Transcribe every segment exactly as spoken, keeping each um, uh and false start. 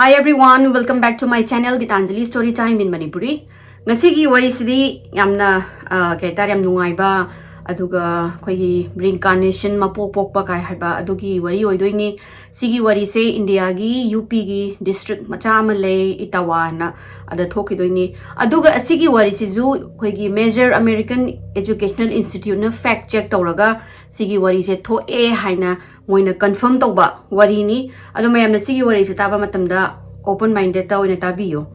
Hi everyone, welcome back to my channel Gitanjali Story Time in Manipuri. ꯉꯁꯤꯒꯤ ꯋꯥꯔꯤꯁꯤꯗꯤ ꯌꯥꯝꯅ, ꯑ, ꯀꯩ ꯍꯥꯏꯇꯥꯔꯦ, ꯌꯥꯝ ꯅꯨꯡꯉꯥꯏꯕ, ꯑꯗꯨꯒ ꯑꯩꯈꯣꯏꯒꯤ reincarnation, ꯃꯄꯣꯛ ꯄꯣꯛꯄ ꯀꯥꯏ ꯍꯥꯏꯕ ꯑꯗꯨꯒꯤ ꯋꯥꯔꯤ ꯑꯣꯏꯗꯣꯏꯅꯤ꯫ ꯁꯤꯒꯤ ꯋꯥꯔꯤꯁꯦ ꯏꯟꯗꯤꯌꯥꯒꯤ ꯌꯨ ꯄꯤꯒꯤ district ꯃꯆꯥ ꯑꯃ ꯂꯩ, ꯏꯇꯥꯋꯥ ꯍꯥꯏꯅ, ꯑꯗ ꯊꯣꯛꯈꯤꯗꯣꯏꯅꯤ꯫ ꯑꯗꯨꯒ ꯑꯁꯤꯒꯤ ꯋꯥꯔꯤꯁꯤꯁꯨ ꯑꯩꯈꯣꯏꯒꯤ major American educational instituteꯅ fact check ꯇꯧꯔꯒ ꯁꯤꯒꯤ ꯋꯥꯔꯤꯁꯦ ꯊꯣꯛꯑꯦ ꯍꯥꯏꯅ ꯃꯣꯏꯅ confirm ꯇꯧꯕ ꯋꯥꯔꯤꯅꯤ꯫ ꯑꯗꯣ ꯃꯌꯥꯝꯅ ꯁꯤꯒꯤ ꯋꯥꯔꯤꯁꯦ ꯇꯥꯕ ꯃꯇꯝꯗ open mindedꯇ ꯑꯣꯏꯅ ꯇꯥꯕꯤꯌꯨ꯫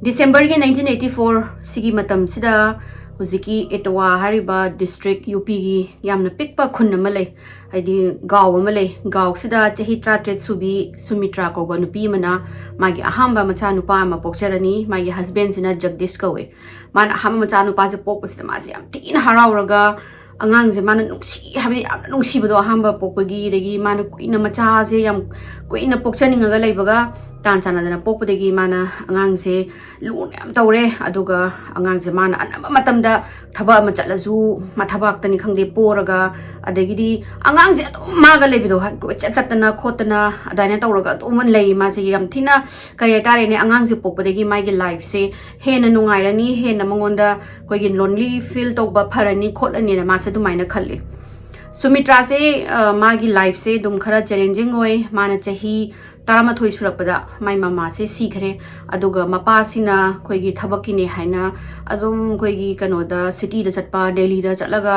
Decemberꯒꯤ nineteen eighty four ꯁꯤꯒꯤ ꯃꯇꯝꯁꯤꯗ ꯍꯧꯖꯤꯛꯀꯤ ꯏꯇꯥꯋꯥ ꯍꯥꯏꯔꯤꯕ district ꯌꯨ ꯄꯤꯒꯤ ꯌꯥꯝꯅ ꯄꯤꯛꯄ ꯈꯨꯟ ꯑꯃ ꯂꯩ, ꯍꯥꯏꯗꯤ ꯒꯥꯎ ꯑꯃ ꯂꯩ꯫ ꯒꯥꯎꯁꯤꯗ ꯆꯍꯤ ꯇꯔꯥꯇꯔꯦꯠ ꯁꯨꯕꯤ ꯁꯨꯃꯤꯇ꯭ꯔꯥ ꯀꯧꯕ ꯅꯨꯄꯤ ꯑꯃꯅ ꯃꯥꯒꯤ ꯑꯍꯥꯟꯕ ꯃꯆꯥꯅꯨꯄꯥ ꯑꯃ ꯄꯣꯛꯆꯔꯅꯤ꯫ ꯃꯥꯒꯤ husbandꯁꯤꯅ ꯖꯒꯗꯤꯁ ꯀꯧꯋꯦ꯫ ꯃꯥꯅ ꯑꯍꯥꯟꯕ ꯃꯆꯥꯅꯨꯄꯥꯁꯦ ꯄꯣꯛꯄꯁꯤꯗ ꯃꯥꯁꯦ ꯌꯥꯝ ꯊꯤꯅ ꯍꯔꯥꯎꯔꯒ ꯑꯉꯥꯡꯁꯦ ꯃꯥꯅ ꯅꯨꯡꯁꯤ, ꯍꯥꯏꯕꯗꯤ ꯌꯥꯝꯅ ꯅꯨꯡꯁꯤꯕꯗꯣ ꯑꯍꯥꯟꯕ ꯄꯣꯛꯄꯒꯤ, ꯑꯗꯒꯤ ꯃꯥꯅ ꯀꯨꯏꯅ ꯃꯆꯥꯁꯦ ꯌꯥꯝ ꯀꯨꯏꯅ ꯄꯣꯛꯆꯅꯤꯡꯉꯒ ꯂꯩꯕꯒ ꯇꯥꯟ ꯆꯥꯟꯅꯗꯅ ꯄꯣꯛꯄꯗꯒꯤ ꯃꯥꯅ ꯑꯉꯥꯡꯁꯦ ꯂꯨꯅ ꯌꯥꯝ ꯇꯧꯔꯦ꯫ ꯑꯗꯨꯒ ꯑꯉꯥꯡꯁꯦ ꯃꯥꯅ ꯑꯅꯝꯕ ꯃꯇꯝꯗ ꯊꯕꯛ ꯑꯃ ꯆꯠꯂꯁꯨ ꯃꯊꯕꯥꯛꯇꯅꯤ ꯈꯪꯗꯦ ꯄꯣꯔꯒ, ꯑꯗꯒꯤꯗꯤ ꯑꯉꯥꯡꯁꯦ ꯑꯗꯨꯝ ꯃꯥꯒ ꯂꯩꯕꯗꯣ, ꯀꯣꯏꯆꯠ ꯆꯠꯇꯅ ꯈꯣꯠꯇꯅ ꯑꯗꯨꯃꯥꯏꯅ ꯇꯧꯔꯒ ꯑꯗꯨꯝ ꯂꯩ꯫ ꯃꯥꯁꯦ ꯌꯥꯝ ꯊꯤꯅ, ꯀꯔꯤ ꯍꯥꯏꯇꯥꯔꯦꯅꯦ, ꯑꯉꯥꯡꯁꯦ ꯄꯣꯛꯄꯗꯒꯤ ꯃꯥꯒꯤ lifeꯁꯦ ꯍꯦꯟꯅ ꯅꯨꯡꯉꯥꯏꯔꯅꯤ, ꯍꯦꯟꯅ ꯃꯉꯣꯟꯗ ꯑꯩꯈꯣꯏꯒꯤ lonely feel ꯇꯧꯕ ꯐꯔꯅꯤ ꯈꯣꯠꯂꯅꯤꯅ ꯃꯥꯁꯦ ꯑꯗꯨꯃꯥꯏꯅ ꯈꯜꯂꯤ꯫ ꯁꯨꯃꯤꯇ꯭ꯔꯥꯁꯦ, ꯑ, ꯃꯥꯒꯤ lifeꯁꯦ ꯑꯗꯨꯝ ꯈꯔ challenging ꯑꯣꯏ꯫ ꯃꯥꯅ ꯆꯍꯤ ꯇꯔꯥꯃꯥꯊꯣꯏ ꯁꯨꯔꯛꯄꯗ ꯃꯥꯏ ꯃꯃꯥꯁꯦ ꯁꯤꯈ꯭ꯔꯦ꯫ ꯑꯗꯨꯒ ꯃꯄꯥꯁꯤꯅ ꯑꯩꯈꯣꯏꯒꯤ ꯊꯕꯛꯀꯤꯅꯦ ꯍꯥꯏꯅ ꯑꯗꯨꯝ ꯑꯩꯈꯣꯏꯒꯤ ꯀꯩꯅꯣꯗ, cityꯗ ꯆꯠꯄ, ꯗꯦꯜꯂꯤꯗ ꯆꯠꯂꯒ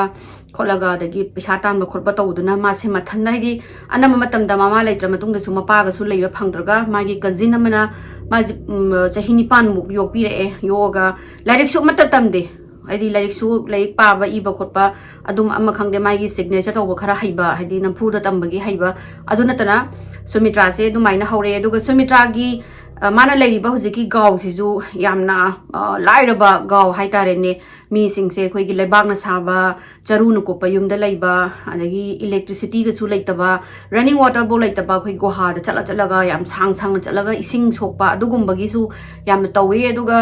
ꯈꯣꯠꯂꯒ, ꯑꯗꯒꯤ ꯄꯩꯁꯥ ꯇꯥꯟꯕ ꯈꯣꯠꯄ ꯇꯧꯗꯨꯅ ꯃꯥꯁꯦ ꯃꯊꯟꯗ, ꯍꯥꯏꯗꯤ ꯑꯅꯝꯕ ꯃꯇꯝꯗ ꯃꯃꯥ ꯂꯩꯇ꯭ꯔ ꯃꯇꯨꯡꯗꯁꯨ ꯃꯄꯥꯒꯁꯨ ꯂꯩꯕ ꯐꯪꯗ꯭ꯔꯒ ꯃꯥꯒꯤ cousin ꯑꯃꯅ ꯃꯥꯁꯦ, ꯎꯝ, ꯆꯍꯤ ꯅꯤꯄꯥꯟꯃꯨꯛ ꯌꯣꯛꯄꯤꯔꯛꯑꯦ꯫ ꯌꯣꯛꯑꯒ ꯂꯥꯏꯔꯤꯛꯁꯨ ꯑꯃꯠꯇ ꯇꯝꯗꯦ꯫ ꯍꯥꯏꯗꯤ ꯂꯥꯏꯔꯤꯛꯁꯨ, ꯂꯥꯏꯔꯤꯛ ꯄꯥꯕ, ꯏꯕ ꯈꯣꯠꯄ ꯑꯗꯨꯝ ꯑꯃ ꯈꯪꯗꯦ, ꯃꯥꯒꯤ signature ꯇꯧꯕ ꯈꯔ ꯍꯩꯕ, ꯍꯥꯏꯗꯤ ꯅꯝꯐꯨꯗ ꯇꯝꯕꯒꯤ ꯍꯩꯕ꯫ ꯑꯗꯨ ꯅꯠꯇꯅ ꯁꯨꯃꯤꯇ꯭ꯔꯥꯁꯦ ꯑꯗꯨꯃꯥꯏꯅ ꯍꯧꯔꯛꯑꯦ꯫ ꯑꯗꯨꯒ ꯁꯨꯃꯤꯇ꯭ꯔꯥꯒꯤ ꯑ, ꯃꯥꯅ ꯂꯩꯔꯤꯕ ꯍꯧꯖꯤꯛꯀꯤ ꯒꯥꯎꯁꯤꯁꯨ ꯌꯥꯝꯅ, ꯑ, ꯂꯥꯏꯔꯕ ꯒꯥꯎ ꯍꯥꯏꯇꯥꯔꯦꯅꯦ꯫ ꯃꯤꯁꯤꯡꯁꯦ ꯑꯩꯈꯣꯏꯒꯤ ꯂꯩꯕꯥꯛꯅ ꯁꯥꯕ, ꯆꯔꯨꯅ ꯀꯨꯞꯄ ꯌꯨꯝꯗ ꯂꯩꯕ, ꯑꯗꯒꯤ electricityꯒꯁꯨ ꯂꯩꯇꯕ, running waterꯐꯧ ꯂꯩꯇꯕ, ꯑꯩꯈꯣꯏ ꯒꯨꯍꯥꯗ ꯆꯠꯂ ꯆꯠꯂꯒ, ꯌꯥꯝ ꯁꯥꯡ ꯁꯥꯡꯅ ꯆꯠꯂꯒ ꯏꯁꯤꯡ ꯁꯣꯛꯄ, ꯑꯗꯨꯒꯨꯝꯕꯒꯤꯁꯨ ꯌꯥꯝꯅ ꯇꯧꯋꯤ꯫ ꯑꯗꯨꯒ,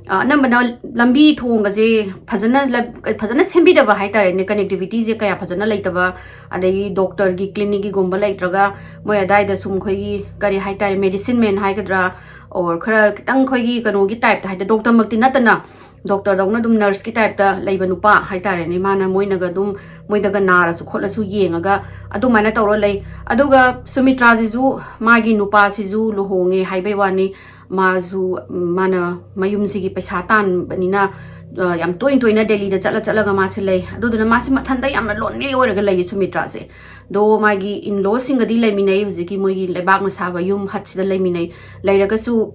ꯑ, ꯑꯅꯝꯕꯅ ꯂꯝꯕꯤ ꯊꯣꯡꯒꯁꯦ ꯐꯖꯅ ꯂ-, ꯐꯖꯅ ꯁꯦꯝꯕꯤꯗꯕ ꯍꯥꯏꯇꯥꯔꯦꯅꯦ, connectivityꯁꯦ ꯀꯌꯥ ꯐꯖꯅ ꯂꯩꯇꯕ, ꯑꯗꯒꯤ doctorꯒꯤ clinicꯀꯤꯒꯨꯝꯕ ꯂꯩꯇ꯭ꯔꯒ, ꯃꯣꯏ ꯑꯗꯥꯏꯗ ꯁꯨꯝ ꯑꯩꯈꯣꯏꯒꯤ, ꯀꯔꯤ ꯍꯥꯏꯇꯥꯔꯦ, medicine man ꯍꯥꯏꯒꯗ꯭ꯔꯥ, or ꯈꯔ ꯈꯤꯇꯪ ꯑꯩꯈꯣꯏꯒꯤ ꯀꯩꯅꯣꯒꯤ typeꯇ ꯍꯥꯏꯇꯥꯔꯦ, doctorꯃꯛꯇꯤ ꯅꯠꯇꯅ, doctorꯗꯧꯅ ꯑꯗꯨꯝ nurseꯀꯤ typeꯇ ꯂꯩꯕ ꯅꯨꯄꯥ ꯍꯥꯏꯇꯥꯔꯦꯅꯦ, ꯃꯥꯅ ꯃꯣꯏꯅꯒ ꯑꯗꯨꯝ, ꯃꯣꯏꯗꯒ ꯅꯥꯔꯁꯨ ꯈꯣꯠꯂꯁꯨ ꯌꯦꯡꯉꯒ ꯑꯗꯨꯃꯥꯏꯅ ꯇꯧꯔ ꯂꯩ꯫ ꯑꯗꯨꯒ ꯁꯨꯃꯤꯇ꯭ꯔꯥꯁꯤꯁꯨ, ꯃꯥꯒꯤ ꯅꯨꯄꯥꯁꯤꯁꯨ ꯂꯨꯍꯣꯡꯉꯦ ꯍꯥꯏꯕꯩ ꯋꯥꯅꯤ, ꯃꯥꯁꯨ, ꯎꯝ, ꯃꯥꯅ ꯃꯌꯨꯝꯁꯤꯒꯤ ꯄꯩꯁꯥ ꯇꯥꯟꯕꯅꯤꯅ, ꯑ, ꯌꯥꯝ ꯇꯣꯏ ꯇꯣꯏꯅ ꯗꯦꯜꯂꯤꯗ ꯆꯠꯂ ꯆꯠꯂꯒ ꯃꯥꯁꯦ ꯂꯩ꯫ ꯑꯗꯨꯗꯨꯅ ꯃꯥꯁꯦ ꯃꯊꯟꯇ ꯌꯥꯝꯅ lonely ꯑꯣꯏꯔꯒ ꯂꯩꯌꯦ ꯁꯨꯃꯤꯇ꯭ꯔꯥꯁꯦ꯫ ꯑꯗꯣ ꯃꯥꯒꯤ in-lawsꯁꯤꯡꯒꯗꯤ ꯂꯩꯃꯤꯟꯅꯩ, ꯍꯧꯖꯤꯛꯀꯤ ꯃꯣꯏꯒꯤ ꯂꯩꯕꯥꯛꯅ ꯁꯥꯕ ꯌꯨꯝ hutꯁꯤꯗ ꯂꯩꯃꯤꯟꯅꯩ꯫ ꯂꯩꯔꯒꯁꯨ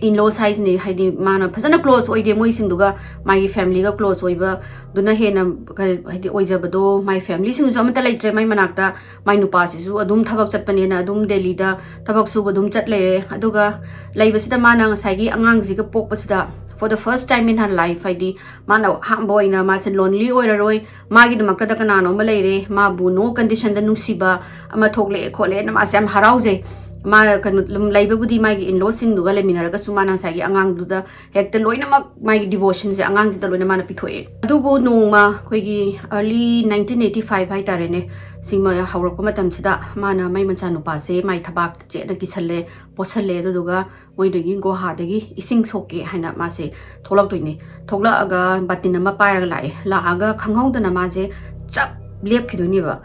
in-laws ꯍꯥꯏꯁꯤꯅꯦ, ꯍꯥꯏꯗꯤ ꯃꯥꯅ ꯐꯖꯅ close ꯑꯣꯏꯗꯦ ꯃꯣꯏꯁꯤꯡꯗꯨꯒ, ꯃꯥꯒꯤ familyꯒ close ꯑꯣꯏꯕꯗꯨꯅ ꯍꯦꯟꯅ ꯀ-, ꯍꯥꯏꯗꯤ ꯑꯣꯏꯖꯕꯗꯣ, ꯃꯥꯏ familyꯁꯤꯡꯁꯨ ꯑꯃꯠꯇ ꯂꯩꯇ꯭ꯔꯦ ꯃꯥꯏ ꯃꯅꯥꯛꯇ꯫ ꯃꯥꯏ ꯅꯨꯄꯥꯁꯤꯁꯨ ꯑꯗꯨꯝ ꯊꯕꯛ ꯆꯠꯄꯅꯦꯅ ꯑꯗꯨꯝ ꯗꯦꯜꯂꯤꯗ ꯊꯕꯛ ꯁꯨꯕ ꯑꯗꯨꯝ ꯆꯠ ꯂꯩꯔꯦ꯫ ꯑꯗꯨꯒ ꯂꯩꯕꯁꯤꯗ ꯃꯥꯅ ꯉꯁꯥꯏꯒꯤ ꯑꯉꯥꯡꯁꯤꯒ ꯄꯣꯛꯄꯁꯤꯗ, for the first time in her life, ꯍꯥꯏꯗꯤ ꯃꯥꯅ ꯑꯍꯥꯟꯕ ꯑꯣꯏꯅ ꯃꯥꯁꯦ lonely ꯑꯣꯏꯔꯔꯣꯏ, ꯃꯥꯒꯤꯗꯃꯛꯇꯗ ꯀꯅꯥꯅꯣ ꯑꯃ ꯂꯩꯔꯦ, ꯃꯥꯕꯨ no conditionꯗ ꯅꯨꯡꯁꯤꯕ ꯑꯃ ꯊꯣꯛꯂꯛꯑꯦ ꯈꯣꯠꯂꯦꯅ ꯃꯥꯁꯦ ꯌꯥꯝ ꯍꯔꯥꯎꯖꯩ꯫ ꯃꯥ ꯀꯩꯅꯣ, ꯂꯝ ꯂꯩꯕꯕꯨꯗꯤ ꯃꯥꯒꯤ in-lawsꯁꯤꯡꯗꯨꯒ ꯂꯩꯃꯤꯟꯅꯔꯒꯁꯨ ꯃꯥꯅ ꯉꯁꯥꯏꯒꯤ ꯑꯉꯥꯡꯗꯨꯗ ꯍꯦꯛꯇ ꯂꯣꯏꯅꯃꯛ ꯃꯥꯒꯤ devotionꯁꯦ ꯑꯉꯥꯡꯁꯤꯗ ꯂꯣꯏꯅ ꯃꯥꯅ ꯄꯤꯊꯣꯛꯑꯦ꯫ ꯑꯗꯨꯕꯨ ꯅꯣꯡꯃ ꯑꯩꯈꯣꯏꯒꯤ early nineteen eighty five ꯍꯥꯏꯇꯥꯔꯦꯅꯦ, ꯁꯤꯃ ꯍꯧꯔꯛꯄ ꯃꯇꯝꯁꯤꯗ ꯃꯥꯅ ꯃꯥꯏ ꯃꯆꯥꯅꯨꯄꯥꯁꯦ ꯃꯥꯏ ꯊꯕꯥꯛꯇ ꯆꯦꯠꯅ ꯀꯤꯁꯜꯂꯦ, ꯄꯣꯠꯁꯜꯂꯦ, ꯑꯗꯨꯗꯨꯒ ꯃꯣꯏꯗꯒꯤ ꯒꯨꯍꯥꯗꯒꯤ ꯏꯁꯤꯡ ꯁꯣꯛꯀꯦ ꯍꯥꯏꯅ ꯃꯥꯁꯦ ꯊꯣꯛꯂꯛꯇꯣꯏꯅꯦ꯫ ꯊꯣꯛꯂꯛꯑꯒ ꯕꯥꯇꯤꯟ ꯑꯃ ꯄꯥꯏꯔꯒ ꯂꯥꯛꯑꯦ꯫ ꯂꯥꯛꯑꯒ ꯈꯪꯍꯧꯗꯅ ꯃꯥꯁꯦ ꯆꯞ ꯂꯦꯞꯈꯤꯗꯣꯏꯅꯦꯕ꯫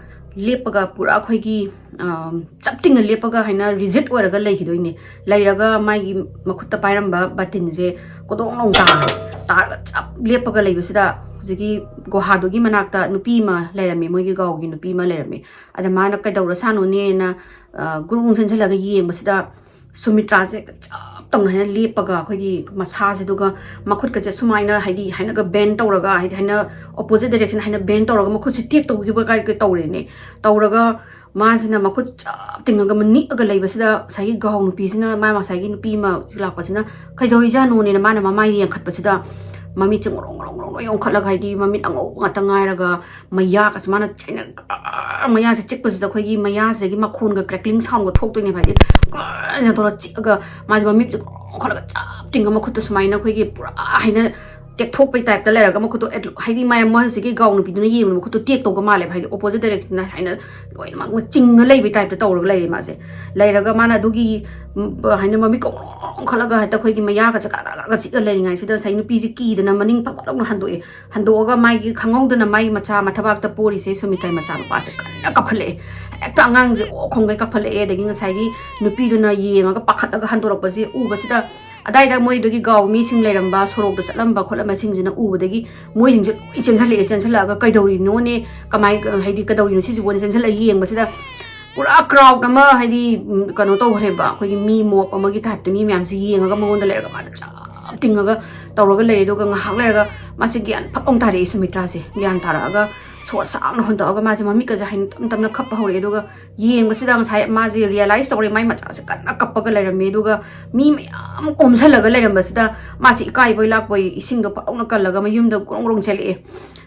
ꯂꯦꯞꯄꯒ ꯄꯨꯔꯥ ꯑꯩꯈꯣꯏꯒꯤ, ꯑꯝ, ꯆꯞ ꯇꯤꯡꯅ ꯂꯦꯞꯄꯒ ꯍꯥꯏꯅ rigid ꯑꯣꯏꯔꯒ ꯂꯩꯈꯤꯗꯣꯏꯅꯦ꯫ ꯂꯩꯔꯒ ꯃꯥꯒꯤ ꯃꯈꯨꯠꯇ ꯄꯥꯏꯔꯝꯕ ꯕꯥꯇꯤꯟꯁꯦ ꯀꯣꯗꯣꯡ ꯂꯣꯡ ꯇꯥꯔꯦ꯫ ꯇꯥꯔꯒ ꯆꯞ ꯂꯦꯞꯄꯒ ꯂꯩꯕꯁꯤꯗ ꯍꯧꯖꯤꯛꯀꯤ ꯒꯨꯍꯥꯗꯨꯒꯤ ꯃꯅꯥꯛꯇ ꯅꯨꯄꯤ ꯑꯃ ꯂꯩꯔꯝꯃꯦ, ꯃꯣꯏꯒꯤ ꯒꯥꯎꯒꯤ ꯅꯨꯄꯤ ꯑꯃ ꯂꯩꯔꯝꯃꯦ꯫ ꯑꯗ ꯃꯥꯅ ꯀꯩꯗꯧꯔ ꯁꯥꯅꯣꯅꯦꯅ, ꯑ, ꯒꯨꯔꯨꯡ ꯆꯦꯟꯁꯤꯜꯂꯒ ꯌꯦꯡꯕꯁꯤꯗ ꯁꯨꯃꯤꯇ꯭ꯔꯥꯁꯦ ꯍꯦꯛꯇ ꯆꯞ ꯇꯧꯅ ꯍꯥꯏꯅ ꯂꯦꯞꯄꯒ ꯑꯩꯈꯣꯏꯒꯤ ꯃꯁꯥꯁꯤꯗꯨꯒ ꯃꯈꯨꯠꯀꯁꯦ ꯁꯨꯃꯥꯏꯅ, ꯍꯥꯏꯗꯤ, ꯍꯥꯏꯅꯒ bend ꯇꯧꯔꯒ, ꯍꯥꯏꯗꯤ, ꯍꯥꯏꯅ opposite direction ꯍꯥꯏꯅ bend ꯇꯧꯔꯒ ꯃꯈꯨꯠꯁꯦ ꯇꯦꯛ ꯇꯧꯈꯤꯕ ꯀꯥꯏ ꯇꯧꯔꯦꯅꯦ꯫ ꯇꯧꯔꯒ ꯃꯥꯁꯤꯅ ꯃꯈꯨꯠ ꯆꯞ ꯇꯤꯡꯉꯒ ꯅꯤꯛꯑꯒ ꯂꯩꯕꯁꯤꯗ, ꯉꯁꯥꯏꯒꯤ ꯒꯥꯎ ꯅꯨꯄꯤꯁꯤꯅ, ꯃꯥ ꯉꯁꯥꯏꯒꯤ ꯅꯨꯄꯤ ꯑꯃ ꯂꯥꯛꯄꯁꯤꯅ ꯀꯩꯗꯧꯔꯤꯖꯥꯠꯅꯣꯅꯦꯅ ꯃꯥꯅ ꯃꯃꯥꯏꯗ ꯌꯦꯡꯈꯠꯄꯁꯤꯗ, ꯃꯃꯤꯠꯁꯦ ꯉꯧꯔꯣꯡ ꯉꯧꯔꯣꯡ ꯉꯧꯔꯣꯡ ꯌꯣꯡꯈꯠꯂꯒ, ꯍꯥꯏꯗꯤ ꯃꯃꯤꯠ ꯑꯉꯧꯕ ꯉꯥꯛꯇ ꯉꯥꯏꯔꯒ, ꯃꯌꯥꯒꯁꯦ ꯃꯥꯅ ꯆꯩꯅ ꯒ꯭ꯔꯔ, ꯃꯌꯥꯁꯦ ꯆꯤꯛꯄꯁꯤꯗ ꯑꯩꯈꯣꯏꯒꯤ ꯃꯌꯥꯁꯤꯗꯒꯤ ꯃꯈꯣꯟꯒ crackling soundꯒ ꯊꯣꯛꯇꯣꯏꯅꯦꯕ, ꯍꯥꯏꯗꯤ ꯒ꯭ꯔꯔ ꯇꯧꯔ ꯆꯤꯛꯑꯒ ꯃꯥꯁꯦ ꯃꯃꯤꯠꯁꯦ ꯉꯧꯔꯣꯡ ꯉꯧꯈꯠꯂꯒ ꯆꯞ ꯇꯤꯡꯉ ꯃꯈꯨꯠꯇꯣ ꯁꯨꯃꯥꯏꯅ ꯑꯩꯈꯣꯏꯒꯤ ꯄꯨꯔꯥ ꯍꯥꯏꯅ ꯇꯦꯛꯊꯣꯛꯄꯩ typeꯇ ꯂꯩꯔꯒ ꯃꯈꯨꯠꯇꯣ ꯑꯦꯠ-, ꯍꯥꯏꯗꯤ ꯃꯥ-, ꯃꯣꯏ ꯍꯧꯖꯤꯛꯀꯤ ꯒꯥꯎ ꯅꯨꯄꯤꯗꯨꯅ ꯌꯦꯡꯕꯗ ꯃꯈꯨꯠꯇꯣ ꯇꯦꯛꯇꯧꯒ ꯃꯥꯜꯂꯦꯕ, ꯍꯥꯏꯗꯤ opposite directionꯗ ꯍꯥꯏꯅ ꯂꯣꯏꯅꯃꯛ ꯆꯤꯡꯉ ꯂꯩꯕꯩ typeꯇ ꯇꯧꯔꯒ ꯂꯩꯔꯦ ꯃꯥꯁꯦ꯫ ꯂꯩꯔꯒ ꯃꯥꯅ ꯑꯗꯨꯒꯤ, ꯎꯝ, ꯍꯥꯏꯅ ꯃꯃꯤꯠ ꯀꯣꯡꯂꯣꯡ ꯈꯠꯂꯒ ꯍꯦꯛꯇ ꯑꯩꯈꯣꯏꯒꯤ ꯃꯌꯥꯒꯁꯦ ꯀꯥꯔ ꯀꯥꯔ ꯀꯥꯔ ꯆꯤꯛꯑ ꯂꯩꯔꯤꯉꯩꯁꯤꯗ ꯉꯁꯥꯏ ꯅꯨꯄꯤꯁꯦ ꯀꯤꯗꯅ ꯃꯅꯤꯡ ꯐꯠ ꯐꯠ ꯂꯥꯎꯅ ꯍꯟꯗꯣꯛꯑꯦ꯫ ꯍꯟꯗꯣꯛꯑꯒ ꯃꯥꯒꯤ ꯈꯪꯍꯧꯗꯅ ꯃꯥꯒꯤ ꯃꯆꯥ ꯃꯊꯕꯥꯛꯇ ꯄꯣꯔꯤꯁꯦ ꯁꯨꯃꯤꯇꯥꯏ ꯃꯆꯥꯅꯨꯄꯥꯁꯦ ꯀꯟꯅ ꯀꯞꯈꯠꯂꯛꯑꯦ꯫ ꯍꯦꯛꯇ ꯑꯉꯥꯡꯁꯦ ꯑꯣ ꯈꯣꯡꯒꯩ ꯀꯞꯈꯠꯂꯛꯑꯦ꯫ ꯑꯗꯒꯤ ꯉꯁꯥꯏꯒꯤ ꯅꯨꯄꯤꯗꯨꯅ ꯌꯦꯡꯉꯒ ꯄꯥꯈꯠꯂꯒ ꯍꯟꯗꯣꯔꯛꯄꯁꯦ ꯎꯕꯁꯤꯗ, ꯑꯗꯥꯏꯗ ꯃꯣꯏꯗꯨꯒꯤ ꯒꯥꯎ ꯃꯤꯁꯤꯡ ꯂꯩꯔꯝꯕ, ꯁꯣꯔꯣꯛꯇ ꯆꯠꯂꯝꯕ ꯈꯣꯠꯂꯝꯕꯁꯤꯡꯁꯤꯅ ꯎꯕꯗꯒꯤ ꯃꯣꯏꯁꯤꯡꯁꯦ ꯂꯣꯏ ꯆꯦꯟꯁꯤꯜꯂꯛꯑꯦ꯫ ꯆꯦꯟꯁꯤꯜꯂꯛꯑꯒ ꯀꯩꯗꯧꯔꯤꯅꯣꯅꯦ, ꯀꯃꯥꯏ, ꯍꯥꯏꯗꯤ ꯀꯩꯗꯧꯔꯤꯅꯣ ꯁꯤꯁꯤꯕꯣꯅ ꯆꯦꯟꯁꯤꯜꯂꯒ ꯌꯦꯡꯕꯁꯤꯗ ꯄꯨꯔꯥ crowd ꯑꯃ, ꯍꯥꯏꯗꯤ, ꯎꯝ, ꯀꯩꯅꯣ ꯇꯧꯈ꯭ꯔꯦꯕ, ꯑꯩꯈꯣꯏꯒꯤ ꯃꯤ mob ꯑꯃꯒꯤ typeꯇ ꯃꯤ ꯃꯌꯥꯝꯁꯤ ꯌꯦꯡꯉꯒ ꯃꯉꯣꯟꯗ ꯂꯩꯔꯒ ꯃꯥꯗ ꯆꯞ ꯇꯤꯡꯉꯒ ꯇꯧꯔꯒ ꯂꯩꯔꯦ꯫ ꯑꯗꯨꯒ ꯉꯥꯏꯍꯥꯛ ꯂꯩꯔꯒ ꯃꯥꯁꯦ ꯒ꯭ꯌꯥꯟ ꯐꯛ ꯂꯥꯎ ꯇꯥꯔꯛꯑꯦ ꯁꯨꯃꯤꯇ꯭ꯔꯥꯁꯦ꯫ ꯒ꯭ꯌꯥꯟ ꯇꯥꯔꯛꯑꯒ ꯁꯣꯔ ꯁꯥꯡꯅ ꯍꯣꯟꯗꯣꯛꯑꯒ ꯃꯥꯁꯦ ꯃꯃꯤꯠꯀꯁꯦ ꯍꯥꯏꯅ ꯇꯞ ꯇꯞꯅ ꯈꯞꯄ ꯍꯧꯔꯛꯑꯦ꯫ ꯑꯗꯨꯒ ꯌꯦꯡꯕꯁꯤꯗ ꯉꯁꯥꯏ ꯃꯥꯁꯦ realize ꯇꯧꯔꯦ, ꯃꯥꯏ ꯃꯆꯥꯁꯦ ꯀꯟꯅ ꯀꯞꯄꯒ ꯂꯩꯔꯝꯃꯦ꯫ ꯑꯗꯨꯒ ꯃꯤ ꯃꯌꯥꯝ ꯑꯣꯝꯁꯜꯂꯒ ꯂꯩꯔꯝꯕꯁꯤꯗ ꯃꯥꯁꯦ ꯏꯀꯥꯏꯕꯣꯏ ꯂꯥꯛꯄꯣꯏ ꯏꯁꯤꯡꯗꯣ ꯐꯠ ꯂꯥꯎꯅ ꯀꯜꯂꯒ ꯃꯌꯨꯝꯗ ꯒ꯭ꯔꯣꯡ ꯒ꯭ꯔꯣꯡ ꯆꯦꯜꯂꯛꯑꯦ꯫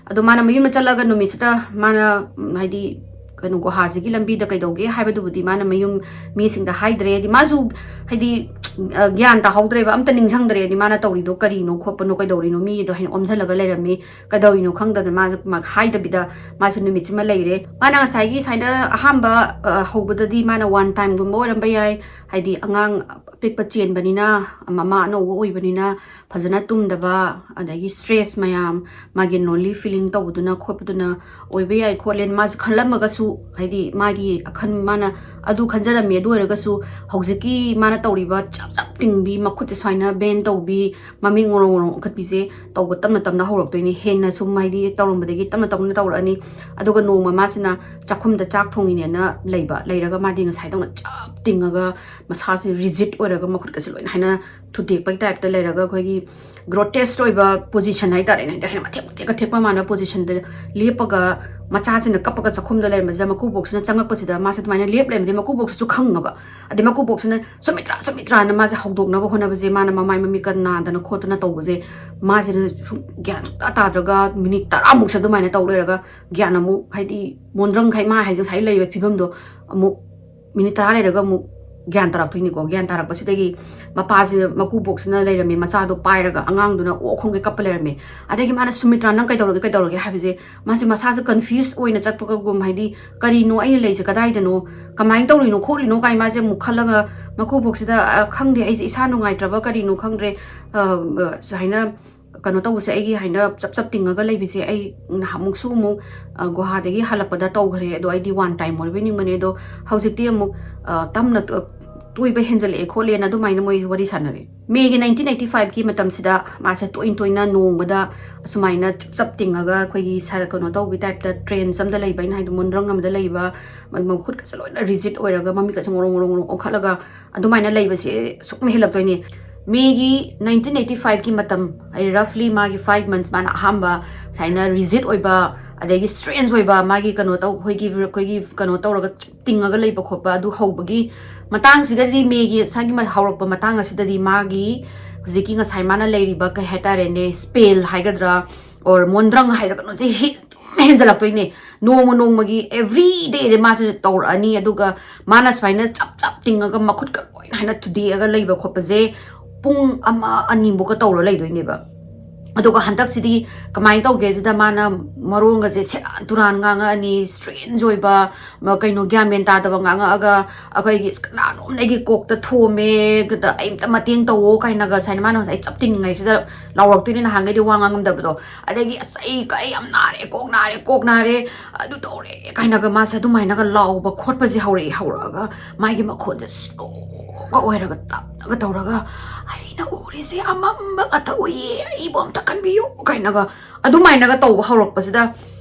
ꯑꯗꯣ ꯃꯥꯅ ꯃꯌꯨꯝꯗ ꯆꯠꯂꯒ ꯅꯨꯃꯤꯠꯁꯤꯗ ꯃꯥꯅ, ꯎꯝ, ꯍꯥꯏꯗꯤ ꯀꯩꯅꯣ ꯒꯨꯍꯥꯁꯤꯒꯤ ꯂꯝꯕꯤꯗ ꯀꯩꯗꯧꯒꯦ ꯍꯥꯏꯕꯗꯨꯕꯨꯗꯤ ꯃꯥꯅ ꯃꯌꯨꯝ ꯃꯤꯁꯤꯡꯗ ꯍꯥꯏꯗ꯭ꯔꯦ꯫ ꯍꯥꯏꯗꯤ ꯃꯥꯁꯨ, ꯍꯥꯏꯗꯤ, ꯑ, ꯒ꯭ꯌꯥꯟ ꯇꯥꯍꯧꯗ꯭ꯔꯦꯕ, ꯑꯝꯇ ꯅꯤꯡꯁꯤꯡꯗ꯭ꯔꯦ꯫ ꯍꯥꯏꯗꯤ ꯃꯥꯅ ꯇꯧꯔꯤꯗꯣ ꯀꯔꯤꯅꯣ ꯈꯣꯠꯄꯅꯣ, ꯀꯩꯗꯧꯔꯤꯅꯣ, ꯃꯤꯗꯣ ꯍꯥꯏꯅ ꯑꯣꯝꯁꯜꯂꯒ ꯂꯩꯔꯝꯃꯤ, ꯀꯩꯗꯧꯔꯤꯅꯣ ꯈꯪꯗꯗꯅ ꯃꯥꯁꯨ ꯃ-, ꯍꯥꯏꯗꯕꯤꯗ ꯃꯥꯁꯨ ꯅꯨꯃꯤꯠꯁꯤꯃ ꯂꯩꯔꯦ꯫ ꯃꯥꯅ ꯉꯁꯥꯏꯒꯤ ꯁꯨꯃꯥꯏꯅ ꯑꯍꯥꯟꯕ, ꯑ, ꯍꯧꯕꯗꯗꯤ ꯃꯥꯅ one timeꯒꯨꯝꯕ ꯑꯣꯏꯔꯝꯕ ꯌꯥꯏ, ꯍꯥꯏꯗꯤ ꯑꯉꯥꯡ ꯑꯄꯤꯛꯄ ꯆꯦꯟꯕꯅꯤꯅ, ꯃꯃꯥ ꯑꯅꯧꯕ ꯑꯣꯏꯕꯅꯤꯅ ꯐꯖꯅ ꯇꯨꯝꯗꯕ, ꯑꯗꯒꯤ stress ꯃꯌꯥꯝ, ꯃꯥꯒꯤ lonely feeling ꯇꯧꯕꯗꯨꯅ ꯈꯣꯠꯄꯗꯨꯅ ꯑꯣꯏꯕ ꯌꯥꯏ ꯈꯣꯠꯂꯦꯅ ꯃꯥꯁꯦ ꯈꯜꯂꯝꯃꯒꯁꯨ, ꯍꯥꯏꯗꯤ ꯃꯥꯒꯤ ꯑꯈꯟ-, ꯃꯥꯅ ꯑꯗꯨ ꯈꯟꯖꯔꯝꯃꯤ꯫ ꯑꯗꯨ ꯑꯣꯏꯔꯒꯁꯨ ꯍꯧꯖꯤꯛꯀꯤ ꯃꯥꯅ ꯇꯧꯔꯤꯕ ꯆꯞ ꯆꯞ ꯇꯤꯡꯕꯤ, ꯃꯈꯨꯠꯁꯦ ꯁꯨꯃꯥꯏꯅ bend ꯇꯧꯕꯤ, ꯃꯃꯤꯠ ꯉꯣꯔꯣꯡ ꯉꯣꯔꯣꯡ ꯎꯈꯠꯄꯤꯁꯦ ꯇꯧꯕ ꯇꯞꯅ ꯇꯞꯅ ꯍꯧꯔꯛꯇꯣꯏꯅꯤ꯫ ꯍꯦꯟꯅ ꯁꯨꯝ ꯍꯥꯏꯗꯤ ꯇꯧꯔꯝꯕꯗꯒꯤ ꯇꯞꯅ ꯇꯞꯅ ꯇꯧꯔꯛꯑꯅꯤ꯫ ꯑꯗꯨꯒ ꯅꯣꯡꯃ ꯃꯥꯁꯤꯅ ꯆꯥꯛꯈꯨꯝꯗ ꯆꯥꯛ ꯊꯣꯡꯉꯤꯅꯦꯅ ꯂꯩꯕ, ꯂꯩꯔꯒ ꯃꯥꯗꯤ ꯉꯁꯥꯏꯗꯧꯅ ꯆꯞ ꯇꯤꯡꯉꯒ ꯃꯁꯥꯁꯦ rigid ꯑꯣꯏꯔꯒ ꯃꯈꯨꯠꯀꯁꯦ ꯂꯣꯏꯅ ꯍꯥꯏꯅ ꯊꯨꯗꯦꯛꯄꯒꯤ type ꯇ ꯂꯩꯔꯒ ꯑꯩꯈꯣꯏꯒꯤ grotesque ꯑꯣꯏꯕ position ꯍꯥꯏꯇꯥꯔꯦꯅꯦ, ꯍꯥꯏꯗꯤ ꯍꯥꯏꯅ ꯃꯊꯦꯛ ꯃꯊꯦꯛꯀ ꯊꯦꯛꯄ ꯃꯥꯟꯅꯕ position ꯗ ꯂꯦꯞꯄꯒ ꯃꯆꯥꯁꯤꯅ ꯀꯞꯄꯒ ꯆꯥꯛꯈꯨꯝꯗ ꯂꯩꯔꯝꯕꯁꯤꯗ ꯃꯀꯨꯕꯣꯛꯁꯤꯅ ꯆꯪꯉꯛꯄꯁꯤꯗ ꯃꯥꯁꯦ ꯑꯗꯨꯃꯥꯏꯅ ꯂꯦꯞ ꯂꯩꯔꯝꯕꯗꯤ ꯃꯀꯨꯕꯣꯛꯁꯤꯁꯨ ꯈꯪꯉꯕ꯫ ꯑꯗꯩ ꯃꯀꯨꯕꯣꯛꯁꯤꯅ "ꯁꯨꯃꯤꯇ꯭ꯔꯥ, ꯁꯨꯃꯤꯇ꯭ꯔꯥꯅ" ꯃꯥꯁꯦ ꯍꯧꯗꯣꯛꯅꯕ ꯍꯣꯠꯅꯕꯁꯦ, ꯃꯥꯅ ꯃꯃꯥꯏ ꯃꯃꯤꯠꯀ ꯅꯥꯗꯅ ꯈꯣꯠꯇꯅ ꯇꯧꯕꯁꯦ, ꯃꯥꯁꯤꯅ ꯁꯨꯝ ꯒ꯭ꯌꯥꯟ ꯁꯨꯡꯇꯥ ꯇꯥꯗ꯭ꯔꯒ ꯃꯤꯅꯤꯠ ꯇꯔꯥꯃꯨꯛꯁꯦ ꯑꯗꯨꯃꯥꯏꯅ ꯇꯧ ꯂꯩꯔꯒ ꯒ꯭ꯌꯥꯟ ꯑꯃꯨꯛ, ꯍꯥꯏꯗꯤ ꯃꯣꯟꯗ꯭ꯔꯪ ꯈꯥꯏ ꯃꯥ ꯍꯥꯏꯁꯦ ꯉꯁꯥꯏ ꯂꯩꯔꯤꯕ ꯐꯤꯕꯝꯗꯣ ꯑꯃꯨꯛ ꯃꯤꯅꯤꯠ ꯇꯔꯥ ꯂꯩꯔꯒ ꯑꯃꯨꯛ ꯒ꯭ꯌꯥꯟ ꯇꯥꯔꯛꯇꯣꯏꯅꯤꯀꯣ꯫ ꯒ꯭ꯌꯥꯟ ꯇꯥꯔꯛꯄꯁꯤꯗꯒꯤ ꯃꯄꯥꯁꯦ, ꯃꯀꯨꯕꯣꯛꯁꯤꯅ ꯂꯩꯔꯝꯃꯦ, ꯃꯆꯥꯗꯣ ꯄꯥꯏꯔꯒ ꯑꯉꯥꯡꯗꯨꯅ ꯑꯣꯛ ꯈꯣꯡꯒꯩ ꯀꯞꯄ ꯂꯩꯔꯝꯃꯦ꯫ ꯑꯗꯒꯤ ꯃꯥꯅ "ꯁꯨꯃꯤꯇ꯭ꯔꯥ, ꯅꯪ ꯀꯩꯗꯧꯔꯒꯦ, ꯀꯩꯗꯧꯔꯒꯦ?" ꯍꯥꯏꯕꯁꯦ ꯃꯥꯁꯦ ꯃꯁꯥꯁꯦ confuse ꯑꯣꯏꯅ ꯆꯠꯄꯒꯨꯝ, ꯍꯥꯏꯗꯤ "ꯀꯔꯤꯅꯣ ꯑꯩꯅ ꯂꯩꯁꯦ ꯀꯗꯥꯏꯗꯅꯣ? ꯀꯃꯥꯏꯅ ꯇꯧꯔꯤꯅꯣ ꯈꯣꯠꯂꯤꯅꯣ?" ꯀꯥꯏ ꯃꯥꯁꯦ ꯑꯃꯨꯛ ꯈꯜꯂꯒ ꯃꯀꯨꯕꯣꯛꯁꯤꯗ, "ꯑ, ꯈꯪꯗꯦ, ꯑꯩꯁꯦ ꯏꯁꯥ ꯅꯨꯡꯉꯥꯏꯇ꯭ꯔꯕ ꯀꯔꯤꯅꯣ ꯈꯪꯗ꯭ꯔꯦ, ꯑ, ꯑ, ꯁꯨꯃꯥꯏꯅ ꯀꯩꯅꯣ ꯇꯧꯕꯁꯦ, ꯑꯩꯒꯤ ꯍꯥꯏꯅ ꯆꯞ ꯆꯞ ꯇꯤꯡꯉꯒ ꯂꯩꯕꯁꯦ ꯑꯩ ꯅꯍꯥꯟꯃꯨꯛꯁꯨ ꯑꯃꯨꯛ, ꯑ, ꯒꯨꯍꯥꯗꯒꯤ ꯍꯜꯂꯛꯄꯗ ꯇꯧꯈ꯭ꯔꯦ, ꯑꯗꯣ ꯑꯩꯗꯤ one time ꯑꯣꯏꯕꯣꯏ ꯅꯤꯡꯕꯅꯦ, ꯑꯗꯣ ꯍꯧꯖꯤꯛꯇꯤ ꯑꯃꯨꯛ, ꯑ, ꯇꯞꯅ ꯇꯣ-, ꯇꯣꯏꯕ ꯍꯦꯟꯖꯜꯂꯛꯑꯦ" ꯈꯣꯠꯂꯦꯅ ꯑꯗꯨꯃꯥꯏꯅ ꯃꯣꯏ ꯋꯥꯔꯤ ꯁꯥꯟꯅꯔꯦ꯫ ꯃꯦꯒꯤ nineteen eighty five ꯀꯤ ꯃꯇꯝꯁꯤꯗ ꯃꯥꯁꯦ ꯇꯣꯏꯅ ꯇꯣꯏꯅ ꯅꯣꯡꯃꯗ ꯑꯁꯨꯃꯥꯏꯅ ꯆꯞ ꯆꯞ ꯇꯤꯡꯉꯒ ꯑꯩꯈꯣꯏꯒꯤ ꯁꯥꯔ ꯀꯩꯅꯣ ꯇꯧꯕꯒꯤ type ꯇ, trance ꯑꯃꯗ ꯂꯩꯕ, ꯑꯩꯅ ꯍꯥꯏꯗꯣ ꯃꯣꯟꯗ꯭ꯔꯪ ꯑꯃꯗ ꯂꯩꯕ, ꯃ-, ꯃꯈꯨꯠꯀꯁꯦ ꯂꯣꯏꯅ rigid ꯑꯣꯏꯔꯒ ꯃꯃꯤꯠꯀꯁꯦ ꯉꯣꯔꯣꯡ ꯉꯣꯔꯣꯡ ꯉꯣꯔꯣꯡ ꯑꯣꯟꯈꯠꯂꯒ ꯑꯗꯨꯃꯥꯏꯅ ꯂꯩꯕꯁꯦ ꯁꯨꯝ ꯍꯦꯜꯂꯛꯇꯣꯏꯅꯤ꯫ ꯃꯦꯒꯤ nineteen eighty five ꯀꯤ ꯃꯇꯝ, ꯍꯥꯏꯗꯤ roughly ꯃꯥꯒꯤ five months ꯃꯥꯅ ꯑꯍꯥꯟꯕ ꯁꯨꯃꯥꯏꯅ rigid ꯑꯣꯏꯕ, ꯑꯗꯒꯤ strange ꯑꯣꯏꯕ, ꯃꯥꯒꯤ ꯀꯩꯅꯣ ꯇꯧ-, ꯑꯩꯈꯣꯏꯒꯤ, ꯑꯩꯈꯣꯏꯒꯤ ꯀꯩꯅꯣ ꯇꯧꯔꯒ ꯇꯤꯡꯉꯒ ꯂꯩꯕ ꯈꯣꯠꯄ ꯑꯗꯨ ꯍꯧꯕꯒꯤ ꯃꯇꯥꯡꯁꯤꯗꯗꯤ, ꯃꯦꯒꯤ ꯁꯥꯒꯤ ꯃ-, ꯍꯧꯔꯛꯄ ꯃꯇꯥꯡ ꯑꯁꯤꯗꯗꯤ ꯃꯥꯒꯤ ꯍꯧꯖꯤꯛꯀꯤ ꯉꯁꯥꯏ ꯃꯥꯅ ꯂꯩꯔꯤꯕ, ꯀꯩ ꯍꯥꯏꯇꯥꯔꯦꯅꯦ, spell ꯍꯥꯏꯒꯗ꯭ꯔꯥ, or ꯃꯣꯟꯗ꯭ꯔꯪ ꯍꯥꯏꯔꯒꯅꯣꯁꯦ ꯍꯦꯟ-, ꯑꯗꯨꯝ ꯍꯦꯟꯖꯜꯂꯛꯇꯣꯏꯅꯦ꯫ ꯅꯣꯡꯃ ꯅꯣꯡꯃꯒꯤ every day ꯗ ꯃꯥꯁꯦ ꯇꯧꯔꯛꯑꯅꯤ꯫ ꯑꯗꯨꯒ ꯃꯥꯅ ꯁꯨꯃꯥꯏꯅ ꯆꯞ ꯆꯞ ꯇꯤꯡꯉꯒ ꯃꯈꯨꯠꯀ ꯂꯣꯏꯅ ꯍꯥꯏꯅ ꯊꯨꯗꯦꯛꯑꯒ ꯂꯩꯕ ꯈꯣꯠꯄꯁꯦ ꯄꯨꯡ ꯑꯃ ꯑꯅꯤꯃꯨꯛꯀ ꯇꯧꯔ ꯂꯩꯗꯣꯏꯅꯦꯕ꯫ ꯑꯗꯨꯒ ꯍꯟꯗꯛꯁꯤꯗꯤ ꯀꯃꯥꯏꯅ ꯇꯧꯒꯦꯁꯤꯗ, ꯃꯥꯅ ꯃꯔꯣꯟꯒꯁꯦ ꯁꯦꯔꯥꯟ ꯇꯨꯔꯥꯟ ꯉꯥꯡꯉꯛꯑꯅꯤ, ꯁ꯭ꯇ꯭ꯔꯦꯟꯖ ꯑꯣꯏꯕ, ꯃ-, ꯀꯩꯅꯣ, ꯒ꯭ꯌꯥꯟ ꯃꯦꯟ ꯇꯥꯗꯕ ꯉꯥꯡꯉꯛꯑꯒ, ꯑꯩꯈꯣꯏꯒꯤ "ꯑꯁ, ꯀꯅꯥꯅꯣꯝꯅ ꯑꯩꯒꯤ ꯀꯣꯛꯇ ꯊꯣꯝꯃꯦ, ꯀꯗ-, ꯑꯩ ꯑꯝꯇ ꯃꯇꯦꯡ ꯇꯧꯋꯣ" ꯀꯥꯏꯅꯒ ꯁꯨꯃꯥꯏꯅ ꯃꯥꯅ ꯉꯁꯥꯏ ꯆꯞ ꯇꯤꯡꯉꯤꯉꯩꯁꯤꯗ ꯂꯥꯎꯔꯛꯇꯣꯏꯅꯤ, ꯅꯍꯥꯟꯈꯩꯗꯤ ꯋꯥ ꯉꯥꯡꯉꯝꯗꯕꯗꯣ꯫ ꯑꯗꯒꯤ "ꯑꯁ, ꯑꯩ, ꯑꯩ ꯌꯥꯝ ꯅꯥꯔꯦ, ꯀꯣꯛ ꯅꯥꯔꯦ, ꯀꯣꯛ ꯅꯥꯔꯦ, ꯑꯗꯨ ꯇꯧꯔꯦ" ꯀꯥꯏꯅꯒ ꯃꯥꯁꯦ ꯑꯗꯨꯃꯥꯏꯅꯒ ꯂꯥꯎꯕ ꯈꯣꯠꯄꯁꯦ ꯍꯧꯔꯛꯑꯦ꯫ ꯍꯧꯔꯛꯑꯒ ꯃꯥꯒꯤ ꯃꯈꯣꯟꯁꯦ ꯁ꯭ꯂꯣꯒ ꯑꯣꯏꯔꯒ ꯇꯞꯅꯒ ꯇꯧꯔꯒ, "ꯑꯩꯅ ꯎꯔꯤꯁꯦ ꯑꯃꯝꯕ ꯉꯥꯛꯇ ꯎꯏꯌꯦ, ꯑꯩꯕꯨ ꯑꯝꯇ ꯀꯟꯕꯤꯌꯨ" ꯀꯥꯏꯅꯒ ꯑꯗꯨꯃꯥꯏꯅꯒ ꯇꯧꯕ ꯍꯧꯔꯛꯄꯁꯤꯗ,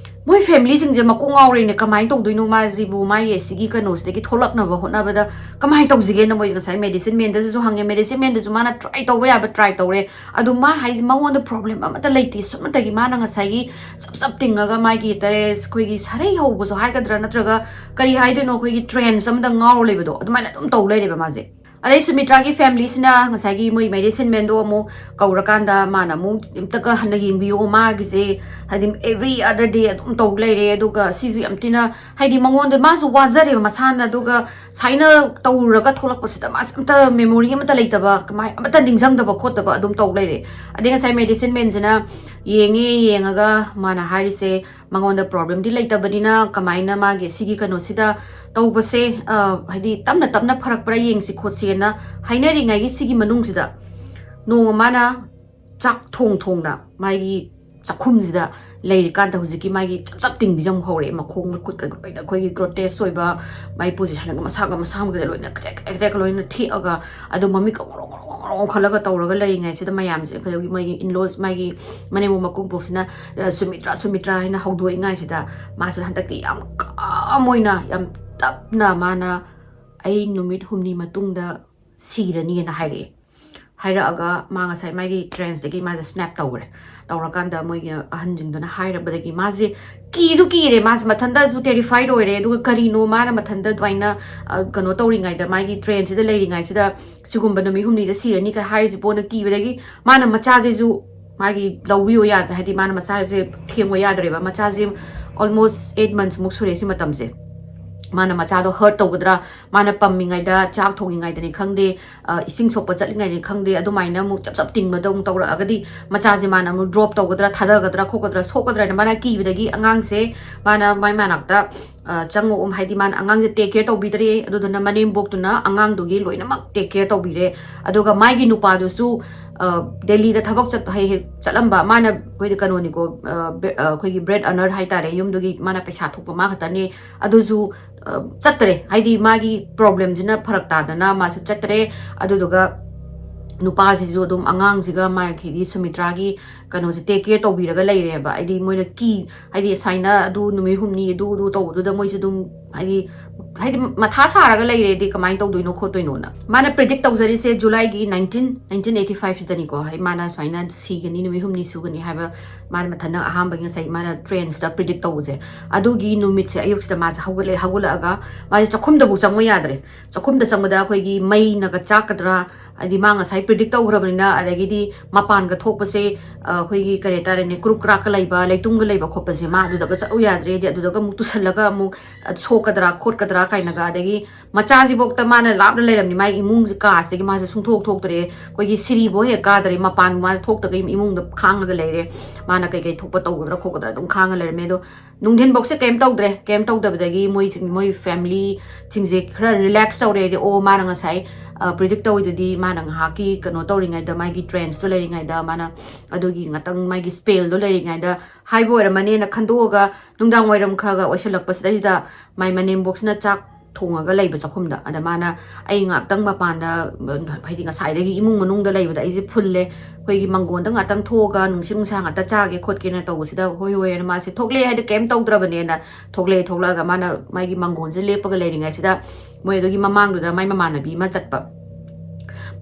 ꯃꯣꯏ ꯐꯦꯃꯤꯂꯤꯁꯤꯡꯁꯦ ꯃꯀꯣꯛ ꯉꯥꯎꯔꯦꯅꯦ꯫ ꯀꯃꯥꯏꯅ ꯇꯧꯗꯣꯏꯅꯣ ꯃꯥꯁꯤꯕꯨ? ꯃꯥꯒꯤ ꯑꯁꯤꯒꯤ ꯀꯩꯅꯣꯁꯤꯗꯒꯤ ꯊꯣꯛꯂꯛꯅꯕ ꯍꯣꯠꯅꯕꯗ ꯀꯃꯥꯏꯅ ꯇꯧꯁꯤꯒꯦꯅ ꯃꯣꯏꯁꯦ ꯉꯁꯥꯏ ꯃꯦꯗꯤꯁꯤꯟ ꯃꯦꯟꯗꯁꯨ ꯍꯪꯉꯦ꯫ ꯃꯦꯗꯤꯁꯤꯟ ꯃꯦꯟꯗꯁꯨ ꯃꯥꯅ ꯇ꯭ꯔꯥꯏ ꯇꯧꯕ ꯌꯥꯕ ꯇ꯭ꯔꯥꯏ ꯇꯧꯔꯦ꯫ ꯑꯗꯨ ꯃꯥ ꯍꯥꯏꯁꯦ ꯃꯉꯣꯟꯗ ꯄ꯭ꯔꯣꯕ꯭ꯂꯦꯝ ꯑꯃꯠꯇ ꯂꯩꯇꯦ, ꯁꯨꯞꯅꯇꯒꯤ ꯃꯥꯅ ꯉꯁꯥꯏꯒꯤ ꯆꯞ ꯆꯞ ꯇꯤꯡꯉꯒ ꯃꯥꯒꯤ ꯇꯔꯦ-, ꯑꯩꯈꯣꯏꯒꯤ ꯁꯔꯩ ꯍꯧꯕꯁꯨ ꯍꯥꯏꯒꯗ꯭ꯔꯥ, ꯅꯠꯇ꯭ꯔꯒ ꯀꯔꯤ ꯍꯥꯏꯗꯣꯏꯅꯣ, ꯑꯩꯈꯣꯏꯒꯤ ꯇ꯭ꯔꯦꯟꯁ ꯑꯃꯗ ꯉꯥꯎꯔ ꯂꯩꯕꯗꯣ, ꯑꯗꯨꯃꯥꯏꯅ ꯑꯗꯨꯝ ꯇꯧ ꯂꯩꯔꯦꯕ ꯃꯥꯁꯦ꯫ ꯑꯗꯩ ꯁꯨꯃꯤꯇ꯭ꯔꯥꯒꯤ ꯐꯦꯃꯤꯂꯤꯁꯤꯅ ꯉꯁꯥꯏꯒꯤ ꯃꯣꯏ ꯃꯦꯗꯤꯁꯤꯟ ꯃꯦꯟꯗꯣ ꯑꯃꯨꯛ ꯀꯧꯔꯀꯥꯟꯗ ꯃꯥꯅ ꯑꯃꯨꯛ ꯑꯝꯇꯒ ꯍꯟꯅ ꯌꯦꯡꯕꯤꯌꯣ, ꯃꯥꯒꯤꯁꯦ ꯍꯥꯏꯗꯤ every other day ꯑꯗꯨꯝ ꯇꯧ ꯂꯩꯔꯦ꯫ ꯑꯗꯨꯒ ꯁꯤꯁꯨ ꯌꯥꯝ ꯊꯤꯅ ꯍꯥꯏꯗꯤ ꯃꯉꯣꯟꯗ ꯃꯥꯁꯨ ꯋꯥꯖꯔꯦꯕ ꯃꯁꯥꯅ, ꯑꯗꯨꯒ ꯁꯨꯃꯥꯏꯅ ꯇꯧꯔꯒ ꯊꯣꯛꯂꯛꯄꯁꯤꯗ ꯃꯥꯁꯦ ꯑꯝꯇ ꯃꯦꯃꯣꯔꯤ ꯑꯃꯠꯇ ꯂꯩꯇꯕ, ꯀꯃꯥꯏ ꯑꯃꯠꯇ ꯅꯤꯡꯁꯤꯡꯗꯕ ꯈꯣꯠꯇꯕ ꯑꯗꯨꯝ ꯇꯧ ꯂꯩꯔꯦ꯫ ꯑꯗꯩ ꯉꯁꯥꯏ ꯃꯦꯗꯤꯁꯤꯟ ꯃꯦꯟꯁꯤꯅ ꯌꯦꯡꯉꯦ, ꯌꯦꯡꯉꯒ ꯃꯥꯅ ꯍꯥꯏꯔꯤꯁꯦ, ꯃꯉꯣꯟꯗ ꯄ꯭ꯔꯣꯕ꯭ꯂꯦꯝꯗꯤ ꯂꯩꯇꯕꯅꯤꯅ ꯀꯃꯥꯏꯅ ꯃꯥꯒꯤ ꯁꯤꯒꯤ ꯀꯩꯅꯣꯁꯤꯗ ꯇꯧꯕꯁꯦ, ꯑ, ꯍꯥꯏꯗꯤ ꯇꯞꯅ ꯇꯞꯅ ꯐꯔꯛꯄ꯭ꯔꯥ ꯌꯦꯡꯁꯤ ꯈꯣꯠꯁꯤꯅ ꯍꯥꯏꯅꯔꯤꯉꯩꯒꯤ ꯁꯤꯒꯤ ꯃꯅꯨꯡꯁꯤꯗ ꯅꯣꯡꯃ ꯃꯥꯅ ꯆꯥꯛ ꯊꯣꯡ ꯊꯣꯡꯅ ꯃꯥꯒꯤ ꯆꯥꯛꯈꯨꯝꯁꯤꯗ ꯂꯩꯔꯤꯀꯥꯟꯗ ꯍꯧꯖꯤꯛꯀꯤ ꯃꯥꯒꯤ ꯆꯞ ꯆꯞ ꯇꯤꯡꯕꯤꯁꯦ ꯑꯃꯨꯛ ꯍꯧꯔꯛꯑꯦ꯫ ꯃꯈꯣꯡ ꯃꯈꯨꯠꯀ ꯂꯣꯏꯅ ꯑꯩꯈꯣꯏꯒꯤ ꯒ꯭ꯔꯣꯇꯦꯁ ꯑꯣꯏꯕ, ꯃꯥꯒꯤ ꯄꯣꯖꯤꯁꯟꯒ ꯃꯁꯥꯒ ꯃꯁꯥꯃꯛꯀꯗ ꯂꯣꯏꯅ ꯀ꯭ꯔꯦꯛ ꯀ꯭ꯔꯦꯛ ꯀ꯭ꯔꯦꯛ ꯂꯣꯏꯅ ꯊꯦꯛꯑꯒ, ꯑꯗꯣ ꯃꯃꯤꯠꯀ ꯉꯣꯔꯣꯡ ꯉꯣꯔꯣꯡ ꯉꯣꯔꯣꯡ ꯈꯜꯂꯒ ꯇꯧꯔꯒ ꯂꯩꯔꯤꯉꯩꯁꯤꯗ ꯃꯌꯥꯝꯁꯦ, ꯑꯩꯈꯣꯏꯒꯤ ꯃꯣꯏꯒꯤ ꯏꯟꯂꯣꯁ, ꯃꯥꯒꯤ ꯃꯅꯦꯝꯕꯣꯛ ꯃꯀꯨꯕꯣꯛꯁꯤꯅ, ꯑ, "ꯁꯨꯃꯤꯇ꯭ꯔꯥ, ꯁꯨꯃꯤꯇ꯭ꯔꯥ" ꯍꯥꯏꯅ ꯍꯧꯗꯣꯛꯏꯉꯩꯁꯤꯗ ꯃꯥꯁꯤꯅ ꯍꯟꯗꯛꯇꯤ ꯌꯥꯝ calm ꯑꯣꯏꯅ, ꯌꯥꯝ ꯇꯞꯅ ꯃꯥꯅ, "ꯑꯩ ꯅꯨꯃꯤꯠ ꯍꯨꯝꯅꯤ ꯃꯇꯨꯡꯗ ꯁꯤꯔꯅꯤꯅ" ꯍꯥꯏꯔꯛꯑꯦ꯫ ꯍꯥꯏꯔꯛꯑꯒ ꯃꯥ ꯉꯁꯥꯏ ꯃꯥꯒꯤ ꯇ꯭ꯔꯦꯟꯁꯇꯒꯤ ꯃꯥꯁꯦ ꯁ꯭ꯅꯦꯞ ꯇꯧꯈ꯭ꯔꯦ꯫ ꯇꯧꯔꯀꯥꯟꯗ ꯃꯣꯏꯒꯤ ꯑꯍꯟꯁꯤꯡꯗꯨꯅ ꯍꯥꯏꯔꯕꯗꯒꯤ ꯃꯥꯁꯦ ꯀꯤꯁꯨ ꯀꯤꯔꯦ, ꯃꯥꯁꯦ ꯃꯊꯟꯇꯁꯨ ꯇꯦꯔꯤꯐꯥꯏꯠ ꯑꯣꯏꯔꯦ꯫ ꯑꯗꯨꯒ ꯀꯔꯤꯅꯣ ꯃꯥꯅ ꯃꯊꯟꯇ ꯑꯗꯨꯃꯥꯏꯅ, ꯑ, ꯀꯩꯅꯣ ꯇꯧꯔꯤꯉꯩꯗ, ꯃꯥꯒꯤ ꯇ꯭ꯔꯦꯟꯁꯤꯗ ꯂꯩꯔꯤꯉꯩꯁꯤꯗ ꯁꯤꯒꯨꯝꯕ ꯅꯨꯃꯤꯠ ꯍꯨꯝꯅꯤꯗ ꯁꯤꯔꯅꯤ ꯀ ꯍꯥꯏꯔꯤꯁꯤꯕꯣꯅ ꯀꯤꯕꯗꯒꯤ ꯃꯥꯅ ꯃꯆꯥꯁꯤꯁꯨ ꯃꯥꯒꯤ ꯂꯧꯕꯤꯌꯣ ꯌꯥꯗ-, ꯍꯥꯏꯗꯤ ꯃꯥꯅ ꯃꯆꯥꯁꯦ ꯊꯦꯡꯉꯣ ꯌꯥꯗ꯭ꯔꯦꯕ꯫ ꯃꯆꯥꯁꯦ almost eight months ꯃꯨꯛ ꯁꯨꯔꯦ ꯁꯤ ꯃꯇꯝꯁꯦ꯫ ꯃꯥꯅ ꯃꯆꯥꯗꯣ ꯍꯔꯠ ꯇꯧꯒꯗ꯭ꯔꯥ, ꯃꯥꯅ ꯄꯝꯃꯤꯉꯩꯗ, ꯆꯥꯛ ꯊꯣꯡꯉꯤꯉꯩꯗꯅꯤ ꯈꯪꯗꯦ, ꯑ, ꯏꯁꯤꯡ ꯁꯣꯛꯄ ꯆꯠꯂꯤꯉꯩꯗꯅꯤ ꯈꯪꯗꯦ, ꯑꯗꯨꯃꯥꯏꯅ ꯑꯃꯨꯛ ꯆꯞ ꯆꯞ ꯇꯤꯡꯕꯗ ꯑꯃꯨꯛ ꯇꯧꯔꯛꯑꯒꯗꯤ ꯃꯆꯥꯁꯦ ꯃꯥꯅ ꯑꯃꯨꯛ ꯗ꯭ꯔꯣꯞ ꯇꯧꯒꯗ꯭ꯔꯥ, ꯊꯥꯗꯒꯗ꯭ꯔꯥ ꯈꯣꯠꯀꯗ꯭ꯔꯥ, ꯁꯣꯛꯀꯗ꯭ꯔꯥ ꯍꯥꯏꯅ ꯃꯥꯅ ꯀꯤꯕꯗꯒꯤ ꯑꯉꯥꯡꯁꯦ ꯃꯥꯅ ꯃꯥꯏ ꯃꯅꯥꯛꯇ, ꯑ, ꯆꯪꯉꯛꯑꯣ, ꯍꯥꯏꯗꯤ ꯃꯥꯅ ꯑꯉꯥꯡꯁꯦ ꯇꯦꯛ ꯀꯦꯌꯔ ꯇꯧꯕꯤꯗ꯭ꯔꯦ꯫ ꯑꯗꯨꯗꯨꯅ ꯃꯅꯦꯝꯕꯣꯛꯇꯨꯅ ꯑꯉꯥꯡꯗꯨꯒꯤ ꯂꯣꯏꯅꯃꯛ ꯇꯦꯛ ꯀꯦꯌꯔ ꯇꯧꯕꯤꯔꯦ꯫ ꯑꯗꯨꯒ ꯃꯥꯒꯤ ꯅꯨꯄꯥꯗꯨꯁꯨ, ꯑ, ꯗꯦꯜꯂꯤꯗ ꯊꯕꯛ ꯆꯠꯄ ꯍꯦꯛ ꯍꯦꯛ ꯆꯠꯂꯝꯕ, ꯃꯥꯅ ꯑꯩꯈꯣꯏꯗꯤ ꯀꯩꯅꯣꯅꯤꯀꯣ, ꯑ, ꯕꯦ-, ꯑ, ꯑꯩꯈꯣꯏꯒꯤ ꯕ꯭ꯔꯦꯗ ꯑꯔꯅꯔ ꯍꯥꯏꯇꯥꯔꯦ, ꯌꯨꯝꯗꯨꯒꯤ ꯃꯥꯅ ꯄꯩꯁꯥ ꯊꯣꯛꯄ ꯃꯥ ꯈꯛꯇꯅꯤ꯫ ꯑꯗꯨꯁꯨ, ꯑ, ꯆꯠꯇ꯭ꯔꯦ, ꯍꯥꯏꯗꯤ ꯃꯥꯒꯤ ꯄ꯭ꯔꯣꯕ꯭ꯂꯦꯝꯁꯤꯅ ꯐꯔꯛ ꯇꯥꯗꯅ ꯃꯥꯁꯨ ꯆꯠꯇ꯭ꯔꯦ꯫ ꯑꯗꯨꯗꯨꯒ ꯅꯨꯄꯥꯁꯤꯁꯨ ꯑꯗꯨꯝ ꯑꯉꯥꯡꯁꯤꯒ ꯃꯥꯒꯤꯗꯤ ꯁꯨꯃꯤꯇ꯭ꯔꯥꯒꯤ ꯀꯩꯅꯣꯁꯦ ꯇꯦꯛ ꯀꯦꯌꯔ ꯇꯧꯕꯤꯔꯒ ꯂꯩꯔꯦꯕ꯫ ꯍꯥꯏꯗꯤ ꯃꯣꯏꯅ ꯀꯤ-, ꯍꯥꯏꯗꯤ ꯁꯨꯃꯥꯏꯅ ꯑꯗꯨ ꯅꯨꯃꯤꯠ ꯍꯨꯝꯅꯤ ꯑꯗꯨ ꯑꯗꯨ ꯇꯧꯕꯗꯨꯗ ꯃꯣꯏꯁꯨ ꯑꯗꯨꯝ ꯍꯥꯏꯗꯤ, ꯍꯥꯏꯗꯤ ꯃꯊꯥ ꯁꯥꯔꯒ ꯂꯩꯔꯦꯗꯤ ꯀꯃꯥꯏꯅ ꯇꯧꯗꯣꯏꯅꯣ ꯈꯣꯠꯇꯣꯏꯅꯣꯅ꯫ ꯃꯥꯅ ꯄ꯭ꯔꯤꯗꯤꯛ ꯇꯧꯖꯔꯤꯁꯦ ꯖꯨꯂꯥꯏꯒꯤ ꯅꯥꯏꯟꯇꯤꯟ, ꯅꯥꯏꯟꯇꯤꯟ ꯑꯩꯠꯇꯤ ꯐꯥꯏꯚꯁꯤꯗꯅꯤꯀꯣ꯫ ꯍꯥꯏ, ꯃꯥꯅ ꯁꯨꯃꯥꯏꯅ ꯁꯤꯒꯅꯤ, ꯅꯨꯃꯤꯠ ꯍꯨꯝꯅꯤ ꯁꯨꯒꯅꯤ ꯍꯥꯏꯕ ꯃꯥꯅ ꯃꯊꯟꯇ ꯑꯍꯥꯟꯕꯒꯤ ꯉꯁꯥꯏ ꯃꯥꯅ ꯇ꯭ꯔꯦꯟꯁꯇ ꯄ꯭ꯔꯤꯗꯤꯛ ꯇꯧꯕꯁꯦ꯫ ꯑꯗꯨꯒꯤ ꯅꯨꯃꯤꯠꯁꯦ ꯑꯌꯨꯛꯁꯤꯗ ꯃꯥꯁꯦ ꯍꯧꯒꯠꯂꯛꯑꯦ, ꯍꯧꯒꯠꯂꯛꯑꯒ ꯃꯥꯁꯦ ꯆꯥꯛꯈꯨꯝꯗꯕꯨ ꯆꯪꯕ ꯌꯥꯗ꯭ꯔꯦ꯫ ꯆꯥꯛꯈꯨꯝꯗ ꯆꯪꯕꯗ ꯑꯩꯈꯣꯏꯒꯤ ꯃꯩꯅꯒ ꯆꯥꯛꯀꯗ꯭ꯔꯥ, ꯍꯥꯏꯗꯤ ꯃꯥ ꯉꯁꯥꯏ ꯄ꯭ꯔꯤꯗꯤꯛ ꯇꯧꯈ꯭ꯔꯕꯅꯤꯅ, ꯑꯗꯒꯤꯗꯤ ꯃꯄꯥꯟꯒ ꯊꯣꯛꯄꯁꯦ, ꯑ, ꯑꯩꯈꯣꯏꯒꯤ ꯀꯔꯤ ꯍꯥꯏꯇꯥꯔꯦꯅꯦ, ꯀ꯭ꯔꯨꯛ ꯀ꯭ꯔꯥꯛꯀ ꯂꯩꯕ, ꯂꯩꯇꯨꯝꯒ ꯂꯩꯕ ꯈꯣꯠꯄꯁꯦ ꯃꯥ ꯑꯗꯨꯗꯒ ꯆꯠꯂꯨ ꯌꯥꯗ꯭ꯔꯦ, ꯍꯥꯏꯗꯤ ꯑꯗꯨꯗꯒ ꯑꯃꯨꯛ ꯇꯨꯁꯜꯂꯒ ꯑꯃꯨꯛ, ꯑ, ꯁꯣꯛꯀꯗ꯭ꯔꯥ ꯈꯣꯠꯀꯗ꯭ꯔꯥ ꯀꯥꯏꯅꯒ, ꯑꯗꯒꯤ ꯃꯆꯥꯁꯤꯐꯧꯗ ꯃꯥꯅ ꯂꯥꯞꯅ ꯂꯩꯔꯝꯅꯤ, ꯃꯥꯒꯤ ꯏꯃꯨꯡꯁꯦ ꯀꯥꯁꯤꯗꯒꯤ ꯃꯥꯁꯦ ꯁꯨꯡꯊꯣꯛ ꯊꯣꯛꯇ꯭ꯔꯦ, ꯑꯩꯈꯣꯏꯒꯤ ꯁꯤꯔꯤꯐꯧ ꯍꯦꯛ ꯀꯥꯗ꯭ꯔꯦ, ꯃꯄꯥꯟ ꯃꯥꯁꯦ ꯊꯣꯛꯇꯒꯩ ꯏꯃꯨꯡꯗ ꯈꯥꯡꯉꯒ ꯂꯩꯔꯦ꯫ ꯃꯥꯅ ꯀꯩꯀꯩ ꯊꯣꯛꯄ ꯇꯧꯒꯗ꯭ꯔꯥ ꯈꯣꯠꯀꯗ꯭ꯔꯥ ꯑꯗꯨꯝ ꯈꯥꯡꯉ ꯂꯩꯔꯝꯃꯦ꯫ ꯑꯗꯣ ꯅꯨꯡꯊꯤꯟꯐꯧꯁꯦ ꯀꯩꯝ ꯇꯧꯗ꯭ꯔꯦ꯫ ꯀꯩꯝ ꯇꯧꯗꯕꯗꯒꯤ ꯃꯣꯏꯁꯤꯡ, ꯃꯣꯏ ꯐꯦꯃꯤꯂꯤꯁꯤꯡꯁꯦ ꯈꯔ ꯔꯤꯂꯦꯛꯁ ꯇꯧꯔꯦ꯫ ꯍꯥꯏꯗꯤ, ꯑꯣ, ꯃꯥꯅ ꯉꯁꯥꯏ, ꯑ, ꯄ꯭ꯔꯤꯗꯤꯛ ꯇꯧꯋꯤꯗꯨꯗꯤ ꯃꯥꯅ ꯉꯥꯏꯍꯥꯛꯀꯤ ꯀꯩꯅꯣ ꯇꯧꯔꯤꯉꯩꯗ, ꯃꯥꯒꯤ ꯇ꯭ꯔꯦꯟꯁꯇꯣ ꯂꯩꯔꯤꯉꯩꯗ, ꯃꯥꯅ ꯑꯗꯨꯒꯤ ꯉꯥꯛꯇꯪ ꯃꯥꯒꯤ ꯁ꯭ꯄꯦꯜꯗꯣ ꯂꯩꯔꯤꯉꯩꯗ ꯍꯥꯏꯕ ꯑꯣꯏꯔꯝꯃꯅꯦꯅ ꯈꯟꯗꯣꯛꯑꯒ, ꯅꯨꯡꯗꯥꯡ ꯋꯥꯏꯔꯝ ꯈꯔ ꯈꯔ ꯑꯣꯏꯁꯜꯂꯛꯄꯁꯤꯗꯩꯁꯤꯗ ꯃꯥꯏ ꯃꯅꯦꯝꯕꯣꯛꯁꯤꯅ ꯆꯥꯛ ꯊꯣꯡꯉꯒ ꯂꯩꯕ ꯆꯥꯛꯈꯨꯝꯗ꯫ ꯑꯗ ꯃꯥꯅ, "ꯑꯩ ꯉꯥꯛꯇꯪ ꯃꯄꯥꯟꯗ, ꯍꯥꯏꯗꯤ, ꯉꯁꯥꯏꯗꯒꯤ ꯏꯃꯨꯡ ꯃꯅꯨꯡꯗ ꯂꯩꯕꯗ ꯑꯩꯁꯦ ꯐꯨꯜꯂꯦ, ꯑꯩꯈꯣꯏꯒꯤ ꯃꯪꯒꯣꯟꯗ ꯉꯥꯛꯇꯪ ꯊꯣꯛꯑꯒ ꯅꯨꯡꯁꯤꯠ ꯅꯨꯡꯁꯥ ꯉꯥꯛꯇ ꯆꯥꯒꯦ ꯈꯣꯠꯀꯦꯅ" ꯇꯧꯕꯁꯤꯗ, "ꯍꯣꯏ, ꯍꯣꯏ" ꯍꯥꯏꯅ ꯃꯥꯁꯦ ꯊꯣꯛꯂꯛꯑꯦ, ꯍꯥꯏꯗꯤ ꯀꯩꯝ ꯇꯧꯗ꯭ꯔꯕꯅꯦꯅ ꯊꯣꯛꯂꯛꯑꯦ꯫ ꯊꯣꯛꯂꯛꯑꯒ ꯃꯥꯅ ꯃꯥꯒꯤ ꯃꯪꯒꯣꯟꯁꯦ ꯂꯦꯞꯄꯒ ꯂꯩꯔꯤꯉꯩꯁꯤꯗ, ꯃꯣꯏ ꯑꯗꯨꯒꯤ ꯃꯃꯥꯡꯗꯨꯗ ꯃꯥꯏ ꯃꯃꯥꯟꯅꯕꯤ ꯑꯃ ꯆꯠꯄ꯫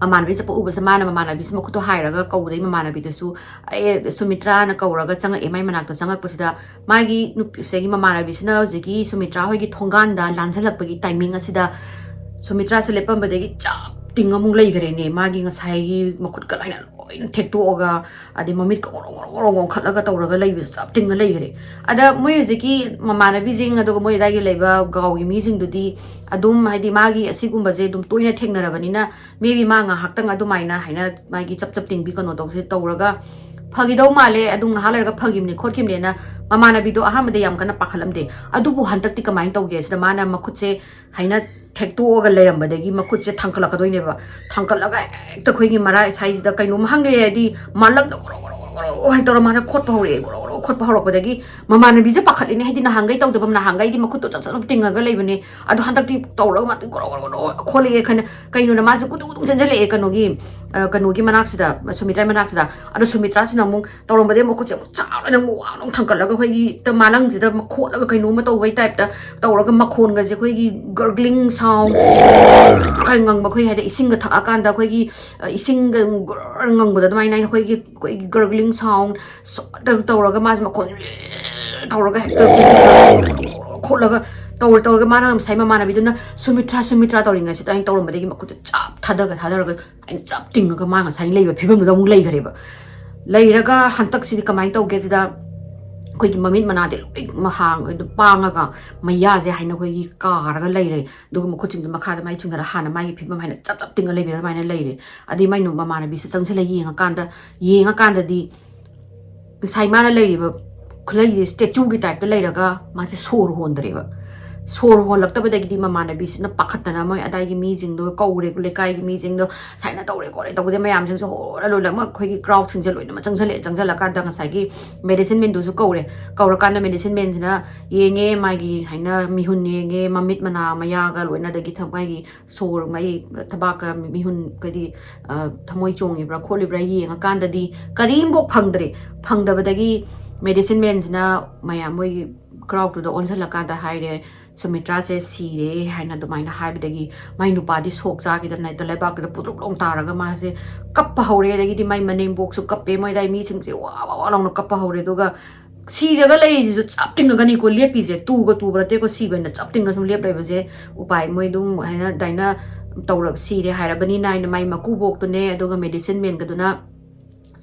ꯃꯃꯥꯟꯅꯕꯤ ꯆꯠꯄ ꯎꯕꯁꯦ, ꯃꯥꯅ ꯃꯃꯥꯟꯅꯕꯤꯁꯤ ꯃꯈꯨꯠꯇꯣ ꯍꯥꯏꯔꯒ ꯀꯧꯕꯗꯩ ꯃꯃꯥꯟꯅꯕꯤꯗꯨꯁꯨ, "ꯑꯦ, ꯁꯨꯃꯤꯇ꯭ꯔꯥꯅ ꯀꯧꯔꯒ ꯆꯪꯉꯛꯑꯦ"꯫ ꯃꯥꯏ ꯃꯅꯥꯛꯇ ꯆꯪꯉꯛꯄꯁꯤꯗ ꯃꯥꯒꯤ ꯅꯨꯄꯤꯁꯤꯒꯤ ꯃꯃꯥꯟꯅꯕꯤꯁꯤꯅ ꯍꯧꯖꯤꯛꯀꯤ ꯁꯨꯃꯤꯇ꯭ꯔꯥ ꯍꯣꯏꯒꯤ ꯊꯣꯡꯒꯥꯟꯗ ꯂꯥꯟꯁꯤꯜꯂꯛꯄꯒꯤ ꯇꯥꯏꯃꯤꯡ ꯑꯁꯤꯗ ꯁꯨꯃꯤꯇ꯭ꯔꯥꯁꯦ ꯂꯦꯞꯄꯝꯕꯗꯒꯤ ꯆꯞ ꯇꯤꯡ ꯑꯃꯨꯛ ꯂꯩꯈ꯭ꯔꯦꯅꯦ꯫ ꯃꯥꯒꯤ ꯉꯁꯥꯏꯒꯤ ꯃꯈꯨꯠꯀ ꯂꯣꯏꯅ ꯂꯣꯏꯅ ꯊꯦꯛꯇꯣꯛꯑꯒ, ꯑꯗꯩ ꯃꯃꯤꯠꯀ ꯉꯣꯔꯣꯡ ꯉꯣꯔꯣꯡ ꯉꯣꯔꯣꯡ ꯉꯣꯔꯣꯡ ꯈꯠꯂꯒ ꯇꯧꯔꯒ ꯂꯩꯕꯁꯦ ꯆꯞ ꯇꯤꯡꯅ ꯂꯩꯈ꯭ꯔꯦ꯫ ꯑꯗ ꯃꯣꯏ ꯍꯧꯖꯤꯛꯀꯤ ꯃꯃꯥꯟꯅꯕꯤꯁꯤꯡ ꯑꯗꯨꯒ ꯃꯣꯏ ꯑꯗꯥꯏꯒꯤ ꯂꯩꯕ ꯒꯥꯎꯒꯤ ꯃꯤꯁꯤꯡꯗꯨꯗꯤ ꯑꯗꯨꯝ, ꯍꯥꯏꯗꯤ, ꯃꯥꯒꯤ ꯑꯁꯤꯒꯨꯝꯕꯁꯦ ꯑꯗꯨꯝ ꯇꯣꯏꯅ ꯊꯦꯡꯅꯔꯕꯅꯤꯅ, maybe ꯃꯥ ꯉꯥꯏꯍꯥꯛꯇꯪ ꯑꯗꯨꯃꯥꯏꯅ ꯍꯥꯏꯅ ꯃꯥꯒꯤ ꯆꯞ ꯆꯞ ꯇꯤꯡꯕꯤ ꯀꯩꯅꯣ ꯇꯧꯁꯦ ꯇꯧꯔꯒ ꯐꯈꯤꯗꯧ ꯃꯥꯜꯂꯦ, ꯑꯗꯨꯝ ꯉꯥꯏꯍꯥꯛ ꯂꯩꯔꯒ ꯐꯈꯤꯕꯅꯤ ꯈꯣꯠꯈꯤꯕꯅꯦꯅ ꯃꯃꯥꯟꯅꯕꯤꯗꯣ ꯑꯍꯥꯟꯕꯗ ꯌꯥꯝ ꯀꯟꯅ ꯄꯥꯈꯠꯂꯝꯗꯦ꯫ ꯑꯗꯨꯕꯨ ꯍꯟꯗꯛꯇꯤ ꯀꯃꯥꯏꯅ ꯇꯧꯒꯦ ꯁꯤꯗ, ꯃꯥꯅ ꯃꯈꯨꯠꯁꯦ ꯍꯥꯏꯅ ꯊꯦꯛꯇꯣꯛꯑꯒ ꯂꯩꯔꯝꯕꯗꯒꯤ ꯃꯈꯨꯠꯁꯦ ꯊꯥꯡꯀꯠꯂꯛꯀꯗꯣꯏꯅꯦꯕ꯫ ꯊꯥꯡꯀꯠꯂꯒ ꯍꯦꯛꯇ ꯑꯩꯈꯣꯏꯒꯤ ꯃꯔꯥꯏ ꯁꯥꯏꯁꯤꯗ ꯀꯩꯅꯣꯝ ꯍꯪꯗ꯭ꯔꯦ ꯍꯥꯏꯗꯤ, ꯃꯥꯂꯪꯗ ꯒꯣꯔꯣ ꯒꯣꯔꯣ ꯒꯣꯔꯣ ꯒꯣꯔꯣ ꯍꯥꯏꯅ ꯇꯧꯔ ꯃꯥꯅ ꯈꯣꯠꯄ ꯍꯧꯔꯛꯑꯦ꯫ ꯒꯣꯔꯣ ꯒꯣꯔꯣ ꯈꯣꯠꯄ ꯍꯧꯔꯛꯄꯗꯒꯤ ꯃꯃꯥꯟꯅꯕꯤꯁꯦ ꯄꯥꯈꯠꯂꯤꯅꯦ, ꯍꯥꯏꯗꯤ ꯅꯍꯥꯟꯈꯩ ꯇꯧꯗꯕ, ꯅꯍꯥꯟꯈꯩꯗꯤ ꯃꯈꯨꯠꯇꯣ ꯆꯠ ꯆꯠ ꯇꯤꯡꯉꯒ ꯂꯩꯕꯅꯦ, ꯑꯗꯣ ꯍꯟꯗꯛꯇꯤ ꯇꯧꯔꯒ ꯃꯥ ꯒꯣꯔꯣ ꯒꯣꯔꯣ ꯒꯣꯔꯣ ꯈꯣꯠꯂꯛꯑꯦ ꯈꯟꯅ꯫ ꯀꯩꯅꯣꯅ ꯃꯥꯁꯦ ꯀꯨꯗꯨ ꯀꯨꯗꯨ ꯆꯦꯟꯁꯤꯜꯂꯛꯑꯦ ꯀꯩꯅꯣꯒꯤ, ꯑ, ꯀꯩꯅꯣꯒꯤ ꯃꯅꯥꯛꯁꯤꯗ, ꯁꯨꯃꯤꯇ꯭ꯔꯥꯒꯤ ꯃꯅꯥꯛꯁꯤꯗ꯫ ꯑꯗꯣ ꯁꯨꯃꯤꯇ꯭ꯔꯥꯁꯤꯅ ꯑꯃꯨꯛ ꯇꯧꯔꯝꯕꯗꯒꯤ ꯃꯈꯨꯠꯁꯦ ꯑꯃꯨꯛ ꯆꯥꯎꯅ ꯑꯃꯨꯛ ꯋꯥꯡꯅ ꯑꯃꯨꯛ ꯊꯥꯡꯀꯠꯂꯒ ꯑꯩꯈꯣꯏꯒꯤ ꯇ-, ꯃꯥꯂꯪꯁꯤꯗ ꯈꯣꯠꯂꯒ ꯀꯩꯅꯣꯝꯃ ꯇꯧꯕꯩ ꯇꯥꯏꯞꯇ ꯇꯧꯔꯒ ꯃꯈꯣꯟꯒꯁꯦ ꯑꯩꯈꯣꯏꯒꯤ gargling sound ꯀꯥꯏ ꯉꯪꯕ, ꯑꯩꯈꯣꯏ ꯍꯥꯏꯗꯤ ꯏꯁꯤꯡꯒ ꯊꯛꯑꯀꯥꯟꯗ ꯑꯩꯈꯣꯏꯒꯤ, ꯑ, ꯏꯁꯤꯡꯒ ꯒꯨꯔ ꯉꯪꯕꯗꯣ ꯑꯗꯨꯃꯥꯏꯅ ꯑꯩꯈꯣꯏꯒꯤ, ꯑꯩꯈꯣꯏꯒꯤ gargling sound ꯁꯣꯗ ꯇꯧꯔꯒ ꯃꯥꯁꯦ ꯃꯈꯣꯟ ꯇꯧꯔꯒ ꯍꯦꯛꯇ ꯈꯣꯠꯂꯒ ꯇꯧꯔ ꯇꯧꯔꯒ ꯃꯥꯅ ꯉꯁꯥꯏ ꯃꯃꯥꯟꯅꯕꯤꯗꯨꯅ "ꯁꯨꯃꯤꯇ꯭ꯔꯥ, ꯁꯨꯃꯤꯇ꯭ꯔꯥ" ꯇꯧꯔꯤꯉꯩꯁꯤꯗ ꯑꯩꯅ ꯇꯧꯔꯝꯕꯗꯒꯤ ꯃꯈꯨꯠꯇ ꯆꯞ ꯊꯥꯗꯒ ꯊꯥꯗꯔꯒ ꯑꯩꯅ ꯆꯞ ꯇꯤꯡꯉꯒ ꯃꯥ ꯉꯁꯥꯏ ꯂꯩꯕ ꯐꯤꯕꯝꯗꯨꯗ ꯑꯃꯨꯛ ꯂꯩꯈ꯭ꯔꯦꯕ꯫ ꯂꯩꯔꯒ ꯍꯟꯗꯛꯁꯤꯗꯤ ꯀꯃꯥꯏꯅ ꯇꯧꯒꯦ ꯁꯤꯗ, ꯑꯩꯈꯣꯏꯒꯤ ꯃꯃꯤꯠ ꯃꯅꯥꯗꯤ ꯂꯣꯏ ꯃꯍꯥꯡ ꯑꯗꯨꯝ ꯄꯥꯡꯉꯒ ꯃꯌꯥꯁꯦ ꯍꯥꯏꯅ ꯑꯩꯈꯣꯏꯒꯤ ꯀꯥꯔꯒ ꯂꯩꯔꯦ꯫ ꯑꯗꯨꯒ ꯃꯈꯨꯠꯁꯤꯡꯗꯣ ꯃꯈꯥꯗ ꯃꯥꯏ ꯆꯤꯡꯊꯔ ꯍꯥꯟꯅ ꯃꯥꯒꯤ ꯐꯤꯕꯝ ꯍꯥꯏꯅ ꯆꯞ ꯆꯞ ꯇꯤꯡꯉ ꯂꯩꯕ ꯑꯗꯨꯃꯥꯏꯅ ꯂꯩꯔꯦ꯫ ꯑꯗꯩ ꯃꯥꯏ ꯅꯨ-, ꯃꯃꯥꯟꯅꯕꯤꯁꯦ ꯆꯪꯁꯤꯜꯂ ꯌꯦꯡꯉꯀꯥꯟꯗ, ꯌꯦꯡꯉꯀꯥꯟꯗꯗꯤ ꯉꯁꯥꯏ ꯃꯥꯅ ꯂꯩꯔꯤꯕ ꯈꯨꯂꯩꯁꯦ statue ꯒꯤ type ꯇ ꯂꯩꯔꯒ ꯃꯥꯁꯦ ꯁꯣꯔ ꯍꯣꯟꯗ꯭ꯔꯦꯕ꯫ ꯁꯣꯔ ꯍꯣꯜꯂꯛꯇꯕꯗꯒꯤꯗꯤ ꯃꯃꯥꯟꯅꯕꯤꯁꯤꯅ ꯄꯥꯈꯠꯇꯅ ꯃꯣꯏ ꯑꯗꯥꯏꯒꯤ ꯃꯤꯁꯤꯡꯗꯣ ꯀꯧꯔꯦ, ꯂꯩꯀꯥꯏꯒꯤ ꯃꯤꯁꯤꯡꯗꯣ ꯁꯨꯃꯥꯏꯅ ꯇꯧꯔꯦ ꯈꯣꯠꯂꯦ ꯇꯧꯕꯗꯩ ꯃꯌꯥꯝꯁꯤꯡꯁꯦ ꯍꯣꯔ ꯂꯣꯏꯅꯃꯛ ꯑꯩꯈꯣꯏꯒꯤ crowd ꯁꯤꯡꯁꯦ ꯂꯣꯏꯅꯃꯛ ꯆꯪꯁꯤꯜꯂꯛꯑꯦ꯫ ꯆꯪꯁꯤꯜꯂꯀꯥꯟꯗ ꯉꯁꯥꯏꯒꯤ medicine man ꯗꯨꯁꯨ ꯀꯧꯔꯦ꯫ ꯀꯧꯔꯀꯥꯟꯗ medicine man ꯁꯤꯅ ꯌꯦꯡꯉꯦ, ꯃꯥꯒꯤ ꯍꯥꯏꯅ ꯃꯤꯍꯨꯟ ꯌꯦꯡꯉꯦ, ꯃꯃꯤꯠ ꯃꯅꯥ ꯃꯌꯥꯒ ꯂꯣꯏꯅꯗꯒꯤ ꯊ-, ꯃꯥꯒꯤ ꯁꯣꯔ, ꯃꯥꯒꯤ ꯊꯕꯥꯛꯀ ꯃꯤꯍꯨꯟ, ꯀꯔꯤ, ꯑ, ꯊꯃꯣꯏ ꯆꯣꯡꯉꯤꯕ꯭ꯔꯥ ꯈꯣꯠꯂꯤꯕ꯭ꯔꯥ ꯌꯦꯡꯉꯀꯥꯟꯗꯗꯤ ꯀꯔꯤꯝꯐꯥꯎ ꯐꯪꯗ꯭ꯔꯦ꯫ ꯐꯪꯗꯕꯗꯒꯤ medicine man ꯁꯤꯅ ꯃꯌꯥꯝ ꯃꯣꯏꯒꯤ crowd ꯇꯨꯗ ꯑꯣꯟꯁꯤꯜꯂꯀꯥꯟꯗ ꯍꯥꯏꯔꯦ, "ꯁꯨꯃꯤꯇ꯭ꯔꯥꯁꯦ ꯁꯤꯔꯦ" ꯍꯥꯏꯅ ꯑꯗꯨꯃꯥꯏꯅ ꯍꯥꯏꯕꯗꯒꯤ ꯃꯥꯏ ꯅꯨꯄꯥꯗꯤ ꯁꯣꯛ ꯆꯥꯈꯤꯗꯅ ꯍꯦꯛꯇ ꯂꯩꯕꯥꯛꯇꯨꯗ ꯄꯨꯗ꯭ꯔꯨꯞ ꯂꯥꯎ ꯇꯥꯔꯒ ꯃꯥꯁꯦ ꯀꯞꯄ ꯍꯧꯔꯦ꯫ ꯑꯗꯒꯤꯗꯤ ꯃꯥꯏ ꯃꯅꯦꯝꯕꯣꯛꯁꯨ ꯀꯞꯄꯦ꯫ ꯃꯣꯏ ꯑꯗꯥꯏ ꯃꯤꯁꯤꯡꯁꯦ ꯋꯥ ꯋꯥ ꯋꯥ ꯂꯥꯎꯅ ꯀꯞꯄ ꯍꯧꯔꯦ꯫ ꯑꯗꯨꯒ ꯁꯤꯔꯒ ꯂꯩꯔꯤꯁꯤꯁꯨ ꯆꯞ ꯇꯤꯡꯉꯒꯅꯤꯀꯣ ꯂꯦꯞꯄꯤꯁꯦ, ꯇꯨꯒ ꯇꯨꯕ ꯅꯠꯇꯦꯀꯣ, ꯁꯤꯕ ꯍꯥꯏꯅ ꯆꯞ ꯇꯤꯡꯉ ꯁꯨꯝ ꯂꯦꯞ ꯂꯩꯕꯁꯦ ꯎꯄꯥꯏ, ꯃꯣꯏ ꯑꯗꯨꯝ ꯍꯥꯏꯅ ꯑꯗꯥꯏꯅ ꯇꯧꯔ ꯁꯤꯔꯦ ꯍꯥꯏꯔꯕꯅꯤꯅ ꯍꯥꯏꯅ ꯃꯥꯏ ꯃꯀꯨꯕꯣꯛꯇꯨꯅꯦ ꯑꯗꯨꯒ medicine man ꯒꯗꯨꯅ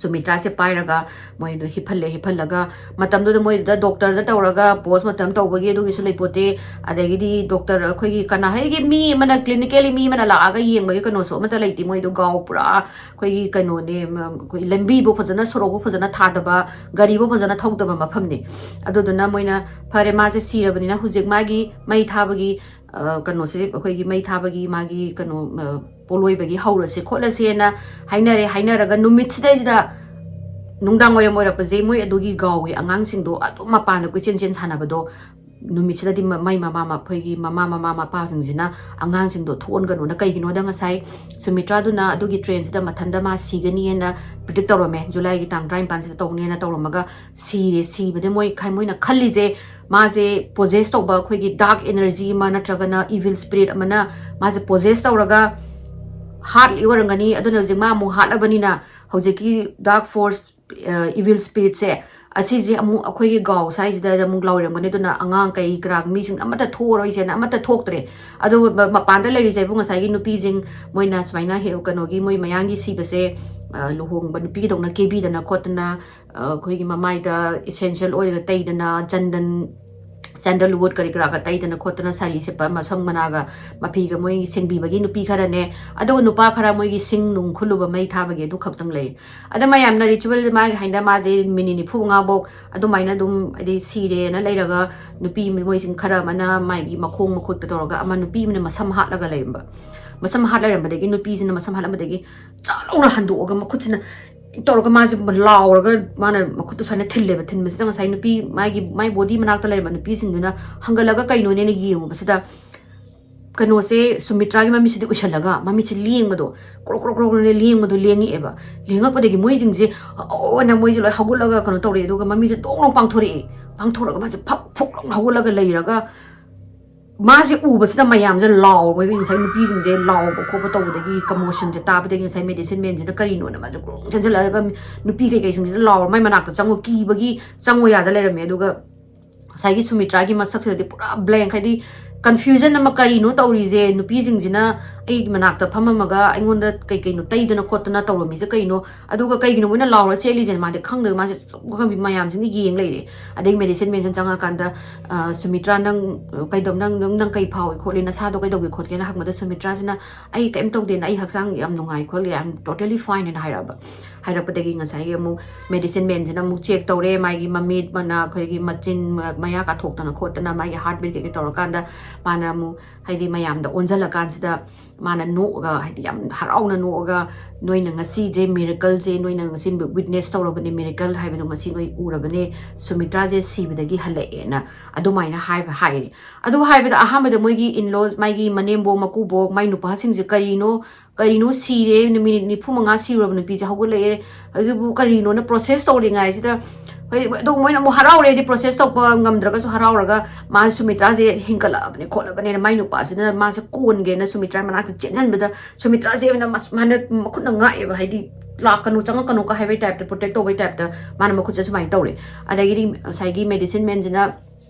ꯁꯨꯃꯤꯇ꯭ꯔꯥꯁꯦ ꯄꯥꯏꯔꯒ ꯃꯣꯏꯗꯣ ꯍꯤꯞꯍꯜꯂꯦ꯫ ꯍꯤꯞꯍꯜꯂꯒ ꯃꯇꯝꯗꯨꯗ ꯃꯣꯏꯗꯨꯗ ꯗꯣꯛꯇꯔꯗ ꯇꯧꯔꯒ ꯄꯣꯁꯃꯣꯔꯇꯝ ꯇꯧꯕꯒꯤ ꯑꯗꯨꯒꯤꯁꯨ ꯂꯩꯄꯣꯠꯇꯦ꯫ ꯑꯗꯒꯤꯗꯤ ꯗꯣꯛꯇꯔ ꯑꯩꯈꯣꯏꯒꯤ ꯀꯅꯥ ꯍꯥꯏꯒꯦ, ꯃꯤ ꯑꯃꯅ ꯀ꯭ꯂꯤꯅꯤꯀꯦꯜꯂꯤ ꯃꯤ ꯑꯃꯅ ꯂꯥꯛꯑꯒ ꯌꯦꯡꯕꯒꯤ ꯀꯩꯅꯣꯁꯨ ꯑꯃꯠꯇ ꯂꯩꯇꯦ꯫ ꯃꯣꯏꯗꯣ ꯒꯥꯎ ꯄꯨꯔꯥ ꯑꯩꯈꯣꯏꯒꯤ ꯀꯩꯅꯣꯅꯦ, ꯃ-, ꯑꯩꯈꯣꯏ ꯂꯝꯕꯤꯕꯨ ꯐꯖꯅ, ꯁꯣꯔꯣꯛꯄꯨ ꯐꯖꯅ ꯊꯥꯗꯕ, ꯒꯥꯔꯤꯕꯨ ꯐꯖꯅ ꯊꯧꯗꯕ ꯃꯐꯝꯅꯤ꯫ ꯑꯗꯨꯗꯨꯅ ꯃꯣꯏꯅ ꯐꯔꯦ, ꯃꯥꯁꯦ ꯁꯤꯔꯕꯅꯤꯅ ꯍꯧꯖꯤꯛ ꯃꯥꯒꯤ ꯃꯩ ꯊꯥꯕꯒꯤ, ꯑ, ꯀꯩꯅꯣꯁꯦ, ꯑꯩꯈꯣꯏꯒꯤ ꯃꯩ ꯊꯥꯕꯒꯤ ꯃꯥꯒꯤ ꯀꯩꯅꯣ, ꯑ, ꯄꯣꯠꯂꯣꯏꯕꯒꯤ ꯍꯧꯔꯁꯦ ꯈꯣꯠꯂꯁꯦꯅ ꯍꯥꯏꯅꯔꯦ꯫ ꯍꯥꯏꯅꯔꯒ ꯅꯨꯃꯤꯠꯁꯤꯗꯩꯁꯤꯗ ꯅꯨꯡꯗꯥꯡ ꯋꯥꯏꯔꯝ ꯑꯣꯏꯔꯛꯄꯁꯦ, ꯃꯣꯏ ꯑꯗꯨꯒꯤ ꯒꯥꯎꯒꯤ ꯑꯉꯥꯡꯁꯤꯡꯗꯣ ꯑꯗꯨꯝ ꯃꯄꯥꯟꯗ ꯀꯣꯏꯆꯦꯟ ꯆꯦꯟ ꯁꯥꯟꯅꯕꯗꯣ, ꯅꯨꯃꯤꯠꯁꯤꯗꯗꯤ ꯃ-, ꯃꯩ ꯃꯃꯥ ꯃ-, ꯑꯩꯈꯣꯏꯒꯤ ꯃꯃꯥ, ꯃꯃꯥ ꯃꯄꯥꯁꯤꯡꯁꯤꯅ ꯑꯉꯥꯡꯁꯤꯡꯗꯣ ꯊꯣꯛꯍꯟꯒꯅꯣꯅ, ꯀꯩꯒꯤꯅꯣꯗ ꯉꯁꯥꯏ ꯁꯨꯃꯤꯇ꯭ꯔꯥꯗꯨꯅ ꯑꯗꯨꯒꯤ ꯇ꯭ꯔꯦꯟꯁꯤꯗ ꯃꯊꯟꯇ ꯃꯥ ꯁꯤꯒꯅꯤꯅ ꯄ꯭ꯔꯤꯗꯤꯛ ꯇꯧꯔꯝꯃꯦ, ꯖꯨꯂꯥꯏꯒꯤ ꯇꯥꯡ ꯇꯔꯥꯅꯤꯄꯥꯟꯁꯤꯗ ꯇꯧꯅꯦꯅ ꯇꯧꯔꯝꯃꯒ ꯁꯤꯔꯦ꯫ ꯁꯤꯕꯗ ꯃꯣꯏ ꯈ-, ꯃꯣꯏꯅ ꯈꯜꯂꯤꯁꯦ ꯃꯥꯁꯦ ꯄꯣꯖꯦꯁ ꯇꯧꯕ ꯑꯩꯈꯣꯏꯒꯤ ꯗꯥꯔꯛ ꯑꯦꯅꯔꯖꯤ ꯑꯃ ꯅꯠꯇ꯭ꯔꯒꯅ ꯏꯚꯤꯜ ꯁ꯭ꯄꯤꯔꯤꯠ ꯑꯃꯅ ꯃꯥꯁꯦ ꯄꯣꯖꯦꯁ ꯇꯧꯔꯒ ꯍꯥꯠꯂꯤ ꯑꯣꯏꯔꯝꯒꯅꯤ꯫ ꯑꯗꯨꯅ ꯍꯧꯖꯤꯛ ꯃꯥ ꯑꯃꯨꯛ ꯍꯥꯠꯂꯕꯅꯤꯅ ꯍꯧꯖꯤꯛꯀꯤ ꯗꯥꯔꯛ ꯐꯣꯔꯁ, ꯏꯚꯤꯜ ꯁ꯭ꯄꯤꯔꯤꯠꯁꯦ ꯑꯁꯤꯁꯦ ꯑꯃꯨꯛ ꯑꯩꯈꯣꯏꯒꯤ ꯒꯥꯎ ꯁ꯭ꯋꯥꯏꯁꯤꯗ ꯑꯃꯨꯛ ꯂꯥꯎꯔꯝꯒꯅꯤ꯫ ꯑꯗꯨꯅ ꯑꯉꯥꯡ ꯀꯩ ꯀꯔꯥ ꯃꯤꯁꯤꯡ ꯑꯃꯠꯇ ꯊꯣꯛꯑꯔꯣꯏꯁꯦꯅ ꯑꯃꯠꯇ ꯊꯣꯛꯇ꯭ꯔꯦ꯫ ꯑꯗꯨꯒ ꯃ-, ꯃꯄꯥꯟꯗ ꯂꯩꯔꯤꯁꯦ ꯍꯥꯏꯕꯨ ꯉꯁꯥꯏꯒꯤ ꯅꯨꯄꯤꯁꯤꯡ ꯃꯣꯏꯅ ꯁꯨꯃꯥꯏꯅ ꯍꯦ-, ꯀꯩꯅꯣꯒꯤ ꯃꯣꯏ ꯃꯌꯥꯡꯒꯤ ꯁꯤꯕꯁꯦ, ꯑ, ꯂꯨꯍꯣꯡꯕ ꯅꯨꯄꯤꯗꯧꯅ ꯀꯦꯕꯤꯗꯅ ꯈꯣꯠꯇꯅ, ꯑ, ꯑꯩꯈꯣꯏꯒꯤ ꯃꯃꯥꯏꯗ essential oil ꯇꯩꯗꯅ, ꯆꯟꯗꯟ, sandalwood ꯀꯔꯤ ꯀꯔꯥꯒ ꯇꯩꯗꯅ ꯈꯣꯠꯇꯅ, ꯁꯥꯔꯤ ꯁꯦꯠꯄ, ꯃꯁꯝ ꯃꯅꯥꯒ ꯃꯐꯤꯒ ꯃꯣꯏ ꯁꯦꯡꯕꯤꯕꯒꯤ ꯅꯨꯄꯤ ꯈꯔꯅꯦ, ꯑꯗꯨꯒ ꯅꯨꯄꯥ ꯈꯔ ꯃꯣꯏꯒꯤ ꯁꯤꯡ ꯅꯨꯡ ꯈꯨꯜꯂꯨꯕ, ꯃꯩ ꯊꯥꯕꯒꯤ ꯑꯗꯨ ꯈꯛꯇꯪ ꯂꯩ꯫ ꯑꯗ ꯃꯌꯥꯝꯅ ritual ꯃꯥꯒꯤ ꯍꯥꯏꯅ ꯃꯥꯁꯦ ꯃꯤꯅꯤꯠ ꯅꯤꯐꯨ ꯃꯉꯥꯐꯧ ꯑꯗꯨꯃꯥꯏꯅ ꯑꯗꯨꯝ ꯍꯥꯏꯗꯤ ꯁꯤꯔꯦꯅ ꯂꯩꯔꯒ, ꯅꯨꯄꯤ ꯃꯣꯏꯁꯤꯡ ꯈꯔ ꯑꯃꯅ ꯃꯥꯒꯤ ꯃꯈꯣꯡ ꯃꯈꯨꯠꯇ ꯇꯧꯔꯒ, ꯑꯃ ꯅꯨꯄꯤ ꯑꯃꯅ ꯃꯁꯝ ꯍꯥꯠꯂꯒ ꯂꯩꯔꯝꯕ꯫ ꯃꯁꯝ ꯍꯥꯠ ꯂꯩꯔꯝꯕꯗꯒꯤ, ꯅꯨꯄꯤꯁꯤꯅ ꯃꯁꯝ ꯍꯥꯠꯂꯝꯕꯗꯒꯤ ꯆꯥ ꯂꯥꯎꯅ ꯍꯟꯗꯣꯛꯑꯒ ꯃꯈꯨꯠꯁꯤꯅ ꯇꯧꯔꯒ ꯃꯥꯁꯦ ꯂꯥꯎꯔꯒ ꯃꯥꯅ ꯃꯈꯨꯠꯇꯨ ꯁꯨꯃꯥꯏꯅ ꯊꯤꯜꯂꯦꯕ꯫ ꯊꯤꯟꯕꯁꯤꯗ ꯉꯁꯥꯏ ꯅꯨꯄꯤ ꯃꯥꯒꯤ, ꯃꯥꯏ ꯕꯣꯗꯤ ꯃꯅꯥꯛꯇ ꯂꯩꯔꯝꯕ ꯅꯨꯄꯤꯁꯤꯡꯗꯨꯅ ꯍꯪꯒꯠꯂꯒ ꯀꯩꯅꯣꯅꯦꯅ ꯌꯦꯡꯉꯨꯕꯁꯤꯗ ꯀꯩꯅꯣꯁꯦ, ꯁꯨꯃꯤꯇ꯭ꯔꯥꯒꯤ ꯃꯃꯤꯠꯁꯤꯗꯤ ꯎꯏꯁꯜꯂꯒ ꯃꯃꯤꯠꯁꯦ ꯂꯦꯡꯕꯗꯣ, ꯀ꯭ꯔꯣꯛ ꯀ꯭ꯔꯣꯛ ꯀ꯭ꯔꯣꯛꯅꯦ ꯂꯦꯡꯕꯗꯣ, ꯂꯦꯡꯉꯛꯑꯦꯕ꯫ ꯂꯦꯡꯉꯛꯄꯗꯒꯤ ꯃꯣꯏꯁꯤꯡꯁꯦ ꯑꯣꯅ ꯃꯣꯏꯁꯦ ꯂꯣꯏ ꯍꯧꯒꯠꯂꯒ ꯀꯩꯅꯣ ꯇꯧꯔꯛꯑꯦ꯫ ꯑꯗꯨꯒ ꯃꯃꯤꯠꯁꯦ ꯗꯣꯡ ꯂꯥꯎ ꯄꯥꯡꯊꯣꯔꯛꯑꯦ꯫ ꯄꯥꯡꯊꯣꯔꯛꯑꯒ ꯃꯥꯁꯦ ꯐꯛ ꯐꯨꯛ ꯂꯥꯎꯅ ꯍꯧꯒꯠꯂꯒ ꯂꯩꯔꯒ ꯃꯥꯁꯦ ꯎꯕꯁꯤꯗ ꯃꯌꯥꯝꯁꯦ ꯂꯥꯎꯕꯒꯤ, ꯉꯁꯥꯏ ꯅꯨꯄꯤꯁꯤꯡꯁꯦ ꯂꯥꯎꯕ ꯈꯣꯠꯄ ꯇꯧꯕꯗꯒꯤ, commotionꯁꯦ ꯇꯥꯕꯗꯒꯤ ꯉꯁꯥꯏ medicine manꯁꯤꯅ ꯀꯔꯤꯅꯣꯅ ꯃꯥꯁꯦ ꯒ꯭ꯔꯨꯡ ꯆꯦꯟꯁꯤꯜꯂꯛꯑꯒ ꯅꯨꯄꯤ ꯀꯩꯀꯩꯁꯤꯡꯁꯤꯗ ꯂꯥꯎꯔ ꯃꯥꯏ ꯃꯅꯥꯛꯇ ꯆꯪꯉꯨ, ꯀꯤꯕꯒꯤ ꯆꯪꯉꯨ ꯌꯥꯗ ꯂꯩꯔꯝꯃꯦ꯫ ꯑꯗꯨꯒ ꯉꯁꯥꯏꯒꯤ ꯁꯨꯃꯤꯇ꯭ꯔꯥꯒꯤ ꯃꯁꯛꯁꯤꯗꯗꯤ ꯄꯨꯔꯥ blank, ꯍꯥꯏꯗꯤ ꯀꯟꯐ꯭ꯌꯨꯖꯟ ꯑꯃ, ꯀꯔꯤꯅꯣ ꯇꯧꯔꯤꯁꯦ, ꯅꯨꯄꯤꯁꯤꯡꯁꯤꯅ ꯑꯩꯒꯤ ꯃꯅꯥꯛꯇ ꯐꯝꯃꯝꯃꯒ ꯑꯩꯉꯣꯟꯗ ꯀꯩ ꯀꯩꯅꯣ ꯇꯩꯗꯅ ꯈꯣꯠꯇꯅ ꯇꯧꯔꯝꯃꯤꯁꯦ ꯀꯩꯅꯣ, ꯑꯗꯨꯒ ꯀꯩꯒꯤꯅꯣ ꯃꯣꯏꯅ ꯂꯥꯎꯔ ꯆꯦꯜꯂꯤꯁꯦ? ꯃꯥꯗꯤ ꯈꯪꯗꯕ, ꯃꯥꯁꯦ ꯁꯨꯝ ꯃꯌꯥꯝꯁꯤꯅ ꯌꯦꯡ ꯂꯩꯔꯦ꯫ ꯑꯗꯩ ꯃꯦꯗꯤꯁꯤꯟ ꯃꯦꯟꯁꯤꯅ ꯆꯪꯉꯀꯥꯟꯗ, "ꯑ, ꯁꯨꯃꯤꯇ꯭ꯔꯥ, ꯅꯪ ꯀꯩꯗꯧ-, ꯅꯪ, ꯅꯪ, ꯅꯪ ꯀꯩ ꯐꯥꯎꯏ ꯈꯣꯠꯂꯤ, ꯅꯁꯥꯗꯣ ꯀꯩꯗꯧꯒꯦ ꯈꯣꯠꯀꯦꯅ?" ꯍꯪꯕꯗ ꯁꯨꯃꯤꯇ꯭ꯔꯥꯁꯤꯅ, "ꯑꯩ ꯀꯩꯝ ꯇꯧꯗꯦꯅ, ꯑꯩ ꯍꯛꯆꯥꯡ ꯌꯥꯝ ꯅꯨꯡꯉꯥꯏ ꯈꯣꯠꯂꯤ, I am totally fine" ꯍꯥꯏꯅ ꯍꯥꯏꯔꯛꯑꯕ꯫ ꯍꯥꯏꯔꯛꯄꯗꯒꯤ ꯉꯁꯥꯏꯒꯤ ꯑꯃꯨꯛ ꯃꯦꯗꯤꯁꯤꯟ ꯃꯦꯟꯁꯤꯅ ꯑꯃꯨꯛ ꯆꯦꯛ ꯇꯧꯔꯦ, ꯃꯥꯒꯤ ꯃꯃꯤꯠ, ꯃꯅꯥ, ꯑꯩꯈꯣꯏꯒꯤ ꯃꯆꯤꯟ, ꯃ-, ꯃꯌꯥ ꯀꯥꯊꯣꯛꯇꯅ ꯈꯣꯠꯇꯅ, ꯃꯥꯒꯤ ꯍꯥꯔꯠ ꯕꯤꯠ ꯀꯩꯀꯩ ꯇꯧꯔꯀꯥꯟꯗ, ꯃꯥꯅ ꯑꯃꯨꯛ, ꯍꯥꯏꯗꯤ, ꯃꯌꯥꯝꯗ ꯑꯣꯟꯁꯤꯜꯂꯀꯥꯟꯁꯤꯗ ꯃꯥꯅ ꯅꯣꯛꯑꯒ, ꯍꯥꯏꯗꯤ, ꯌꯥꯝ ꯍꯔꯥꯎꯅ ꯅꯣꯛꯑꯒ, "ꯅꯣꯏꯅ ꯉꯁꯤꯁꯦ ꯃꯤꯔꯦꯀꯜꯁꯦ, ꯅꯣꯏꯅ ꯉꯁꯤ ꯋꯤꯠꯅꯦꯁ ꯇꯧꯔꯕꯅꯦ, ꯃꯤꯔꯦꯀꯜ ꯍꯥꯏꯕꯗꯣ ꯉꯁꯤ ꯅꯣꯏ ꯎꯔꯕꯅꯦ, ꯁꯨꯃꯤꯇ꯭ꯔꯥꯁꯦ ꯁꯤꯕꯗꯒꯤ ꯍꯜꯂꯛꯑꯦꯅ" ꯑꯗꯨꯃꯥꯏꯅ ꯍꯥꯏꯕ, ꯍꯥꯏꯔꯦ꯫ ꯑꯗꯨ ꯍꯥꯏꯕꯗ ꯑꯍꯥꯟꯕꯗ ꯃꯣꯏꯒꯤ ꯏꯟꯂꯣꯁ, ꯃꯥꯒꯤ ꯃꯅꯦꯝꯕꯣꯛ, ꯃꯀꯨꯕꯣꯛ, ꯃꯥꯏ ꯅꯨꯄꯥꯁꯤꯡꯁꯦ, "ꯀꯔꯤꯅꯣ, ꯀꯔꯤꯅꯣ, ꯁꯤꯔꯦ, ꯃꯤꯅꯤꯠ ꯅꯤꯐꯨ ꯃꯉꯥ ꯁꯤꯔꯨꯔꯕ ꯅꯨꯄꯤꯁꯦ ꯍꯧꯒꯠꯂꯛꯑꯦ, ꯑꯗꯨꯕꯨ ꯀꯔꯤꯅꯣꯅ" ꯄ꯭ꯔꯣꯁꯦꯁ ꯇꯧꯔꯤꯉꯥꯏꯁꯤꯗ, ꯍꯣꯏ, ꯑꯗꯣ ꯃꯣꯏꯅ ꯑꯃꯨꯛ ꯍꯔꯥꯎꯔꯦ, ꯍꯥꯏꯗꯤ ꯄ꯭ꯔꯣꯁꯦꯁ ꯇꯧꯕ ꯉꯝꯗ꯭ꯔꯒꯁꯨ ꯍꯔꯥꯎꯔꯒ, "ꯃꯥ ꯁꯨꯃꯤꯇ꯭ꯔꯥꯁꯦ ꯍꯤꯡꯒꯠꯂꯛꯑꯕꯅꯦ ꯈꯣꯠꯂꯕꯅꯦꯅ" ꯃꯥꯏ ꯅꯨꯄꯥꯁꯤꯅ ꯃꯥꯁꯦ ꯀꯣꯟꯒꯦꯅ ꯁꯨꯃꯤꯇ꯭ꯔꯥ ꯃꯅꯥꯛꯇ ꯆꯦꯟꯁꯤꯟꯕꯗ, ꯁꯨꯃꯤꯇ꯭ꯔꯥꯁꯦ ꯑꯣꯏꯅ ꯃꯁ-, ꯃꯥꯅ ꯃꯈꯨꯠꯅ ꯉꯥꯛꯑꯦꯕ, ꯍꯥꯏꯗꯤ, "ꯂꯥꯛꯀꯅꯨ, ꯆꯪꯉꯛꯀꯅꯨ" ꯀ ꯍꯥꯏꯕꯩ ꯇꯥꯏꯞꯇ, ꯄ꯭ꯔꯣꯇꯦꯛ ꯇꯧꯕꯩ ꯇꯥꯏꯞꯇ ꯃꯥꯅ ꯃꯈꯨꯠꯁꯦ ꯁꯨꯃꯥꯏꯅ ꯇꯧꯔꯦ꯫ ꯑꯗꯒꯤꯗꯤ ꯉꯁꯥꯏꯒꯤ ꯃꯦꯗꯤꯁꯤꯟ ꯃꯦꯟꯁꯤꯅ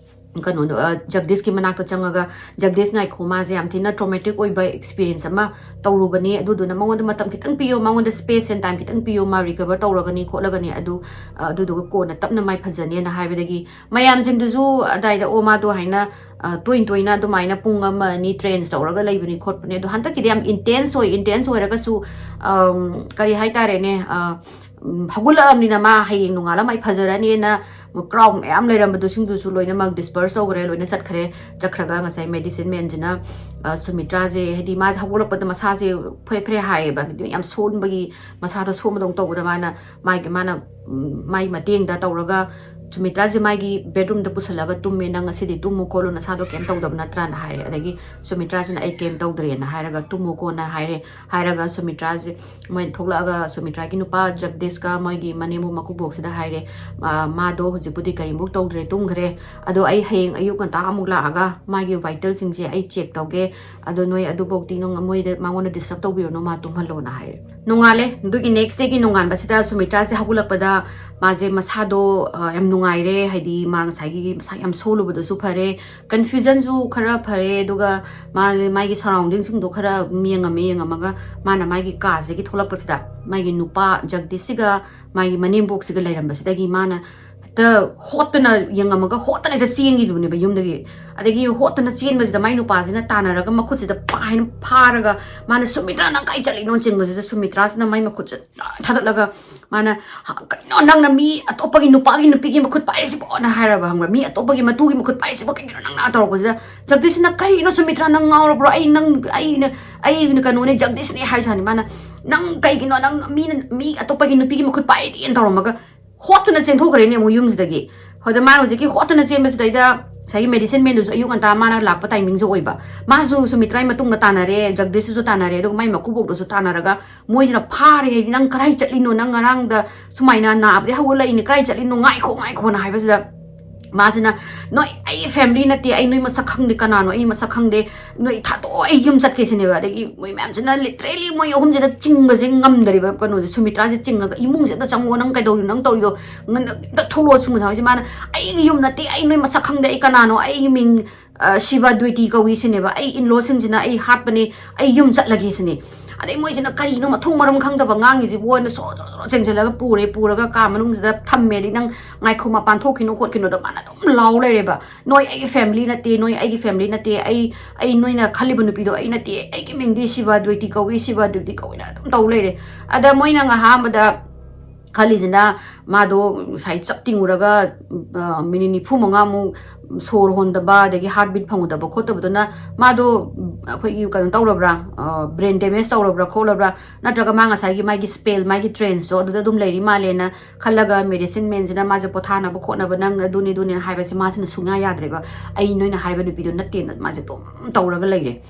ꯀꯩꯅꯣꯗꯣ, ꯑ, ꯖꯒꯗꯤꯁꯀꯤ ꯃꯅꯥꯛꯇ ꯆꯪꯉꯒ, "ꯖꯒꯗꯤꯁ, ꯉꯥꯏꯈꯣ, ꯃꯥꯁꯦ ꯌꯥꯝ ꯊꯤꯅ ꯇ꯭ꯔꯣꯃꯦꯇꯤꯛ ꯑꯣꯏꯕ ꯑꯦꯛꯁꯄꯤꯔꯤꯌꯦꯟꯁ ꯑꯃ ꯇꯧꯔꯨꯕꯅꯤ, ꯑꯗꯨꯗꯨꯅ ꯃꯉꯣꯟꯗ ꯃꯇꯝ ꯈꯤꯇꯪ ꯄꯤꯌꯣ, ꯃꯉꯣꯟꯗ ꯁ꯭ꯄꯦꯁ ꯑꯦꯟ ꯇꯥꯏꯝ ꯈꯤꯇꯪ ꯄꯤꯌꯣ, ꯃꯥ ꯔꯤꯀꯚꯔ ꯇꯧꯔꯒꯅꯤ ꯈꯣꯠꯂꯒꯅꯤ, ꯑꯗꯨ, ꯑ, ꯑꯗꯨꯗꯨꯒ ꯀꯣꯟꯅ ꯇꯞꯅ ꯃꯥꯏ ꯐꯖꯅꯦꯅ" ꯍꯥꯏꯕꯗꯒꯤ ꯃꯌꯥꯝꯁꯤꯡꯗꯨꯁꯨ ꯑꯗꯥꯏꯗ, "ꯑꯣ, ꯃꯥꯗꯣ ꯍꯥꯏꯅ, ꯑ, ꯇꯣꯏꯅ ꯇꯣꯏꯅ ꯑꯗꯨꯃꯥꯏꯅ ꯄꯨꯡ ꯑꯃ ꯑꯅꯤ ꯇ꯭ꯔꯦꯟꯁ ꯇꯧꯔꯒ ꯂꯩꯕꯅꯤ ꯈꯣꯠꯄꯅꯤ, ꯑꯗꯣ ꯍꯟꯗꯛꯀꯤꯗꯤ ꯌꯥꯝ ꯏꯟꯇꯦꯟꯁ ꯑꯣꯏ, ꯏꯟꯇꯦꯟꯁ ꯑꯣꯏꯔꯒꯁꯨ, ꯑꯝ, ꯀꯔꯤ ꯍꯥꯏꯇꯥꯔꯦꯅꯦ, ꯑ, ꯎꯝ, ꯍꯧꯒꯠꯂꯛꯑꯕꯅꯤꯅ ꯃꯥ ꯍꯌꯦꯡ ꯅꯣꯡꯉꯥꯜꯂ ꯃꯥꯏ ꯐꯖꯔꯅꯤꯅ ꯀ꯭ꯔꯥꯎꯗ ꯃꯌꯥꯝ ꯂꯩꯔꯝꯕꯗꯨꯁꯤꯡꯗꯨꯁꯨ ꯂꯣꯏꯅꯃꯛ ꯗꯤꯁꯄꯔꯁ ꯇꯧꯈ꯭ꯔꯦ, ꯂꯣꯏꯅ ꯆꯠꯈ꯭ꯔꯦ꯫ ꯆꯠꯈ꯭ꯔꯒ ꯉꯁꯥꯏ ꯃꯦꯗꯤꯁꯤꯟ ꯃꯦꯟꯁꯤꯅ, ꯑ, ꯁꯨꯃꯤꯇ꯭ꯔꯥꯁꯦ, ꯍꯥꯏꯗꯤ, ꯃꯥꯁꯦ ꯍꯧꯒꯠꯂꯛꯄꯗ ꯃꯁꯥꯁꯦ ꯐꯔꯦ ꯐꯔꯦ ꯍꯥꯏꯌꯦꯕ, ꯍꯥꯏꯗꯤ ꯌꯥꯝ ꯁꯣꯟꯕꯒꯤ, ꯃꯁꯥꯗꯣ ꯁꯣꯟꯕꯗꯧꯅ ꯇꯧꯕꯗ ꯃꯥꯅ, ꯃꯥꯒꯤ, ꯃꯥꯅ, ꯎꯝ, ꯃꯥꯒꯤ ꯃꯇꯦꯡꯗ ꯇꯧꯔꯒ, "ꯁꯨꯃꯤꯇ꯭ꯔꯥꯁꯦ ꯃꯥꯒꯤ ꯕꯦꯗꯔꯨꯝꯗ ꯄꯨꯁꯜꯂꯒ ꯇꯨꯝꯃꯦ, ꯅꯪ ꯉꯁꯤꯗꯤ ꯇꯨꯝꯃꯨ ꯈꯣꯠꯂꯨ, ꯅꯁꯥꯗꯣ ꯀꯩꯝ ꯇꯧꯗꯕ ꯅꯠꯇ꯭ꯔꯥꯅ?" ꯍꯥꯏꯔꯦ꯫ ꯑꯗꯒꯤ ꯁꯨꯃꯤꯇ꯭ꯔꯥꯁꯤꯅ, "ꯑꯩ ꯀꯩꯝ ꯇꯧꯗ꯭ꯔꯦꯅ" ꯍꯥꯏꯔꯒ, "ꯇꯨꯝꯃꯨꯀꯣꯅ" ꯍꯥꯏꯔꯦ꯫ ꯍꯥꯏꯔꯒ ꯁꯨꯃꯤꯇ꯭ꯔꯥꯁꯦ, ꯃꯣꯏ ꯊꯣꯛꯂꯛꯑꯒ ꯁꯨꯃꯤꯇ꯭ꯔꯥꯒꯤ ꯅꯨꯄꯥ ꯖꯒꯗꯤꯁꯀ ꯃꯣꯏꯒꯤ ꯃꯅꯦꯝꯕꯣꯛ ꯃꯀꯨꯕꯣꯛꯁꯤꯗ ꯍꯥꯏꯔꯦ, "ꯑ, ꯃꯥꯗꯣ ꯍꯧꯖꯤꯛꯄꯨꯗꯤ ꯀꯔꯤꯝꯐꯥꯎ ꯇꯧꯗ꯭ꯔꯦ, ꯇꯨꯝꯈ꯭ꯔꯦ꯫ ꯑꯗꯣ ꯑꯩ ꯍꯌꯦꯡ ꯑꯌꯨꯛ ꯉꯟꯇꯥ ꯑꯃꯨꯛ ꯂꯥꯛꯑꯒ ꯃꯥꯒꯤ ꯚꯥꯏꯇꯦꯜꯁꯤꯡꯁꯦ ꯑꯩ ꯆꯦꯛ ꯇꯧꯒꯦ꯫ ꯑꯗꯣ ꯅꯣꯏ ꯑꯗꯨꯐꯥꯎꯗꯤ ꯅꯪ ꯃꯣꯏꯗ, ꯃꯉꯣꯟꯗ ꯗꯤꯁꯇꯔꯕ ꯇꯧꯕꯤꯔꯨꯅꯨ, ꯃꯥ ꯇꯨꯝꯍꯜꯂꯣꯅ" ꯍꯥꯏꯔꯦ꯫ ꯅꯣꯡꯉꯥꯜꯂꯦ꯫ ꯑꯗꯨꯒꯤ ꯅꯦꯛꯁ ꯗꯦꯒꯤ ꯅꯣꯡꯉꯥꯟꯕꯁꯤꯗ ꯁꯨꯃꯤꯇ꯭ꯔꯥꯁꯦ ꯍꯧꯒꯠꯂꯛꯄꯗ ꯃꯥꯁꯦ ꯃꯁꯥꯗꯣ, ꯑ, ꯌꯥꯝ ꯅꯨꯡꯉꯥꯏꯔꯦ, ꯍꯥꯏꯗꯤ ꯃꯥ ꯉꯁꯥꯏꯒꯤ ꯃꯁꯥ ꯌꯥꯝ ꯁꯣꯜꯂꯨꯕꯗꯨꯁꯨ ꯐꯔꯦ, confusionꯁꯨ ꯈꯔ ꯐꯔꯦ, ꯑꯗꯨꯒ ꯃꯥ, ꯃꯥꯒꯤ surroundingꯁꯤꯡꯗꯣ ꯈꯔ ꯌꯦꯡꯉꯝꯃꯦ, ꯌꯦꯡꯉꯝꯃꯒ ꯃꯥꯅ ꯃꯥꯒꯤ ꯀꯥꯁꯤꯗꯒꯤ ꯊꯣꯛꯂꯛꯄꯁꯤꯗ ꯃꯥꯒꯤ ꯅꯨꯄꯥ ꯖꯒꯗꯤꯁꯁꯤꯒ ꯃꯥꯒꯤ ꯃꯅꯦꯝꯕꯣꯛꯁꯤꯒ ꯂꯩꯔꯝꯕꯁꯤꯗꯒꯤ ꯃꯥꯅ ꯍꯦꯛꯇ ꯍꯣꯠꯇꯅ ꯌꯦꯡꯉꯝꯃꯒ ꯍꯣꯠꯇꯅ ꯍꯦꯛꯇ ꯆꯦꯟꯈꯤꯗꯕꯅꯦꯕ ꯌꯨꯝꯗꯒꯤ꯫ ꯑꯗꯒꯤ ꯍꯣꯠꯇꯅ ꯆꯦꯟꯕꯁꯤꯗ ꯃꯥꯏ ꯅꯨꯄꯥꯁꯤꯅ ꯇꯥꯟꯅꯔꯒ ꯃꯈꯨꯠꯁꯤꯗ ꯄꯥꯏꯅ ꯐꯥꯔꯒ ꯃꯥꯅ, "ꯁꯨꯃꯤꯇ꯭ꯔꯥ, ꯅꯪ ꯀꯥꯏ ꯆꯠꯂꯤꯅꯣ?" ꯆꯤꯡꯕꯁꯤꯗ ꯁꯨꯃꯤꯇ꯭ꯔꯥꯁꯤꯅ ꯃꯥꯏ ꯃꯈꯨꯠꯁꯦ ꯊꯥꯗꯠꯂꯒ ꯃꯥꯅ, "ꯍ, ꯀꯩꯅꯣ, ꯅꯪꯅ ꯃꯤ ꯑꯇꯣꯞꯄꯒꯤ ꯅꯨꯄꯥꯒꯤ ꯅꯨꯄꯤꯒꯤ ꯃꯈꯨꯠ ꯄꯥꯏꯔꯤꯁꯤꯕꯣꯅ?" ꯍꯥꯏꯔꯕ, ꯈꯪꯕ꯭ꯔꯥ? "ꯃꯤ ꯑꯇꯣꯞꯄꯒꯤ ꯃꯇꯨꯒꯤ ꯃꯈꯨꯠ ꯄꯥꯏꯔꯤꯁꯤꯕꯣ ꯀꯩꯒꯤꯅꯣ ꯅꯪꯅ?" ꯇꯧꯔꯛꯄꯁꯤꯗ ꯖꯒꯗꯤꯁꯁꯤꯅ, "ꯀꯔꯤꯅꯣ ꯁꯨꯃꯤꯇ꯭ꯔꯥ, ꯅꯪ ꯉꯥꯎꯔꯕ꯭ꯔꯣ? ꯑꯩ ꯅꯪ, ꯑꯩꯅ, ꯑꯩꯅ ꯀꯩꯅꯣꯅꯦ, ꯖꯒꯗꯤꯁꯅꯦ" ꯍꯥꯏ ꯁꯥꯅꯤ꯫ ꯃꯥꯅ, "ꯅꯪ ꯀꯩꯒꯤꯅꯣ, ꯅꯪ ꯃꯤꯅ, ꯃꯤ ꯑꯇꯣꯞꯄꯒꯤ ꯅꯨꯄꯤꯒꯤ ꯃꯈꯨꯠ ꯄꯥꯏꯔꯤꯗꯤꯅ" ꯇꯧꯔꯝꯃꯒ ꯍꯣꯠꯇꯅ ꯆꯦꯟꯊꯣꯛꯈ꯭ꯔꯦꯅꯦ ꯑꯃꯨꯛ ꯌꯨꯝꯁꯤꯗꯒꯤ꯫ ꯍꯣꯏꯗ ꯃꯥꯅ ꯍꯧꯖꯤꯛꯀꯤ ꯍꯣꯠꯇꯅ ꯆꯦꯟꯕꯁꯤꯗꯩꯗ ꯉꯁꯥꯏꯒꯤ medicine manꯗꯨꯁꯨ ꯑꯌꯨꯛ ꯉꯟꯇꯥ ꯃꯥꯅ ꯂꯥꯛꯄ timingꯁꯨ ꯑꯣꯏꯕ꯫ ꯃꯥꯁꯨ ꯁꯨꯃꯤꯇ꯭ꯔꯥꯒꯤ ꯃꯇꯨꯡꯗ ꯇꯥꯟꯅꯔꯦ, ꯖꯒꯗꯤꯁꯁꯨ ꯇꯥꯟꯅꯔꯦ, ꯑꯗꯨꯒ ꯃꯥꯏ ꯃꯀꯨꯕꯣꯛꯇꯨꯁꯨ ꯇꯥꯟꯅꯔꯒ ꯃꯣꯏꯁꯤꯅ ꯐꯥꯔꯦ꯫ ꯍꯥꯏꯗꯤ, "ꯅꯪ ꯀꯗꯥꯏ ꯆꯠꯂꯤꯅꯣ? ꯅꯪ ꯉꯔꯥꯡꯗ ꯁꯨꯃꯥꯏꯅ ꯅꯥꯕꯗꯤ ꯍꯧꯒꯠꯂꯛꯏꯅꯦ, ꯀꯗꯥꯏ ꯆꯠꯂꯤꯅꯣ? ꯉꯥꯏꯈꯣ, ꯉꯥꯏꯈꯣꯅ" ꯍꯥꯏꯕꯁꯤꯗ ꯃꯥꯁꯤꯅ, "ꯅꯣꯏ ꯑꯩꯒꯤ family ꯅꯠꯇꯦ, ꯑꯩ ꯅꯣꯏ ꯃꯁꯛ ꯈꯪꯗꯦ, ꯀꯅꯥꯅꯣ ꯑꯩ ꯃꯁꯛ ꯈꯪꯗꯦ, ꯅꯣꯏ ꯊꯥꯗꯣꯛꯑꯣ, ꯑꯩ ꯌꯨꯝ ꯆꯠꯀꯦ" ꯁꯤꯅꯦꯕ꯫ ꯑꯗꯒꯤ ꯃꯣꯏ ꯃꯌꯥꯝꯁꯤꯅ literally ꯃꯣꯏ ꯑꯍꯨꯝꯁꯤꯅ ꯆꯤꯡꯕꯁꯦ ꯉꯝꯗꯔꯤꯕ, ꯀꯩꯅꯣꯁꯦ, ꯁꯨꯃꯤꯇ꯭ꯔꯥꯁꯦ ꯆꯤꯡꯉꯒ, "ꯏꯃꯨꯡꯁꯦ ꯑꯝꯇ ꯆꯪꯉꯣ, ꯅꯪ ꯀꯩꯗꯧꯔꯤꯅꯣ, ꯅꯪ ꯇꯧꯔꯤꯗꯣ, ꯅꯪ ꯑꯝꯇ ꯊꯣꯛꯂꯛꯑꯣ" ꯁꯨꯃꯤꯇ꯭ꯔꯥ ꯍꯣꯏꯁꯦ꯫ ꯃꯥꯅ, "ꯑꯩꯒꯤ ꯌꯨꯝ ꯅꯠꯇꯦ, ꯑꯩ ꯅꯣꯏ ꯃꯁꯛ ꯈꯪꯗꯦ, ꯑꯩ ꯀꯅꯥꯅꯣ, ꯑꯩꯒꯤ ꯃꯤꯡ, ꯑ, ꯁꯤꯕ ꯗ꯭ꯋꯦꯇꯤ ꯀꯧꯏ" ꯁꯤꯅꯦꯕ, "ꯑꯩ in-lawꯁꯤꯡꯁꯤꯅ ꯑꯩ ꯍꯥꯠꯄꯅꯦ, ꯑꯩ ꯌꯨꯝ ꯆꯠꯂꯒꯦ" ꯁꯤꯅꯦ꯫ ꯑꯗꯩ ꯃꯣꯏꯁꯤꯅ ꯀꯔꯤꯅꯣ ꯃꯊꯣꯡ ꯃꯔꯝ ꯈꯪꯗꯕ ꯉꯥꯡꯉꯤꯁꯤꯕꯣꯅ ꯁꯣꯔꯣ ꯁꯣꯔꯣ ꯁꯣꯔꯣ ꯆꯦꯟꯁꯤꯜꯂꯒ ꯄꯨꯔꯦ, ꯄꯨꯔꯒ ꯀꯥ ꯃꯅꯨꯡꯁꯤꯗ ꯊꯝꯃꯦ꯫ ꯑꯗꯩ, "ꯅꯪ ꯉꯥꯏꯈꯣ, ꯃꯄꯥꯟ ꯊꯣꯛꯈꯤꯅꯨ ꯈꯣꯠꯈꯤꯅꯨꯗ" ꯃꯥꯅ ꯑꯗꯨꯝ ꯂꯥꯎ ꯂꯩꯔꯦꯕ, "ꯅꯣꯏ ꯑꯩꯒꯤ family ꯅꯠꯇꯦ, ꯅꯣꯏ ꯑꯩꯒꯤ family ꯅꯠꯇꯦ, ꯑꯩ, ꯑꯩ ꯅꯣꯏꯅ ꯈꯜꯂꯤꯕ ꯅꯨꯄꯤꯗꯣ ꯑꯩ ꯅꯠꯇꯦ, ꯑꯩꯒꯤ ꯃꯤꯡꯗꯤ ꯁꯤꯕ ꯗ꯭ꯋꯦꯇꯤ ꯀꯧꯏ, ꯁꯤꯕ ꯗ꯭ꯋꯦꯇꯤ ꯀꯧꯏꯅ" ꯑꯗꯨꯝ ꯇꯧ ꯂꯩꯔꯦ꯫ ꯑꯗ ꯃꯣꯏꯅ ꯑꯍꯥꯟꯕꯗ ꯈꯜꯂꯤꯁꯤꯅ ꯃꯥꯗꯣ ꯉꯁꯥꯏ ꯆꯞ ꯇꯤꯡꯉꯨꯔꯒ, ꯑ, minute ꯅꯤꯐꯨ ꯃꯉꯥꯃꯨꯛ ꯁꯣꯔ ꯍꯣꯟꯗꯕ, ꯑꯗꯒꯤ heartbeat ꯐꯪꯉꯨꯗꯕ ꯈꯣꯠꯇꯕꯗꯨꯅ ꯃꯥꯗꯣ, ꯑꯩꯈꯣꯏꯒꯤ ꯀꯩꯅꯣ ꯇꯧꯔꯕ꯭ꯔꯥ, ꯑ, brain damage ꯇꯧꯔꯕ꯭ꯔꯥ ꯈꯣꯠꯂꯕ꯭ꯔꯥ, ꯅꯠꯇ꯭ꯔꯒ ꯃꯥ ꯉꯁꯥꯏꯒꯤ ꯃꯥꯒꯤ spell, ꯃꯥꯒꯤ tranceꯇꯣ ꯑꯗꯨꯗ ꯑꯗꯨꯝ ꯂꯩꯔꯤ ꯃꯥꯜꯂꯦꯅ ꯈꯜꯂꯒ medicine manꯁꯤꯅ ꯃꯥꯁꯦ ꯄꯣꯊꯥꯅꯕ ꯈꯣꯠꯅꯕ, "ꯅꯪ ꯑꯗꯨꯅꯤ ꯑꯗꯨꯅꯤ" ꯍꯥꯏꯕꯁꯦ ꯃꯥꯁꯤꯅ ꯁꯨꯡꯌꯥ ꯌꯥꯗ꯭ꯔꯦꯕ꯫ "ꯑꯩ ꯅꯣꯏꯅ ꯍꯥꯏꯕ ꯅꯨꯄꯤꯗꯣ ꯅꯠꯇꯦꯅ" ꯃꯥꯁꯦ ꯑꯗꯨꯝ ꯇꯧꯔꯒ ꯂꯩꯔꯦ꯫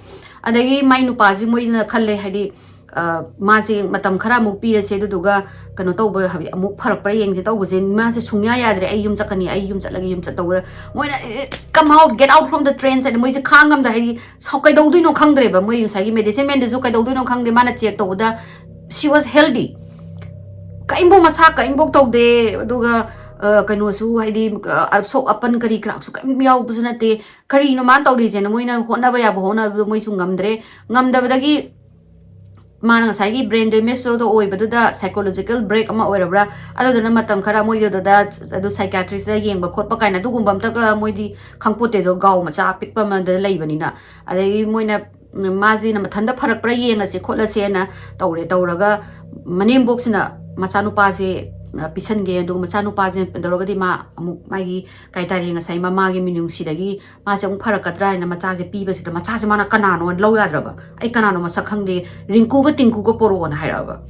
ꯑꯗꯒꯤ ꯃꯥꯏ ꯅꯨꯄꯥꯁꯤ ꯃꯣꯏꯁꯤꯅ ꯈꯜꯂꯦ, ꯍꯥꯏꯗꯤ, ꯑ, ꯃꯥꯁꯦ ꯃꯇꯝ ꯈꯔ ꯑꯃꯨꯛ ꯄꯤꯔꯁꯦ, ꯑꯗꯨꯗꯨꯒ ꯀꯩꯅꯣ ꯇꯧꯕ, ꯍꯥꯏꯕꯗꯤ ꯑꯃꯨꯛ ꯐꯔꯛꯄ꯭ꯔꯥ ꯌꯦꯡꯁꯦ ꯇꯧꯕꯁꯦ, ꯃꯥꯁꯦ ꯁꯨꯡꯌꯥ ꯌꯥꯗ꯭ꯔꯦ, "ꯑꯩ ꯌꯨꯝ ꯆꯠꯀꯅꯤ, ꯑꯩ ꯌꯨꯝ ꯆꯠꯂꯒꯦ, ꯌꯨꯝ ꯆꯠ-" ꯇꯧꯕꯗ ꯃꯣꯏꯅ, "ꯑꯦ, come out, get out from the train" ꯍꯥꯏꯅ ꯃꯣꯏꯁꯦ ꯈꯥꯡꯉꯝꯗ, ꯍꯥꯏꯗꯤ ꯁꯥꯎ-, ꯀꯩꯗꯧꯗꯣꯏꯅꯣ ꯈꯪꯗ꯭ꯔꯦꯕ꯫ ꯃꯣꯏ ꯉꯁꯥꯏꯒꯤ medicine manꯗꯨꯁꯨ ꯀꯩꯗꯧꯗꯣꯏꯅꯣ ꯈꯪꯗꯦ, ꯃꯥꯅ check ꯇꯧꯕꯗ she was healthy, ꯀꯔꯤꯝꯐꯥꯎ ꯃꯁꯥ ꯀꯔꯤꯝꯐꯥꯎ ꯇꯧꯗꯦ꯫ ꯑꯗꯨꯒ ꯑ, ꯀꯩꯅꯣꯁꯨ ꯍꯥꯏꯗꯤ, ꯑ, ꯑꯁꯣꯛ ꯑꯄꯟ ꯀꯔꯤ ꯀꯔꯥꯁꯨ ꯀꯔꯤꯝ ꯌꯥꯎꯕꯁꯨ ꯅꯠꯇꯦ꯫ ꯀꯔꯤꯅꯣ ꯃꯥꯅ ꯇꯧꯔꯤꯁꯦꯅ ꯃꯣꯏꯅ ꯍꯣꯠꯅꯕ ꯌꯥꯕ ꯍꯣꯠꯅꯕꯗꯣ ꯃꯣꯏꯁꯨ ꯉꯝꯗ꯭ꯔꯦ꯫ ꯉꯝꯗꯕꯗꯒꯤ ꯃꯥꯅ ꯉꯁꯥꯏꯒꯤ brain damage ꯇꯣ ꯑꯣꯏꯕꯗꯨꯗ psychological break ꯑꯃ ꯑꯣꯏꯔꯕ꯭ꯔꯥ, ꯑꯗꯨꯗꯨꯅ ꯃꯇꯝ ꯈꯔ ꯃꯣꯏꯒꯤ ꯑꯗꯨꯗ ꯑꯗꯨ psychiatrist ꯌꯦꯡꯕ ꯈꯣꯠꯄ ꯀꯥꯏꯅ ꯑꯗꯨꯒꯨꯝꯕ ꯑꯝꯇꯒ ꯃꯣꯏꯗꯤ ꯈꯪꯄꯣꯠꯇꯦꯗꯣ, ꯒꯥꯎ ꯃꯆꯥ ꯑꯄꯤꯛꯄ ꯑꯃꯗ ꯂꯩꯕꯅꯤꯅ꯫ ꯑꯗꯒꯤ ꯃꯣꯏꯅ, ꯎꯝ, ꯃꯥꯁꯤꯅ ꯃꯊꯟꯇ ꯐꯔꯛꯄ꯭ꯔꯥ ꯌꯦꯡꯉꯁꯤ ꯈꯣꯠꯂꯁꯦꯅ ꯇꯧꯔꯦ꯫ ꯇꯧꯔꯒ ꯃꯅꯦꯝꯕꯣꯛꯁꯤꯅ ꯃꯆꯥꯅꯨꯄꯥꯁꯦ, ꯑ, ꯄꯤꯁꯟꯒꯦ, ꯑꯗꯨꯒ ꯃꯆꯥꯅꯨꯄꯥꯁꯦ ꯇꯧꯔꯒꯗꯤ ꯃꯥ ꯑꯃꯨꯛ ꯃꯥꯒꯤ, ꯀꯩ ꯍꯥꯏꯇꯥꯔꯦ, ꯉꯁꯥꯏ ꯃꯃꯥꯒꯤ ꯃꯤꯅꯨꯡꯁꯤꯗꯒꯤ ꯃꯥꯁꯦ ꯑꯃꯨꯛ ꯐꯔꯛꯀꯗ꯭ꯔꯥ ꯍꯥꯏꯅ ꯃꯆꯥꯁꯦ ꯄꯤꯕꯁꯤꯗ, ꯃꯆꯥꯁꯦ ꯃꯥꯅ ꯀꯅꯥꯅꯣ ꯂꯧ ꯌꯥꯗ꯭ꯔꯕ꯫ "ꯑꯩ ꯀꯅꯥꯅꯣ ꯃꯁꯛ ꯈꯪꯗꯦ, ꯔꯤꯡꯀꯨꯒ ꯇꯤꯡꯀꯨꯒ ꯄꯣꯔꯛꯑꯣꯅ" ꯍꯥꯏꯔꯛꯑꯕ꯫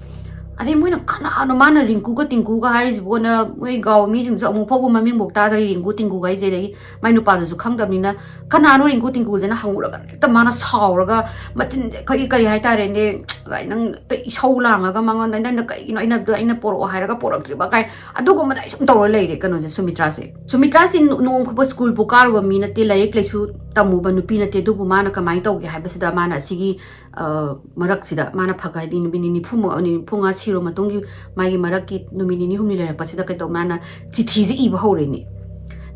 ꯑꯗꯩ ꯃꯣꯏꯅ, "ꯀꯅꯥꯅꯣ ꯃꯥꯅ ꯔꯤꯡꯀꯨꯒ ꯇꯤꯡꯀꯨꯒ ꯍꯥꯏꯔꯤꯁꯤꯕꯣꯅ?" ꯃꯣꯏ ꯒꯥꯎ ꯃꯤꯁꯤꯡꯁꯨ ꯑꯃꯨꯛ ꯐꯥꯎꯕ ꯃꯃꯤꯡꯐꯥꯎ ꯇꯥꯗ꯭ꯔꯤ ꯔꯤꯡꯀꯨ ꯇꯤꯡꯀꯨꯒ ꯍꯥꯏꯁꯦ꯫ ꯑꯗꯒꯤ ꯃꯥꯏ ꯅꯨꯄꯥꯗꯨꯁꯨ ꯈꯪꯗꯕꯅꯤꯅ, "ꯀꯅꯥꯅꯣ ꯔꯤꯡꯀꯨ ꯇꯤꯡꯀꯨꯁꯦꯅ?" ꯍꯪꯉꯨꯔꯒ ꯍꯦꯛꯇ ꯃꯥꯅ ꯁꯥꯎꯔꯒ, ꯃꯆꯤꯟꯁꯦ ꯑꯩꯈꯣꯏꯒꯤ, ꯀꯔꯤ ꯍꯥꯏꯇꯥꯔꯦꯅꯦ, ꯅꯪ ꯏꯁꯧ ꯂꯥꯡꯉꯒ ꯃꯉꯣꯟꯗ, "ꯅꯪꯅ ꯀꯔꯤꯒꯤꯅꯣ ꯑꯩꯅ, ꯑꯩꯅ ꯄꯣꯔꯛꯑꯣ ꯍꯥꯏꯔꯒ ꯄꯣꯔꯛꯇ꯭ꯔꯤꯕ?" ꯀꯥꯏ ꯑꯗꯨꯒꯨꯝꯕꯗ ꯑꯩ ꯁꯨꯝ ꯇꯧꯔ ꯂꯩꯔꯦ ꯀꯩꯅꯣꯁꯦ, ꯁꯨꯃꯤꯇ꯭ꯔꯥꯁꯦ꯫ ꯁꯨꯃꯤꯇ꯭ꯔꯥꯁꯦ ꯅꯣ-, ꯅꯣꯡꯃ ꯐꯥꯎꯕ ꯁ꯭ꯀꯨꯜꯕꯨ ꯀꯥꯔꯨꯕ ꯃꯤ ꯅꯠꯇꯦ, ꯂꯥꯏꯔꯤꯛ ꯂꯥꯏꯁꯨ ꯇꯝꯃꯨꯕ ꯅꯨꯄꯤ ꯅꯠꯇꯦ꯫ ꯑꯗꯨꯕꯨ ꯃꯥꯅ ꯀꯃꯥꯏꯅ ꯇꯧꯒꯦ ꯍꯥꯏꯕꯁꯤꯗ, ꯃꯥꯅ ꯑꯁꯤꯒꯤ, ꯑ, ꯃꯔꯛꯁꯤꯗ ꯃꯥꯅ ꯐꯒ ꯍꯥꯏꯗꯤ ꯅꯨꯃꯤꯠ ꯅꯤꯅꯤ ꯅꯤꯐꯨꯃꯨꯛ, ꯅꯤꯐꯨꯃꯉꯥ ꯁꯤꯔꯨ ꯃꯇꯨꯡꯒꯤ ꯃꯥꯒꯤ ꯃꯔꯛꯀꯤ ꯅꯨꯃꯤꯠ ꯅꯤꯅꯤ ꯍꯨꯝꯅꯤ ꯂꯩꯔꯛꯄꯁꯤꯗ ꯀꯩꯗꯧ, ꯃꯥꯅ ꯆꯤꯊꯤꯁꯦ ꯏꯕ ꯍꯧꯔꯦꯅꯦ꯫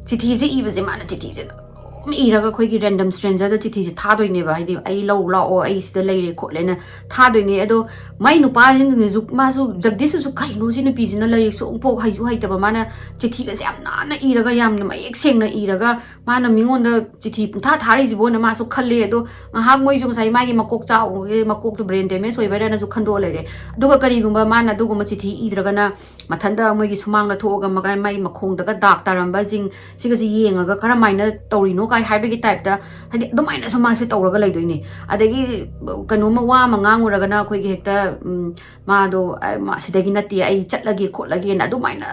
ꯆꯤꯊꯤꯁꯦ ꯏꯕꯁꯦ ꯃꯥꯅ ꯆꯤꯊꯤꯁꯦ ꯑꯗꯨꯝ ꯏꯔꯒ ꯑꯩꯈꯣꯏꯒꯤ random stranger ꯗ ꯆꯤꯊꯤꯁꯦ ꯊꯥꯗꯣꯏꯅꯦꯕ꯫ ꯍꯥꯏꯗꯤ, "ꯑꯩ ꯂꯧ ꯂꯥꯛꯑꯣ, ꯑꯩ ꯁꯤꯗ ꯂꯩꯔꯦ ꯈꯣꯠꯂꯦꯅ" ꯊꯥꯗꯣꯏꯅꯦ꯫ ꯑꯗꯣ ꯃꯥꯏ ꯅꯨꯄꯥꯁꯤꯡꯁꯤꯅꯁꯨ, ꯃꯥꯁꯨ, ꯖꯒꯗꯤꯁꯇꯨꯁꯨ, "ꯀꯩꯅꯣ ꯁꯤ ꯅꯨꯄꯤꯁꯤꯅ ꯂꯥꯏꯔꯤꯛꯁꯨ ꯑꯃꯨꯛꯐꯥꯎ ꯍꯩꯁꯨ ꯍꯩꯇꯕ, ꯃꯥꯅ ꯆꯤꯊꯤꯒꯁꯦ ꯌꯥꯝ ꯅꯥꯟꯅ ꯏꯔꯒ, ꯌꯥꯝꯅ ꯃꯌꯦꯛ ꯁꯦꯡꯅ ꯏꯔꯒ ꯃꯥꯅ ꯃꯤꯉꯣꯟꯗ ꯆꯤꯊꯤ ꯄꯨꯡꯊꯥ ꯊꯥꯔꯤꯁꯤꯕꯣꯅ" ꯃꯥꯁꯨ ꯈꯜꯂꯦ꯫ ꯑꯗꯣ ꯉꯥꯏꯍꯥꯛ ꯃꯣꯏꯁꯨ ꯉꯁꯥꯏ ꯃꯥꯒꯤ ꯃꯀꯣꯛ ꯆꯥꯎꯕꯒꯤ, ꯃꯀꯣꯛꯇꯣ brain damage ꯑꯣꯏꯕꯩꯔꯅꯁꯨ ꯈꯟꯗꯣꯛꯑ ꯂꯩꯔꯦ꯫ ꯑꯗꯨꯒ ꯀꯔꯤꯒꯨꯝꯕ ꯃꯥꯅ ꯑꯗꯨꯒꯨꯝꯕ ꯆꯤꯊꯤ ꯏꯗ꯭ꯔꯒꯅ ꯃꯊꯟꯇ ꯃꯣꯏꯒꯤ ꯁꯨꯃꯥꯡꯗ ꯊꯣꯛꯑꯒ ꯃꯒ-, ꯃꯥꯒꯤ ꯃꯈꯣꯡꯗꯒ ꯗꯥꯛ ꯇꯥꯔꯝꯕꯁꯤꯡ ꯁꯤꯒꯁꯤ ꯌꯦꯡꯉꯒ ꯀꯔꯝꯍꯥꯏꯅ ꯇꯧꯔꯤꯅꯣ ꯀꯥꯏ ꯍꯥꯏꯕꯒꯤ type ꯇ, ꯍꯥꯏꯗꯤ, ꯑꯗꯨꯃꯥꯏꯅꯁꯨ ꯃꯥꯁꯦ ꯇꯧꯔꯒ ꯂꯩꯗꯣꯏꯅꯦ꯫ ꯑꯗꯒꯤ ꯀꯩꯅꯣꯝꯃ ꯋꯥ ꯑꯃ ꯉꯥꯡꯉꯨꯔꯒꯅ ꯑꯩꯈꯣꯏꯒꯤ ꯍꯦꯛꯇ, ꯎꯝ, ꯃꯥꯗꯣ, "ꯑ, ꯃꯥ ꯁꯤꯗꯒꯤ ꯅꯠꯇꯦ, ꯑꯩ ꯆꯠꯂꯒꯦ ꯈꯣꯠꯂꯒꯦꯅ" ꯑꯗꯨꯃꯥꯏꯅ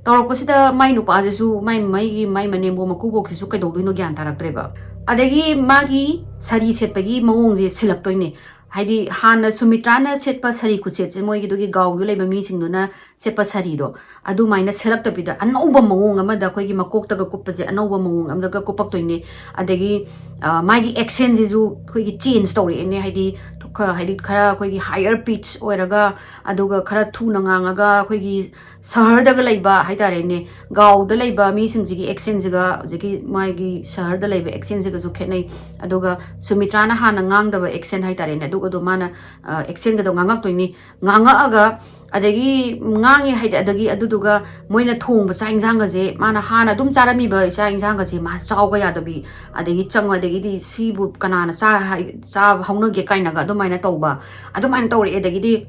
ꯇꯧꯔꯛꯄꯁꯤꯗ ꯃꯥꯏ ꯅꯨꯄꯥꯁꯤꯁꯨ, ꯃꯥꯏ, ꯃꯥꯏꯒꯤ, ꯃꯥꯏ ꯃꯅꯦꯝꯕꯣꯛ ꯃꯀꯨꯕꯣꯛꯁꯤꯁꯨ ꯀꯩꯗꯧꯗꯣꯏꯅꯣ ꯒ꯭ꯌꯥꯟ ꯇꯥꯔꯛꯇ꯭ꯔꯦꯕ꯫ ꯑꯗꯒꯤ ꯃꯥꯒꯤ ꯁꯥꯔꯤ ꯁꯦꯠꯄꯒꯤ ꯃꯑꯣꯡꯁꯦ ꯁꯤꯜꯂꯛꯇꯣꯏꯅꯦ꯫ ꯍꯥꯏꯗꯤ ꯍꯥꯟꯅ ꯁꯨꯃꯤꯇ꯭ꯔꯥꯅ ꯁꯦꯠꯄ ꯁꯥꯔꯤ ꯈꯨꯠꯁꯦꯠꯁꯦ, ꯃꯣꯏꯒꯤꯗꯨꯒꯤ ꯒꯥꯎꯗ ꯂꯩꯕ ꯃꯤꯁꯤꯡꯗꯨꯅ ꯁꯦꯠꯄ ꯁꯥꯔꯤꯗꯣ, ꯑꯗꯨꯃꯥꯏꯅ ꯁꯦꯠꯂꯛꯇꯕꯤꯗ ꯑꯅꯧꯕ ꯃꯑꯣꯡ ꯑꯃꯗ, ꯑꯩꯈꯣꯏꯒꯤ ꯃꯀꯣꯛꯇꯒ ꯀꯨꯞꯄꯁꯦ ꯑꯅꯧꯕ ꯃꯑꯣꯡ ꯑꯃꯗꯒ ꯀꯨꯞꯄꯛꯇꯣꯏꯅꯦ꯫ ꯑꯗꯒꯤ ꯑ, ꯃꯥꯒꯤ ꯑꯦꯛꯁꯦꯟꯁꯤꯁꯨ ꯑꯩꯈꯣꯏꯒꯤ ꯆꯦꯟꯖ ꯇꯧꯔꯛꯑꯦꯅꯦ꯫ ꯍꯥꯏꯗꯤ ꯈ-, ꯍꯥꯏꯗꯤ ꯈꯔ ꯑꯩꯈꯣꯏꯒꯤ ꯍꯥꯏꯌꯔ ꯄꯤꯆ ꯑꯣꯏꯔꯒ, ꯑꯗꯨꯒ ꯈꯔ ꯊꯨꯅ ꯉꯥꯡꯉꯒ, ꯑꯩꯈꯣꯏꯒꯤ ꯁꯍꯔꯗꯒ ꯂꯩꯕ ꯍꯥꯏꯇꯥꯔꯦꯅꯦ, ꯒꯥꯎꯗ ꯂꯩꯕ ꯃꯤꯁꯤꯡꯁꯤꯒꯤ ꯑꯦꯛꯁꯦꯟꯁꯤꯒ ꯍꯧꯖꯤꯛꯀꯤ ꯃꯥꯒꯤ ꯁꯍꯔꯗ ꯂꯩꯕ ꯑꯦꯛꯁꯦꯟꯁꯤꯒꯁꯨ ꯈꯦꯠꯅꯩ꯫ ꯑꯗꯨꯒ ꯁꯨꯃꯤꯇ꯭ꯔꯥꯅ ꯍꯥꯟꯅ ꯉꯥꯡꯗꯕ ꯑꯦꯛꯁꯦꯟ ꯍꯥꯏꯇꯥꯔꯦꯅꯦ, ꯑꯗꯨꯒꯗꯣ ꯃꯥꯅ, ꯑ, ꯑꯦꯛꯁꯦꯟꯒꯗꯣ ꯉꯥꯡꯉꯛꯇꯣꯏꯅꯤ꯫ ꯉꯥꯡꯉꯛꯑꯒ ꯑꯗꯒꯤ ꯉꯥꯡꯉꯦ ꯍꯥꯏꯗꯤ, ꯑꯗꯒꯤ ꯑꯗꯨꯗꯨꯒ ꯃꯣꯏꯅ ꯊꯣꯡꯕ ꯆꯥꯛ ꯏꯟꯁꯥꯡꯒꯁꯦ, ꯃꯥꯅ ꯍꯥꯟꯅ ꯑꯗꯨꯝ ꯆꯥꯔꯝꯃꯤꯕ ꯆꯥꯛ ꯏꯟꯁꯥꯡꯒꯁꯦ ꯃꯥ ꯆꯥꯎꯒ ꯌꯥꯗꯕꯤ, ꯑꯗꯒꯤ ꯆꯪꯉ-, ꯑꯗꯒꯤꯗꯤ ꯁꯤꯕꯨ ꯀꯅꯥꯅ ꯆꯥ-, ꯍꯥꯏ-, ꯆꯥꯕ ꯍꯧꯅꯒꯦ ꯀꯥꯏꯅꯒ ꯑꯗꯨꯃꯥꯏꯅ ꯇꯧꯕ, ꯑꯗꯨꯃꯥꯏꯅ ꯇꯧꯔꯛꯑꯦ꯫ ꯑꯗꯒꯤꯗꯤ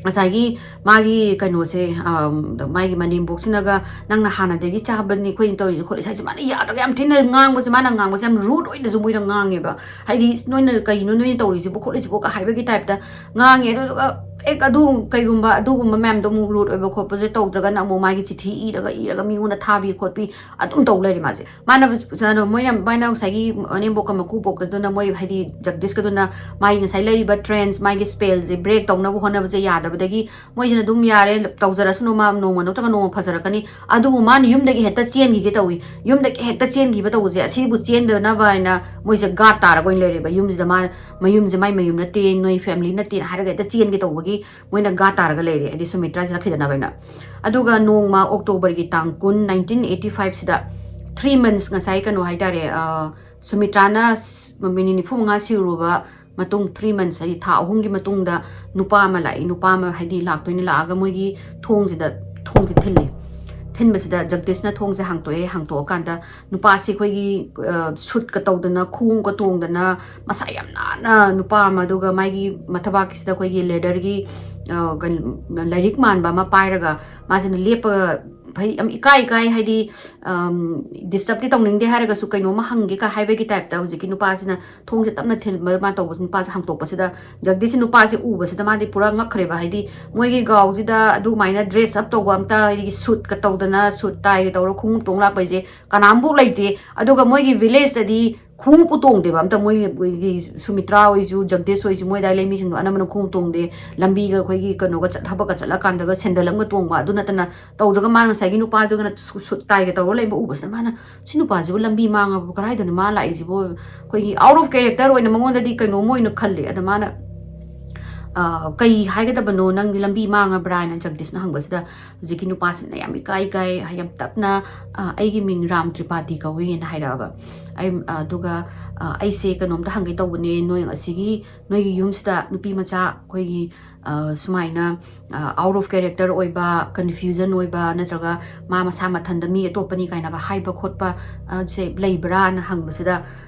ꯉꯁꯥꯏꯒꯤ ꯃꯥꯒꯤ ꯀꯩꯅꯣꯁꯦ, ꯑꯝ, ꯃꯥꯒꯤ ꯃꯅꯦꯝꯕꯣꯛꯁꯤꯅꯒ, "ꯅꯪꯅ ꯍꯥꯟꯅꯗꯒꯤ ꯆꯥꯕꯅꯤ ꯑꯩꯈꯣꯏꯅ ꯇꯧꯔꯤꯁꯦ ꯈꯣꯠꯂꯤꯁꯦ" ꯍꯥꯏꯁꯦ, ꯃꯥꯅ ꯌꯥꯗ꯭ꯔꯒ ꯌꯥꯝ ꯊꯤꯅ ꯉꯥꯡꯕꯁꯦ, ꯃꯥꯅ ꯉꯥꯡꯕꯁꯦ ꯌꯥꯝ ꯔꯨꯗ ꯑꯣꯏꯅꯁꯨ ꯃꯣꯏꯗ ꯉꯥꯡꯉꯦꯕ꯫ ꯍꯥꯏꯗꯤ, "ꯅꯣꯏꯅ ꯀꯩꯅꯣ ꯅꯣꯏꯅ ꯇꯧꯔꯤꯁꯤꯕꯨ ꯈꯣꯠꯂꯤꯁꯤꯕꯨ" ꯀ ꯍꯥꯏꯕꯒꯤ ꯇꯥꯏꯞꯇ ꯉꯥꯡꯉꯦ꯫ ꯑꯗꯨꯗꯨꯒ ꯍꯦꯛ ꯑꯗꯨ ꯀꯩꯒꯨꯝꯕ ꯑꯗꯨꯒꯨꯝꯕ ꯃꯌꯥꯝꯗꯣ ꯑꯃꯨꯛ ꯔꯨꯗ ꯑꯣꯏꯕ ꯈꯣꯠꯄꯁꯦ ꯇꯧꯗ꯭ꯔꯒꯅ ꯑꯃꯨꯛ ꯃꯥꯒꯤ ꯆꯤꯊꯤ ꯏꯔꯒ, ꯏꯔꯒ ꯃꯤꯉꯣꯟꯗ ꯊꯥꯕꯤ ꯈꯣꯠꯄꯤ ꯑꯗꯨꯝ ꯇꯧ ꯂꯩꯔꯦ ꯃꯥꯁꯦ꯫ ꯃꯥꯅ, ꯀꯩꯅꯣ, ꯃꯣꯏꯅ, ꯃꯥꯅ ꯉꯁꯥꯏꯒꯤ ꯃꯅꯦꯝꯕꯣꯛꯀ ꯃꯀꯨꯕꯣꯛꯀꯗꯨꯅ, ꯃꯣꯏ ꯍꯥꯏꯗꯤ ꯖꯒꯗꯤꯁꯀꯗꯨꯅ ꯃꯥꯒꯤ ꯉꯁꯥꯏ ꯂꯩꯔꯤꯕ ꯇ꯭ꯔꯦꯟꯁ, ꯃꯥꯒꯤ ꯁ꯭ꯄꯦꯜꯁꯦ ꯕ꯭ꯔꯦꯛ ꯇꯧꯅꯕ ꯍꯣꯠꯅꯕꯁꯦ ꯌꯥꯗꯕꯗꯒꯤ ꯃꯣꯏꯁꯤꯅ ꯑꯗꯨꯝ, "ꯌꯥꯔꯦ, ꯇꯧꯖꯔꯁꯅꯨ, ꯃꯥ ꯅꯣꯡꯃ ꯅꯠꯇ꯭ꯔꯒ ꯅꯣꯡꯃ ꯐꯖꯔꯛꯀꯅꯤ"꯫ ꯑꯗꯨꯕꯨ ꯃꯥꯅ ꯌꯨꯝꯗꯒꯤ ꯍꯦꯛꯇ ꯆꯦꯟꯈꯤꯒꯦ ꯇꯧꯏ꯫ ꯌꯨꯝꯗꯒꯤ ꯍꯦꯛꯇ ꯆꯦꯟꯈꯤꯕ ꯇꯧꯕꯁꯦ, ꯑꯁꯤꯕꯨ ꯆꯦꯟꯗꯅꯕ ꯍꯥꯏꯅ ꯃꯣꯏꯁꯦ ꯒꯥꯔꯗ ꯇꯥꯔꯒ ꯑꯣꯏꯅ ꯂꯩꯔꯦꯕ꯫ ꯌꯨꯝꯁꯤꯗ ꯃꯥ, ꯃꯌꯨꯝꯁꯦ ꯃꯥꯏ ꯃꯌꯨꯝ ꯅꯠꯇꯦ, ꯅꯣꯏ ꯐꯦꯃꯤꯂꯤ ꯅꯠꯇꯦꯅ ꯍꯥꯏꯔꯒ ꯍꯦꯛꯇ ꯆꯦꯟꯒꯦ ꯇꯧꯕꯒꯤ ꯃꯣꯏꯅ ꯒꯥꯔꯗ ꯇꯥꯔꯒ ꯂꯩꯔꯦ, ꯍꯥꯏꯗꯤ ꯁꯨꯃꯤꯇ꯭ꯔꯥꯁꯦ ꯆꯠꯈꯤꯗꯅꯕ ꯍꯥꯏꯅ꯫ ꯑꯗꯨꯒ ꯅꯣꯡꯃ ꯑꯣꯛꯇꯣꯕꯔꯒꯤ ꯇꯥꯡ ꯀꯨꯟ, ꯅꯥꯏꯟꯇꯤꯟ ꯑꯩꯠꯇꯤ ꯐꯥꯏꯚꯁꯤꯗ, ꯊ꯭ꯔꯤ ꯃꯟꯁ, ꯉꯁꯥꯏ ꯀꯩꯅꯣ ꯍꯥꯏꯇꯥꯔꯦ, ꯑ, ꯁꯨꯃꯤꯇ꯭ꯔꯥꯅ ꯁ-, ꯃꯤꯅꯤꯠ ꯅꯤꯐꯨ ꯃꯉꯥ ꯁꯤꯔꯨꯔꯕ ꯃꯇꯨꯡ, ꯊ꯭ꯔꯤ ꯃꯟꯁ, ꯍꯥꯏꯗꯤ ꯊꯥ ꯑꯍꯨꯝꯒꯤ ꯃꯇꯨꯡꯗ ꯅꯨꯄꯥ ꯑꯃ ꯂꯥꯛꯏ꯫ ꯅꯨꯄꯥ ꯑꯃ, ꯍꯥꯏꯗꯤ, ꯂꯥꯛꯇꯣꯏꯅꯤ, ꯂꯥꯛꯑꯒ ꯃꯣꯏꯒꯤ ꯊꯣꯡꯁꯤꯗ, ꯊꯣꯡꯁꯦ ꯊꯤꯜꯂꯤ꯫ ꯊꯤꯟꯕꯁꯤꯗ ꯖꯒꯗꯤꯁꯅ ꯊꯣꯡꯁꯦ ꯍꯥꯡꯇꯣꯛꯑꯦ꯫ ꯍꯥꯡꯇꯣꯛꯑꯀꯥꯟꯗ ꯅꯨꯄꯥꯁꯤ ꯑꯩꯈꯣꯏꯒꯤ, ꯑ, ꯁꯨꯠꯀ ꯇꯧꯗꯅ, ꯈꯣꯡꯎꯞꯀ ꯇꯣꯡꯗꯅ, ꯃꯁꯥ ꯌꯥꯝ ꯅꯥꯟꯅ ꯅꯨꯄꯥ ꯑꯃ, ꯑꯗꯨꯒ ꯃꯥꯒꯤ ꯃꯊꯕꯥꯛꯁꯤꯗ ꯑꯩꯈꯣꯏꯒꯤ ꯂꯦꯗꯔꯒꯤ, ꯑ, ꯀꯩꯅꯣ, ꯂꯥꯏꯔꯤꯛ ꯃꯥꯟꯕ ꯑꯃ ꯄꯥꯏꯔꯒ ꯃꯥꯁꯤꯅ ꯂꯦꯞꯄꯒ, ꯍꯥꯏꯗꯤ, ꯌꯥꯝ ꯏꯀꯥꯏ ꯏꯀꯥꯏ, ꯍꯥꯏꯗꯤ, ꯑꯝ, ꯗꯤꯁꯇꯔꯕꯇꯤ ꯇꯧꯅꯤꯡꯗꯦ ꯍꯥꯏꯔꯒꯁꯨ ꯀꯩꯅꯣꯝꯃ ꯍꯪꯒꯦ ꯀꯥꯏ ꯍꯥꯏꯕꯒꯤ ꯇꯥꯏꯞꯇ ꯍꯧꯖꯤꯛꯀꯤ ꯅꯨꯄꯥꯁꯤꯅ ꯊꯣꯡꯁꯦ ꯇꯞꯅ ꯊꯤꯟꯕ, ꯃꯥ ꯇꯧꯕꯁꯤ, ꯅꯨꯄꯥꯁꯦ ꯍꯥꯡꯇꯣꯛꯄꯁꯤꯗ, ꯖꯒꯗꯤꯁꯁꯤ ꯅꯨꯄꯥꯁꯦ ꯎꯕꯁꯤꯗ ꯃꯥꯗꯤ ꯄꯨꯔꯥ ꯉꯛꯈ꯭ꯔꯦꯕ꯫ ꯍꯥꯏꯗꯤ, ꯃꯣꯏꯒꯤ ꯒꯥꯎꯁꯤꯗ ꯑꯗꯨꯃꯥꯏꯅ ꯗ꯭ꯔꯦꯁ ꯑꯞ ꯇꯧꯕ ꯑꯝꯇ, ꯍꯥꯏꯗꯤ, ꯁꯨꯠꯀ ꯇꯧꯗꯅ, ꯁꯨꯠ ꯇꯥꯏꯒ ꯇꯧꯔ ꯈꯣꯡꯎꯞ ꯇꯣꯡ ꯂꯥꯛꯄ ꯍꯥꯏꯁꯦ ꯀꯅꯥꯝꯐꯥꯎ ꯂꯩꯇꯦ꯫ ꯑꯗꯨꯒ ꯃꯣꯏꯒꯤ ꯚꯤꯂꯦꯖꯇꯗꯤ ꯈꯣꯡꯎꯞꯄꯨ ꯇꯣꯡꯗꯦꯕ ꯑꯝꯇ꯫ ꯃꯣꯏ, ꯃꯣꯏꯒꯤ ꯁꯨꯃꯤꯇ꯭ꯔꯥ ꯍꯣꯏꯁꯨ, ꯖꯒꯗꯤꯁ ꯍꯣꯏꯁꯨ, ꯃꯣꯏ ꯑꯗꯥꯏ ꯂꯩ ꯃꯤꯁꯤꯡꯗꯣ ꯑꯅꯝꯕꯅ ꯈꯣꯡꯎꯞ ꯇꯣꯡꯗꯦ꯫ ꯂꯝꯕꯤꯒ ꯑꯩꯈꯣꯏꯒꯤ ꯀꯩꯅꯣꯒ ꯆꯠ-, ꯊꯕꯛꯀ ꯆꯠꯂꯀꯥꯟꯗꯒ ꯁꯦꯟꯗꯜ ꯑꯃꯒ ꯇꯣꯡꯕ, ꯑꯗꯨ ꯅꯠꯇꯅ ꯇꯧꯗ꯭ꯔꯒ ꯃꯥꯅ ꯉꯁꯥꯏꯒꯤ ꯅꯨꯄꯥꯗꯨꯒꯅ ꯁꯨ-, ꯁꯨꯠ ꯇꯥꯏꯒ ꯇꯧꯔꯒ ꯂꯩꯕ ꯎꯕꯁꯤꯗ ꯃꯥꯅ, "ꯁꯤ ꯅꯨꯄꯥꯁꯤꯕꯨ ꯂꯝꯕꯤ ꯃꯥꯡꯉꯕ, ꯀꯗꯥꯏꯗꯅ ꯃꯥ ꯂꯥꯛꯏꯁꯤꯕꯨ?" ꯑꯩꯈꯣꯏꯒꯤ out of character ꯑꯣꯏꯅ ꯃꯉꯣꯟꯗꯗꯤ ꯀꯩꯅꯣꯝ ꯑꯣꯏꯅ ꯈꯜꯂꯦ꯫ ꯑꯗ ꯃꯥꯅ, "ꯑ, ꯀꯩ ꯍꯥꯏꯒꯗꯕꯅꯣ, ꯅꯪꯗꯤ ꯂꯝꯕꯤ ꯃꯥꯡꯉꯕ꯭ꯔꯥ?" ꯍꯥꯏꯅ ꯖꯒꯗꯤꯁꯅ ꯍꯪꯕꯁꯤꯗ, ꯍꯧꯖꯤꯛꯀꯤ ꯅꯨꯄꯥꯁꯤꯅ ꯌꯥꯝ ꯏꯀꯥꯏ ꯏꯀꯥꯏ, ꯌꯥꯝ ꯇꯞꯅ, "ꯑ, ꯑꯩꯒꯤ ꯃꯤꯡ ꯔꯥꯝ ꯇ꯭ꯔꯤꯄꯥꯇꯤ ꯀꯧꯏ" ꯍꯥꯏꯅ ꯍꯥꯏꯔꯛꯑꯕ꯫ ꯑꯩ, ꯑꯗꯨꯒ, "ꯑ, ꯑꯩꯁꯦ ꯀꯩꯅꯣꯝꯇ ꯍꯪꯒꯦ ꯇꯧꯕꯅꯦ, ꯅꯣꯏ ꯑꯁꯤꯒꯤ, ꯅꯣꯏꯒꯤ ꯌꯨꯝꯁꯤꯗ ꯅꯨꯄꯤ ꯃꯆꯥ ꯑꯩꯈꯣꯏꯒꯤ, ꯑ, ꯁꯨꯃꯥꯏꯅ, ꯑ, out of character ꯑꯣꯏꯕ, confusion ꯑꯣꯏꯕ, ꯅꯠꯇ꯭ꯔꯒ ꯃꯥ ꯃꯁꯥ ꯃꯊꯟꯗ ꯃꯤ ꯑꯇꯣꯞꯄꯅꯤ ꯀꯥꯏꯅꯒ ꯍꯥꯏꯕ ꯈꯣꯠꯄ, ꯑ, ꯁꯦ ꯂꯩꯕ꯭ꯔꯥꯅ?" ꯍꯪꯕꯁꯤꯗ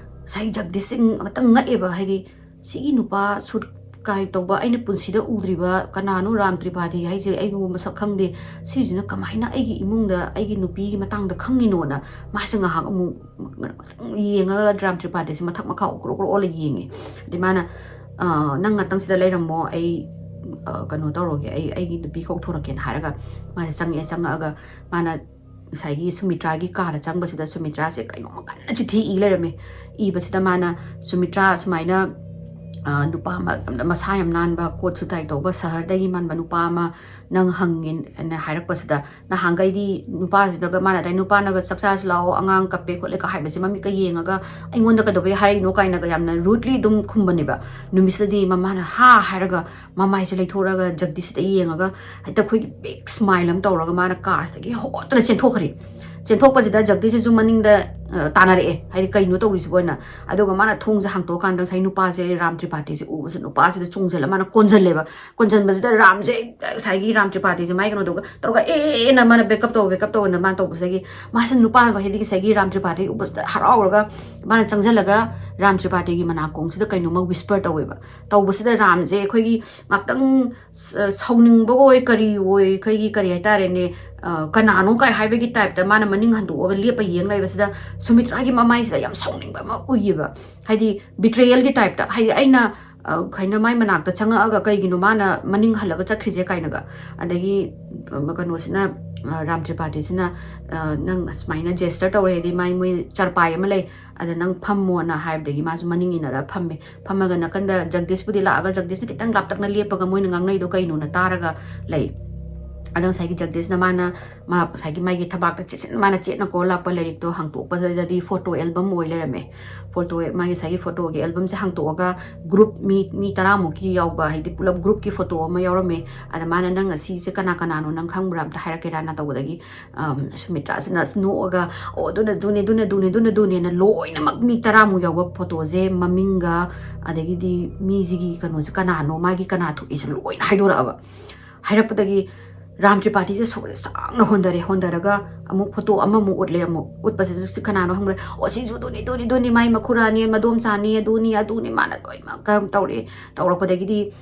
ꯉꯁꯥꯏ ꯖꯒꯗꯤꯁ ꯁꯤꯡ ꯑꯃꯇꯪ ꯉꯛꯑꯦꯕ꯫ ꯍꯥꯏꯗꯤ, "ꯁꯤꯒꯤ ꯅꯨꯄꯥ ꯁꯨꯠ ꯀꯥꯏ ꯇꯧꯕ ꯑꯩꯅ ꯄꯨꯟꯁꯤꯗ ꯎꯗ꯭ꯔꯤꯕ ꯀꯅꯥꯅꯣ ꯔꯥꯝ ꯇ꯭ꯔꯤꯄꯥꯗꯤ ꯍꯥꯏꯁꯦ? ꯑꯩꯕꯨ ꯃꯁꯛ ꯈꯪꯗꯦ꯫ ꯁꯤꯁꯤꯅ ꯀꯃꯥꯏꯅ ꯑꯩꯒꯤ ꯏꯃꯨꯡꯗ ꯑꯩꯒꯤ ꯅꯨꯄꯤꯒꯤ ꯃꯇꯥꯡꯗ ꯈꯪꯉꯤꯅꯣꯅ?" ꯃꯥꯁꯦ ꯉꯥꯏꯍꯥꯛ ꯑꯃꯨꯛ ꯌꯦꯡꯉꯒ ꯔꯥꯝ ꯇ꯭ꯔꯤꯄꯥꯗꯤꯁꯦ ꯃꯊꯛ ꯃꯈꯥ ꯎꯛ ꯀ꯭ꯔꯣꯛ ꯀ꯭ꯔꯣꯛ ꯑꯣꯜꯂ ꯌꯦꯡꯉꯦ꯫ ꯑꯗꯩ ꯃꯥꯅ, "ꯑ, ꯅꯪ ꯉꯥꯛꯇꯪꯁꯤꯗ ꯂꯩꯔꯝꯃꯣ, ꯑꯩ, ꯑ, ꯀꯩꯅꯣ ꯇꯧꯔꯒꯦ, ꯑꯩ ꯑꯩꯒꯤ ꯅꯨꯄꯤ ꯀꯧꯊꯣꯔꯛꯀꯦꯅ" ꯍꯥꯏꯔꯒ ꯃꯥꯁꯦ ꯆꯪꯉꯛꯑꯦ꯫ ꯆꯪꯉꯛꯑꯒ ꯃꯥꯅ ꯉꯁꯥꯏꯒꯤ ꯁꯨꯃꯤꯇ꯭ꯔꯥꯒꯤ ꯀꯥꯗ ꯆꯪꯕꯁꯤꯗ ꯁꯨꯃꯤꯇ꯭ꯔꯥꯁꯦ ꯀꯩꯅꯣꯝꯃ ꯀꯟꯅ ꯆꯤꯊꯤ ꯏ ꯂꯩꯔꯝꯃꯦ꯫ ꯏꯕꯁꯤꯗ ꯃꯥꯅ, "ꯁꯨꯃꯤꯇ꯭ꯔꯥ, ꯁꯨꯃꯥꯏꯅ, ꯑ, ꯅꯨꯄꯥ ꯑꯃ ꯌꯥꯝꯅ ꯃꯁꯥ ꯌꯥꯝ ꯅꯥꯟꯕ, ꯀꯣꯠ ꯁꯨꯠ ꯇꯥꯏ ꯇꯧꯕ, ꯁꯍꯔꯗꯒꯤ ꯃꯥꯟꯕ ꯅꯨꯄꯥ ꯑꯃ ꯅꯪ ꯍꯪꯉꯦꯅ" ꯍꯥꯏꯔꯛꯄꯁꯤꯗ, ꯅꯍꯥꯟꯈꯩꯗꯤ ꯅꯨꯄꯥꯁꯤꯗꯒ ꯃꯥꯅ ꯑꯗꯩ ꯅꯨꯄꯥꯅꯒ "ꯆꯥꯛ ꯆꯥꯁꯤ ꯂꯥꯛꯑꯣ, ꯑꯉꯥꯡ ꯀꯞꯄꯦ ꯈꯣꯠꯂꯦ" ꯀ ꯍꯥꯏꯕꯁꯦ ꯃꯃꯤꯠꯀ ꯌꯦꯡꯉꯒ "ꯑꯩꯉꯣꯟꯗ ꯀꯩꯗꯧꯕꯩ ꯍꯥꯏꯔꯤꯅꯣ?" ꯀꯥꯏꯅꯒ ꯌꯥꯝꯅ rudely ꯑꯗꯨꯝ ꯈꯨꯝꯕꯅꯦꯕ꯫ ꯅꯨꯃꯤꯠꯁꯤꯗꯗꯤ ꯃꯃꯥꯅ ꯍꯥ ꯍꯥꯏꯔꯒ ꯃꯃꯥꯏꯁꯦ ꯂꯩꯊꯣꯔꯛꯑꯒ ꯖꯒꯗꯤꯁꯇ ꯌꯦꯡꯉꯒ ꯍꯦꯛꯇ ꯑꯩꯈꯣꯏꯒꯤ big smile ꯑꯃ ꯇꯧꯔꯒ ꯃꯥꯅ ꯀꯥꯁꯤꯗꯒꯤ ꯍꯣꯠꯇꯅ ꯆꯦꯟꯊꯣꯛꯈ꯭ꯔꯦ꯫ ꯆꯦꯟꯊꯣꯛꯄꯁꯤꯗ ꯖꯒꯗꯤꯁꯁꯤꯁꯨ ꯃꯅꯤꯡꯗ, ꯑ, ꯇꯥꯟꯅꯔꯛꯑꯦ, ꯍꯥꯏꯗꯤ ꯀꯩꯅꯣ ꯇꯧꯔꯤꯁꯤꯕꯣꯅ꯫ ꯑꯗꯨꯒ ꯃꯥꯅ ꯊꯣꯡꯁꯦ ꯍꯥꯡꯇꯣꯛꯑꯀꯥꯟꯗ ꯉꯁꯥꯏ ꯅꯨꯄꯥꯁꯦ, ꯔꯥꯝ ꯇ꯭ꯔꯤꯄꯥꯇꯤꯁꯦ ꯎꯕꯁꯨ ꯅꯨꯄꯥꯁꯤꯗ ꯆꯣꯡꯁꯤꯜꯂ ꯃꯥꯅ ꯀꯣꯟꯁꯤꯜꯂꯦꯕ꯫ ꯀꯣꯟꯁꯤꯟꯕꯁꯤꯗ ꯔꯥꯝꯁꯦ, ꯉꯁꯥꯏꯒꯤ ꯔꯥꯝ ꯇ꯭ꯔꯤꯄꯥꯇꯤꯁꯦ ꯃꯥꯏ ꯀꯩꯅꯣꯗꯨꯒ ꯇꯧꯔꯒ "ꯑꯦ, ꯑꯦ, ꯑꯦ" ꯅ ꯃꯥꯅ backup ꯇꯧ, backup ꯇꯧꯅ ꯃꯥꯅ ꯇꯧꯕꯁꯤꯗꯒꯤ ꯃꯥꯁꯦ ꯅꯨꯄꯥ ꯍꯥꯏꯗꯤ ꯉꯁꯥꯏꯒꯤ ꯔꯥꯝ ꯇ꯭ꯔꯤꯄꯥꯇꯤ ꯎꯕꯁꯤꯗ ꯍꯔꯥꯎꯔꯒ ꯃꯥꯅ ꯆꯪꯁꯤꯜꯂꯒ ꯔꯥꯝ ꯇ꯭ꯔꯤꯄꯥꯇꯤꯒꯤ ꯃꯅꯥꯀꯣꯡꯁꯤꯗ ꯀꯩꯅꯣꯝꯃ whisper ꯇꯧꯋꯦꯕ꯫ ꯇꯧꯕꯁꯤꯗ ꯔꯥꯝꯁꯦ ꯑꯩꯈꯣꯏꯒꯤ ꯉꯥꯛꯇꯪ ꯁ-, ꯁꯥꯎꯅꯤꯡꯕ ꯑꯣꯏ ꯀꯔꯤ ꯑꯣꯏ, ꯑꯩꯈꯣꯏꯒꯤ ꯀꯔꯤ ꯍꯥꯏꯇꯥꯔꯦꯅꯦ, ꯑ, ꯀꯅꯥꯅꯣ ꯀꯥꯏ ꯍꯥꯏꯕꯒꯤ type ꯇ ꯃꯥꯅ ꯃꯅꯤꯡ ꯍꯟꯗꯣꯛꯑꯒ ꯂꯦꯞꯄ ꯌꯦꯡ ꯂꯩꯕꯁꯤꯗ ꯁꯨꯃꯤꯇ꯭ꯔꯥꯒꯤ ꯃꯃꯥꯏꯁꯤꯗ ꯌꯥꯝ ꯁꯥꯎꯅꯤꯡꯕ ꯑꯃ ꯎꯏꯌꯦꯕ꯫ ꯍꯥꯏꯗꯤ betrayal ꯒꯤ type ꯇ, ꯍꯥꯏꯗꯤ ꯑꯩꯅ, ꯑ, ꯈꯥꯏꯅ ꯃꯥꯏ ꯃꯅꯥꯛꯇ ꯆꯪꯉꯛꯑꯒ ꯀꯩꯒꯤꯅꯣ ꯃꯥꯅ ꯃꯅꯤꯡ ꯍꯜꯂꯒ ꯆꯠꯈ꯭ꯔꯤꯁꯦ ꯀꯥꯏꯅꯒ꯫ ꯑꯗꯒꯤ, ꯑ, ꯀꯩꯅꯣꯁꯤꯅ, ꯔꯥꯝ ꯇ꯭ꯔꯤꯄꯥꯇꯤꯁꯤꯅ ꯅꯪ ꯑꯁꯨꯃꯥꯏꯅ ꯖꯦꯁꯇꯔ ꯇꯧꯔꯦ ꯍꯥꯏꯗꯤ ꯃꯥꯏ ꯃꯣꯏ ꯆꯔꯄꯥꯏ ꯑꯃ ꯂꯩ, ꯑꯗ ꯅꯪ ꯐꯝꯃꯣꯅ ꯍꯥꯏꯕꯗꯒꯤ ꯃꯥꯁꯨ ꯃꯅꯤꯡ ꯏꯟꯅꯔ ꯐꯝꯃꯦ꯫ ꯐꯝꯃꯒ ꯅꯥꯀꯟꯗ ꯖꯒꯗꯤꯁꯄꯨꯗꯤ ꯂꯥꯛꯑꯒ ꯖꯒꯗꯤꯁꯅ ꯈꯤꯇꯪ ꯂꯥꯞꯇꯛꯅ ꯂꯦꯞꯄꯒ ꯃꯣꯏꯅ ꯉꯥꯡꯅꯩꯗꯣ ꯀꯩꯅꯣꯅ ꯇꯥꯔꯒ ꯂꯩ꯫ ꯑꯗ ꯉꯁꯥꯏꯒꯤ ꯖꯒꯗꯤꯁꯅ ꯃꯥꯅ ꯃꯥ ꯉꯁꯥꯏꯒꯤ ꯃꯥꯒꯤ ꯊꯕꯥꯛꯇ ꯆꯦꯠꯁꯤꯟ ꯃꯥꯅ ꯆꯦꯠꯅ ꯀꯣ ꯂꯥꯛꯄ ꯂꯥꯏꯔꯤꯛꯇꯣ ꯍꯥꯡꯇꯣꯛꯄꯗꯗꯤ ꯐꯣꯇꯣ ꯑꯦꯜꯕꯝ ꯑꯣꯏ ꯂꯩꯔꯝꯃꯦ꯫ ꯐꯣꯇꯣ ꯃꯥꯒꯤ ꯉꯁꯥꯏꯒꯤ ꯐꯣꯇꯣꯒꯤ ꯑꯦꯜꯕꯝꯁꯦ ꯍꯥꯡꯇꯣꯛꯑꯒ ꯒ꯭ꯔꯨꯞ ꯃꯤ ꯃꯤ ꯇꯔꯥꯃꯨꯛꯀꯤ ꯌꯥꯎꯕ ꯍꯥꯏꯗꯤ ꯄꯨꯂꯞ ꯒ꯭ꯔꯨꯞꯀꯤ ꯐꯣꯇꯣ ꯑꯃ ꯌꯥꯎꯔꯝꯃꯦ꯫ ꯑꯗ ꯃꯥꯅ ꯅꯪ ꯑꯁꯤꯁꯦ ꯀꯅꯥ ꯀꯅꯥꯅꯣ ꯅꯪ ꯈꯪꯕ꯭ꯔꯥ ꯑꯝꯇ ꯍꯥꯏꯔꯛꯀꯦꯔꯥꯅ ꯇꯧꯕꯗꯒꯤ ꯁꯨꯃꯤꯇ꯭ꯔꯥꯁꯤꯅ ꯅꯣꯛꯑꯒ ꯑꯣ ꯑꯗꯨꯅ ꯑꯗꯨꯅꯦ ꯑꯗꯨꯅ ꯑꯗꯨꯅꯦ ꯑꯗꯨꯅ ꯑꯗꯨꯅꯦꯅ ꯂꯣꯏꯅꯃꯛ ꯃꯤ ꯇꯔꯥꯃꯨꯛ ꯌꯥꯎꯕ ꯐꯣꯇꯣꯁꯦ ꯃꯃꯤꯡꯒ ꯑꯗꯒꯤꯗꯤ ꯃꯤꯁꯤꯒꯤ ꯀꯩꯅꯣꯁꯦ ꯀꯅꯥꯅꯣ ꯃꯥꯒꯤ ꯀꯅꯥ ꯊꯣꯛꯏꯁꯦ ꯂꯣꯏꯅ ꯍꯥꯏꯗꯣꯔꯛꯑꯕ꯫ ꯍꯥꯏꯔꯛꯄꯗꯒꯤ ꯔꯥꯝ ꯇ꯭ꯔꯤꯄꯥꯇꯤꯁꯦ ꯁꯣꯔꯁꯦ ꯁꯥꯡꯅ ꯍꯣꯟꯊꯔꯦ꯫ ꯍꯣꯟꯊꯔꯒ ꯑꯃꯨꯛ ꯐꯣꯇꯣ ꯑꯃꯃꯨꯛ ꯎꯠꯂꯦ꯫ ꯑꯃꯨꯛ ꯎꯠꯄꯁꯤꯗ ꯁꯤ ꯀꯅꯥꯅꯣ ꯍꯪꯕꯗ ꯑꯣ ꯁꯤꯁꯨ ꯑꯗꯨꯅꯤ ꯑꯗꯨꯅꯤ ꯑꯗꯨꯅꯤ ꯃꯥꯏ ꯃꯈꯨꯔꯥꯅꯤ ꯃꯗꯣꯝꯆꯥꯅꯤ ꯑꯗꯨꯅꯤ ꯑꯗꯨꯅꯤ ꯃꯥꯅ ꯂꯣꯏꯅꯃꯛ ꯀꯩꯅꯣ ꯇꯧꯔꯛꯑꯦ꯫ ꯇꯧꯔꯛꯄꯗꯒꯤ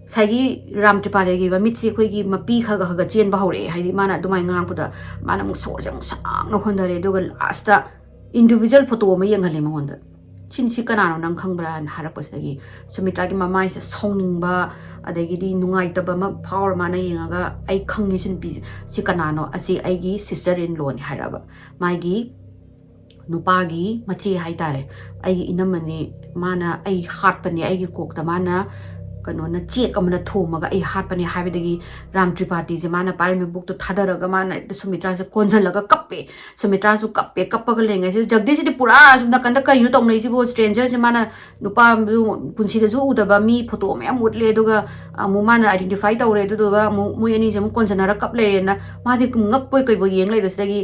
ꯉꯁꯥꯏꯒꯤ ꯔꯥꯝ ꯇ꯭ꯔꯤꯄꯥꯇꯤꯒꯤ ꯃꯃꯤꯠꯁꯦ ꯑꯩꯈꯣꯏꯒꯤ ꯃꯄꯤ ꯈꯔ ꯈꯔ ꯆꯦꯟꯕ ꯍꯧꯔꯛꯑꯦ꯫ ꯍꯥꯏꯗꯤ ꯃꯥꯅ ꯑꯗꯨꯃꯥꯏꯅ ꯉꯥꯡꯉꯛꯄꯗ ꯃꯥꯅ ꯑꯃꯨꯛ ꯁꯣꯔꯁꯦ ꯑꯃꯨꯛ ꯁꯥꯡꯅ ꯍꯣꯟꯊꯔꯦ꯫ ꯑꯗꯨꯒ ꯂꯥꯁꯇ ꯏꯟꯗꯤꯕꯤꯖꯨꯋꯦꯜ ꯐꯣꯇꯣ ꯑꯃ ꯌꯦꯡꯍꯜꯂꯦ ꯃꯉꯣꯟꯗ꯫ "ꯁꯤꯅ ꯁꯤ ꯀꯅꯥꯅꯣ ꯅꯪ ꯈꯪꯕ꯭ꯔꯥ?" ꯍꯥꯏꯅ ꯍꯥꯏꯔꯛꯄꯁꯤꯗꯒꯤ ꯁꯨꯃꯤꯇ꯭ꯔꯥꯒꯤ ꯃꯃꯥꯏꯁꯦ ꯁꯥꯎꯅꯤꯡꯕ ꯑꯗꯒꯤꯗꯤ ꯅꯨꯡꯉꯥꯏꯇꯕ ꯑꯃ ꯐꯥꯎꯔ ꯃꯥꯅ ꯌꯦꯡꯉꯒ "ꯑꯩ ꯈꯪꯉꯦ ꯁꯤ ꯅꯨꯄꯤꯁꯦ꯫ ꯁꯤ ꯀꯅꯥꯅꯣ? ꯑꯁꯤ ꯑꯩꯒꯤ ꯁꯤꯁꯇꯔ ꯏꯟ ꯂꯣꯅꯤ" ꯍꯥꯏꯔꯛꯑꯕ꯫ ꯃꯥꯒꯤ ꯅꯨꯄꯥꯒꯤ ꯃꯆꯦ ꯍꯥꯏꯇꯥꯔꯦ꯫ "ꯑꯩꯒꯤ ꯏꯅꯝꯃꯅꯤ, ꯃꯥꯅ ꯑꯩ ꯍꯥꯠꯄꯅꯦ, ꯑꯩꯒꯤ ꯀꯣꯛꯇ ꯃꯥꯅ ꯀꯩꯅꯣꯅ ꯆꯦꯛ ꯑꯃꯅ ꯊꯣꯝꯃꯒ ꯑꯩ ꯍꯥꯠꯄꯅꯦ" ꯍꯥꯏꯕꯗꯒꯤ ꯔꯥꯝ ꯇ꯭ꯔꯤꯄꯥꯇꯤꯁꯦ ꯃꯥꯅ ꯄꯥꯏꯔꯝꯃꯤ ꯕꯨꯛꯇꯣ ꯊꯥꯗꯔꯒ ꯃꯥꯅ ꯍꯦꯛꯇ ꯁꯨꯃꯤꯇ꯭ꯔꯥꯁꯦ ꯀꯣꯟꯁꯤꯜꯂꯒ ꯀꯞꯄꯦ꯫ ꯁꯨꯃꯤꯇ꯭ꯔꯥꯁꯨ ꯀꯞꯄꯦ꯫ ꯀꯞꯄꯒ ꯂꯩꯔꯤꯉꯩꯁꯤꯗ ꯖꯒꯗꯤꯁꯁꯤꯗꯤ ꯄꯨꯔꯥ ꯁꯨꯝ ꯅꯥꯀꯟꯗ "ꯀꯩꯅꯣ ꯇꯧꯅꯩꯁꯤꯕꯨ? ꯁ꯭ꯇ꯭ꯔꯦꯟꯖꯔꯁꯦ ꯃꯥꯅ ꯅꯨꯄꯥ ꯄꯨꯟꯁꯤꯗꯁꯨ ꯎꯗꯕ ꯃꯤ ꯐꯣꯇꯣ ꯃꯌꯥꯝ ꯎꯠꯂꯦ, ꯑꯗꯨꯒ ꯑꯃꯨꯛ ꯃꯥꯅ ꯑꯥꯏꯗꯦꯟꯇꯤꯐꯥꯏ ꯇꯧꯔꯦ, ꯑꯗꯨꯗꯨꯒ ꯑꯃꯨꯛ ꯃꯣꯏ ꯑꯅꯤꯁꯦ ꯑꯃꯨꯛ ꯀꯣꯟꯁꯤꯟꯅꯔ ꯀꯞ ꯂꯩꯔꯦꯅ ꯃꯥꯗꯤ ꯉꯛꯄꯣꯏ ꯀꯩꯕꯣꯏ ꯌꯦꯡ ꯂꯩꯕꯁꯤꯗꯒꯤ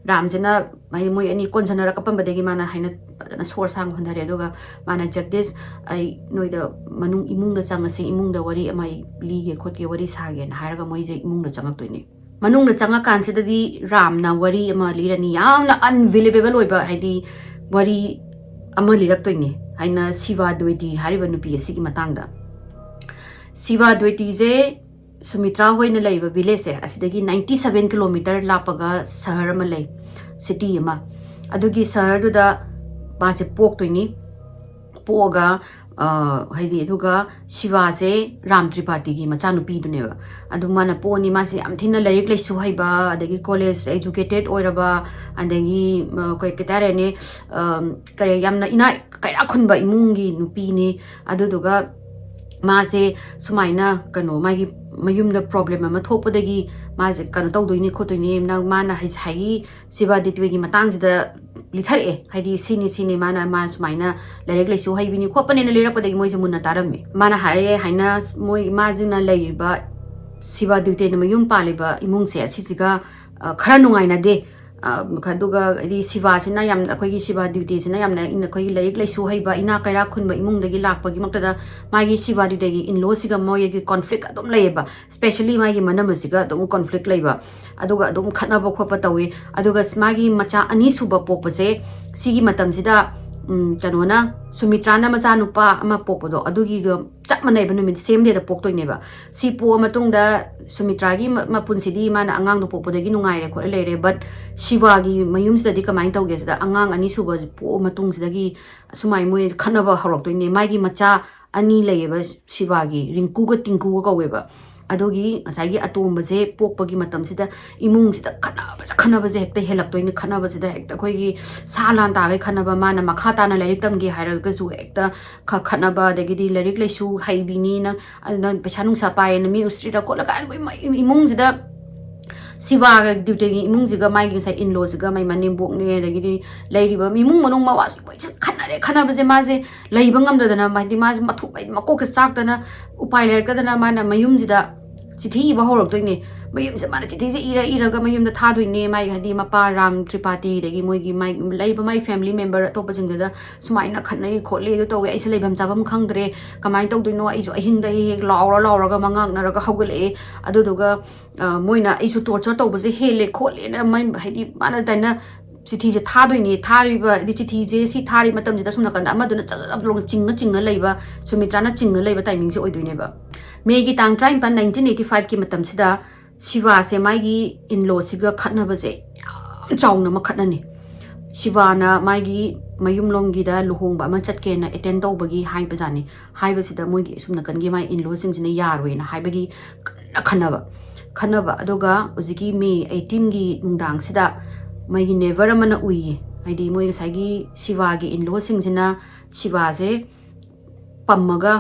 ꯔꯥꯝꯁꯤꯅ ꯍꯥꯏꯗꯤ ꯃꯣꯏ ꯑꯅꯤ ꯀꯣꯟꯁꯤꯟꯅꯔ ꯀꯞꯄꯝꯕꯗꯒꯤ ꯃꯥꯅ ꯍꯥꯏꯅ ꯐꯖꯅ ꯁꯣꯔ ꯁꯥꯡ ꯍꯣꯟꯊꯔꯦ꯫ ꯑꯗꯨꯒ ꯃꯥꯅ "ꯖꯒꯗꯤꯁ, ꯑꯩ ꯅꯣꯏꯗ ꯃꯅꯨꯡ ꯏꯃꯨꯡꯗ ꯆꯪꯉꯁꯤ, ꯏꯃꯨꯡꯗ ꯋꯥꯔꯤ ꯑꯃ ꯑꯩ ꯂꯤꯒꯦ ꯈꯣꯠꯀꯦ, ꯋꯥꯔꯤ ꯁꯥꯒꯦꯅ" ꯍꯥꯏꯔꯒ ꯃꯣꯏꯁꯦ ꯏꯃꯨꯡꯗ ꯆꯪꯉꯛꯇꯣꯏꯅꯦ꯫ ꯃꯅꯨꯡꯗ ꯆꯪꯉꯀꯥꯟꯁꯤꯗꯗꯤ ꯔꯥꯝꯅ ꯋꯥꯔꯤ ꯑꯃ ꯂꯤꯔꯅꯤ, ꯌꯥꯝꯅ ꯑꯟꯕꯤꯂꯤꯕꯦꯕꯜ ꯑꯣꯏꯕ ꯍꯥꯏꯗꯤ ꯋꯥꯔꯤ ꯑꯃ ꯂꯤꯔꯛꯇꯣꯏꯅꯦ ꯍꯥꯏꯅ ꯁꯤꯚꯥ ꯗ꯭ꯋꯦꯇꯤ ꯍꯥꯏꯔꯤꯕ ꯅꯨꯄꯤ ꯑꯁꯤꯒꯤ ꯃꯇꯥꯡꯗ꯫ ꯁꯤꯚꯥ ꯗ꯭ꯋꯦꯇꯤꯁꯦ ꯁꯨꯃꯤꯇ꯭ꯔꯥ ꯍꯣꯏꯅ ꯂꯩꯕ ꯚꯤꯂꯦꯖꯁꯦ ꯑꯁꯤꯗꯒꯤ ꯅꯥꯏꯟꯇꯤ ꯁꯚꯦꯟ ꯀꯤꯂꯣꯃꯤꯇꯔ ꯂꯥꯞꯄꯒ ꯁꯍꯔ ꯑꯃ ꯂꯩ, ꯁꯤꯇꯤ ꯑꯃ꯫ ꯑꯗꯨꯒꯤ ꯁꯍꯔꯗꯨꯗ ꯃꯥꯁꯦ ꯄꯣꯛꯇꯣꯏꯅꯤ꯫ ꯄꯣꯛꯑꯒ ꯍꯥꯏꯗꯤ ꯑꯗꯨꯒ ꯁꯤꯕꯥꯁꯦ ꯔꯥꯝ ꯇ꯭ꯔꯤꯄꯥꯇꯤꯒꯤ ꯃꯆꯥꯅꯨꯄꯤꯗꯨꯅꯦꯕ꯫ ꯑꯗꯨ ꯃꯥꯅ ꯄꯣꯛꯑꯅꯤ꯫ ꯃꯥꯁꯦ ꯌꯥꯝ ꯊꯤꯅ ꯂꯥꯏꯔꯤꯛ ꯂꯥꯏꯁꯨ ꯍꯩꯕ, ꯑꯗꯒꯤ ꯀꯣꯂꯦꯖ ꯑꯦꯖꯨꯀꯦꯇꯦꯠ ꯑꯣꯏꯔꯕ, ꯑꯗꯒꯤ ꯀꯩ ꯀꯩ ꯍꯥꯏꯇꯥꯔꯦꯅꯦ, ꯀꯔꯤ, ꯌꯥꯝꯅ ꯏꯅꯥꯛ ꯀꯩꯔꯥꯛ ꯈꯨꯟꯕ ꯏꯃꯨꯡꯒꯤ ꯅꯨꯄꯤꯅꯤ꯫ ꯑꯗꯨꯗꯨꯒ ꯃꯥꯁꯦ ꯁꯨꯃꯥꯏꯅ ꯀꯩꯅꯣ, ꯃꯥꯒꯤ ꯃꯌꯨꯝꯗ ꯄ꯭ꯔꯣꯕ꯭ꯂꯦꯝ ꯑꯃ ꯊꯣꯛꯄꯗꯒꯤ ꯃꯥꯁꯦ ꯀꯩꯅꯣ ꯇꯧꯗꯣꯏꯅꯤ ꯈꯣꯠꯇꯣꯏꯅꯤ꯫ ꯅꯪ, ꯃꯥꯅ ꯍꯥꯏꯁꯦ ꯍꯥꯏ, ꯁꯤꯕꯥ ꯗꯤꯇ꯭ꯋꯦꯒꯤ ꯃꯇꯥꯡꯁꯤꯗ ꯂꯤꯊꯔꯛꯑꯦ꯫ ꯍꯥꯏꯗꯤ ꯁꯤꯅꯤ ꯁꯤꯅꯤ, ꯃꯥꯅ, ꯃꯥ ꯁꯨꯃꯥꯏꯅ ꯂꯥꯏꯔꯤꯛ ꯂꯥꯏꯁꯨ ꯍꯩꯕꯤꯅꯤ ꯈꯣꯠꯄꯅꯦꯅ ꯂꯤꯔꯛꯄꯗꯒꯤ ꯃꯣꯏꯁꯦ ꯃꯨꯟꯅ ꯇꯥꯔꯝꯃꯤ꯫ ꯃꯥꯅ ꯍꯥꯏꯔꯛꯑꯦ ꯍꯥꯏꯅ, ꯃꯣꯏ, ꯃꯥꯁꯤꯅ ꯂꯩꯔꯤꯕ, ꯁꯤꯕꯥ ꯗꯤꯇ꯭ꯋꯦꯅ ꯃꯌꯨꯝ ꯄꯥꯜꯂꯤꯕ ꯏꯃꯨꯡꯁꯦ, ꯑꯁꯤꯁꯤꯒ ꯈꯔ ꯅꯨꯡꯉꯥꯏꯅꯗꯦ꯫ ꯑꯗꯨꯒ ꯍꯥꯏꯗꯤ ꯁꯤꯕꯥꯁꯤꯅ ꯌꯥꯝ, ꯑꯩꯈꯣꯏꯒꯤ ꯁꯤꯕꯥ ꯗꯤꯇ꯭ꯋꯦꯁꯤꯅ ꯌꯥꯝꯅ ꯑꯩꯈꯣꯏꯒꯤ ꯂꯥꯏꯔꯤꯛ ꯂꯥꯏꯁꯨ ꯍꯩꯕ, ꯏꯅꯥꯛ ꯀꯩꯔꯥꯛ ꯈꯨꯟꯕ ꯏꯃꯨꯡꯗꯒꯤ ꯂꯥꯛꯄꯒꯤ ꯃꯛꯇꯗ ꯃꯥꯒꯤ ꯁꯤꯕꯥ ꯗꯤꯇ꯭ꯋꯦꯒꯤ ꯏꯟꯂꯣꯁꯤꯒ ꯃꯣꯏꯒꯤ ꯀꯣꯟꯐ꯭ꯂꯤꯛ ꯑꯗꯨꯝ ꯂꯩꯌꯦꯕ꯫ ꯁ꯭ꯄꯦꯁꯦꯂꯤ ꯃꯥꯒꯤ ꯃꯅꯝ ꯑꯁꯤꯒ ꯑꯗꯨꯝ ꯀꯣꯟꯐ꯭ꯂꯤꯛ ꯂꯩꯕ, ꯑꯗꯨꯒ ꯑꯗꯨꯝ ꯈꯠꯅꯕ ꯈꯣꯠꯄ ꯇꯧꯋꯤ꯫ ꯑꯗꯨꯒ ꯃꯥꯒꯤ ꯃꯆꯥ ꯑꯅꯤꯁꯨꯕ ꯄꯣꯛꯄꯁꯦ, ꯁꯤꯒꯤ ꯃꯇꯝꯁꯤꯗ, ꯎꯝ, ꯀꯩꯅꯣꯅ, ꯁꯨꯃꯤꯇ꯭ꯔꯥꯅ ꯃꯆꯥꯅꯨꯄꯥ ꯑꯃ ꯄꯣꯛꯄꯗꯣ, ꯑꯗꯨꯒꯤꯒ ꯆꯞ ꯃꯥꯟꯅꯩꯕ, ꯅꯨꯃꯤꯠ ꯁꯦꯝ ꯗꯦꯗ ꯄꯣꯛꯇꯣꯏꯅꯦꯕ꯫ ꯁꯤ ꯄꯣꯛꯑ ꯃꯇꯨꯡꯗ ꯁꯨꯃꯤꯇ꯭ꯔꯥꯒꯤ ꯃ-, ꯃꯄꯨꯟꯁꯤꯗꯤ ꯃꯥꯅ ꯑꯉꯥꯡꯗꯣ ꯄꯣꯛꯄꯗꯒꯤ ꯅꯨꯡꯉꯥꯏꯔꯦ ꯈꯣꯠꯂꯦ ꯂꯩꯔꯦ, but ꯁꯤꯕꯥꯒꯤ ꯃꯌꯨꯝꯁꯤꯗꯗꯤ ꯀꯃꯥꯏꯅ ꯇꯧꯒꯦ ꯁꯤꯗ, ꯑꯉꯥꯡ ꯑꯅꯤꯁꯨꯕ ꯄꯣꯛꯑ ꯃꯇꯨꯡꯁꯤꯗꯒꯤ ꯑꯁꯨꯃꯥꯏꯅ ꯃꯣꯏ ꯈꯠꯅꯕ ꯍꯧꯔꯛꯇꯣꯏꯅꯦ꯫ ꯃꯥꯒꯤ ꯃꯆꯥ ꯑꯅꯤ ꯂꯩꯌꯦꯕ ꯁꯤꯕꯥꯒꯤ, ꯔꯤꯡꯀꯨꯒ ꯇꯤꯡꯀꯨꯒ ꯀꯧꯋꯦꯕ꯫ ꯑꯗꯨꯒꯤ ꯉꯁꯥꯏꯒꯤ ꯑꯇꯣꯝꯕꯁꯦ ꯄꯣꯛꯄꯒꯤ ꯃꯇꯝꯁꯤꯗ ꯏꯃꯨꯡꯁꯤꯗ ꯈꯠꯅꯕꯁꯦ, ꯈꯠꯅꯕꯁꯦ ꯍꯦꯛꯇ ꯍꯦꯜꯂꯛꯇꯣꯏꯅꯤ꯫ ꯈꯠꯅꯕꯁꯤꯗ ꯍꯦꯛꯇ ꯑꯩꯈꯣꯏꯒꯤ ꯁꯥ ꯂꯥꯟ ꯇꯥꯈꯩ ꯈꯠꯅꯕ, ꯃꯥꯅ ꯃꯈꯥ ꯇꯥꯅ ꯂꯥꯏꯔꯤꯛ ꯇꯝꯒꯦ ꯍꯥꯏꯔꯒꯁꯨ ꯍꯦꯛꯇ ꯈ-, ꯈꯠꯅꯕ, ꯑꯗꯒꯤꯗꯤ ꯂꯥꯏꯔꯤꯛ ꯂꯥꯏꯁꯨ ꯍꯩꯕꯤꯅꯤ ꯅꯪ, ꯑꯗꯨ ꯅꯪ ꯄꯩꯁꯥ ꯅꯨꯡꯁꯥ ꯄꯥꯏꯌꯦꯅ ꯃꯤ ꯎꯁꯤꯠꯇ꯭ꯔꯤꯔꯥ ꯈꯣꯠꯂ ꯀꯥꯏꯅ ꯃꯣꯏ, ꯃꯣꯏ ꯏꯃꯨꯡꯁꯤꯗ ꯁꯤꯕꯥꯒ ꯗꯤꯇ꯭ꯋꯦꯒꯤ ꯏꯃꯨꯡꯁꯤꯒ ꯃꯥꯒꯤ ꯉꯁꯥꯏ ꯏꯟꯂꯣꯁꯤꯒ ꯃꯥꯏ ꯃꯅꯦꯝꯕꯣꯛꯅꯦ, ꯑꯗꯒꯤꯗꯤ ꯂꯩꯔꯤꯕ ꯏꯃꯨꯡ ꯃꯅꯨꯡ ꯃꯋꯥꯁꯨ ꯂꯣꯏ ꯈꯠꯅꯔꯦ꯫ ꯈꯠꯅꯕꯁꯦ ꯃꯥꯁꯦ ꯂꯩꯕ ꯉꯝꯗꯗꯅ, ꯍꯥꯏꯗꯤ ꯃꯥꯁꯦ ꯃꯊꯨꯞ-, ꯍꯥꯏꯗꯤ ꯃꯀꯣꯛꯁꯦ ꯆꯥꯛꯇꯅ ꯎꯄꯥꯏ ꯂꯩꯔꯛꯇꯗꯅ ꯃꯥꯅ ꯃꯌꯨꯝꯁꯤꯗ ꯆꯤꯊꯤ ꯏꯕ ꯍꯧꯔꯛꯇꯣꯏꯅꯦ꯫ ꯃꯌꯨꯝꯁꯦ ꯃꯥꯅ ꯆꯤꯊꯤꯁꯦ ꯏꯔ ꯏꯔꯒ ꯃꯌꯨꯝꯗ ꯊꯥꯗꯣꯏꯅꯦ꯫ ꯃꯥꯒꯤ ꯍꯥꯏꯗꯤ ꯃꯄꯥ ꯔꯥꯝ ꯇ꯭ꯔꯤꯄꯥꯇꯤ, ꯑꯗꯒꯤ ꯃꯣꯏꯒꯤ ꯃꯥꯏ ꯂꯩꯔꯤꯕ ꯃꯥꯏ ꯐꯦꯃꯤꯂꯤ ꯃꯦꯝꯕꯔ ꯑꯇꯣꯞꯄꯁꯤꯡꯗꯨꯗ ꯁꯨꯃꯥꯏꯅ ꯈꯠꯅꯩ ꯈꯣꯠꯂꯤ ꯑꯗꯨ ꯇꯧꯋꯦ, ꯑꯩꯁꯦ ꯂꯩꯐꯝ ꯆꯥꯐꯝ ꯈꯪꯗ꯭ꯔꯦ, ꯀꯃꯥꯏꯅ ꯇꯧꯗꯣꯏꯅꯣ, ꯑꯩꯁꯨ ꯑꯍꯤꯡꯗ ꯍꯦꯛ ꯍꯦꯛ ꯂꯥꯎꯔ ꯂꯥꯎꯔꯒ ꯃꯉꯥꯛꯅꯔꯒ ꯍꯧꯒꯠꯂꯛꯑꯦ꯫ ꯑꯗꯨꯗꯨꯒ, ꯑ, ꯃꯣꯏꯅ ꯑꯩꯁꯨ ꯇꯣꯔꯆꯔ ꯇꯧꯕꯁꯦ ꯍꯦꯜꯂꯦ ꯈꯣꯠꯂꯦꯅ ꯃꯥꯏ-, ꯍꯥꯏꯗꯤ ꯃꯥꯅ ꯑꯗꯨꯃꯥꯏꯅ ꯆꯤꯊꯤꯁꯦ ꯊꯥꯗꯣꯏꯅꯦ꯫ ꯊꯥꯔꯤꯕ, ꯍꯥꯏꯗꯤ ꯆꯤꯊꯤꯁꯦ ꯁꯤ ꯊꯥꯔꯤ ꯃꯇꯝꯁꯤꯗ ꯁꯨꯝ ꯅꯥꯀꯟꯗ ꯑꯃꯗꯨꯅ ꯆꯠ ꯆꯠ ꯆꯠ ꯂꯥꯎꯅ ꯆꯤꯡꯉ ꯆꯤꯡꯉ ꯂꯩꯕ, ꯁꯨꯃꯤꯇ꯭ꯔꯥꯅ ꯆꯤꯡꯉ ꯂꯩꯕ ꯇꯥꯏꯃꯤꯡꯁꯦ ꯑꯣꯏꯗꯣꯏꯅꯦꯕ꯫ ꯃꯦꯒꯤ ꯇꯥꯡ ꯇꯔꯥꯅꯤꯄꯥꯟ, ꯅꯥꯏꯟꯇꯤꯟ ꯑꯩꯠꯇꯤ ꯐꯥꯏꯚꯀꯤ ꯃꯇꯝꯁꯤꯗ ꯁꯤꯕꯥꯁꯦ ꯃꯥꯒꯤ ꯏꯟꯂꯣꯁꯤꯒ ꯈꯠꯅꯕꯁꯦ ꯌꯥꯝ ꯆꯥꯎꯅ ꯑꯃ ꯈꯠꯅꯅꯤ꯫ ꯁꯤꯕꯥꯅ ꯃꯥꯒꯤ ꯃꯌꯨꯝꯂꯣꯝꯒꯤꯗ ꯂꯨꯍꯣꯡꯕ ꯑꯃ ꯆꯠꯀꯦꯅ ꯑꯦꯇꯦꯟ ꯇꯧꯕꯒꯤ ꯍꯥꯏꯕꯖꯥꯠꯅꯤ꯫ ꯍꯥꯏꯕꯁꯤꯗ ꯃꯣꯏꯒꯤ ꯁꯨꯝ ꯅꯥꯀꯟꯒꯤ ꯃꯥꯏ ꯏꯟꯂꯣꯁꯤꯡꯁꯤꯅ ꯌꯥꯔꯣꯏꯅ ꯍꯥꯏꯕꯒꯤ ꯀꯟꯅ ꯈꯟꯅꯕ ꯈꯟꯅꯕ ꯑꯗꯨꯒ ꯍꯧꯖꯤꯛꯀꯤ ꯃꯦ ꯑꯩꯠꯇꯤꯟꯒꯤ ꯅꯨꯡꯗꯥꯡꯁꯤꯗ ꯃꯣꯏꯒꯤ ꯅꯦꯕꯔ ꯑꯃꯅ ꯎꯏꯌꯦ꯫ ꯍꯥꯏꯗꯤ ꯃꯣꯏ ꯉꯁꯥꯏꯒꯤ ꯁꯤꯕꯥꯒꯤ ꯏꯟꯂꯣꯁꯤꯡꯁꯤꯅ ꯁꯤꯕꯥꯁꯦ ꯄꯝꯃꯒ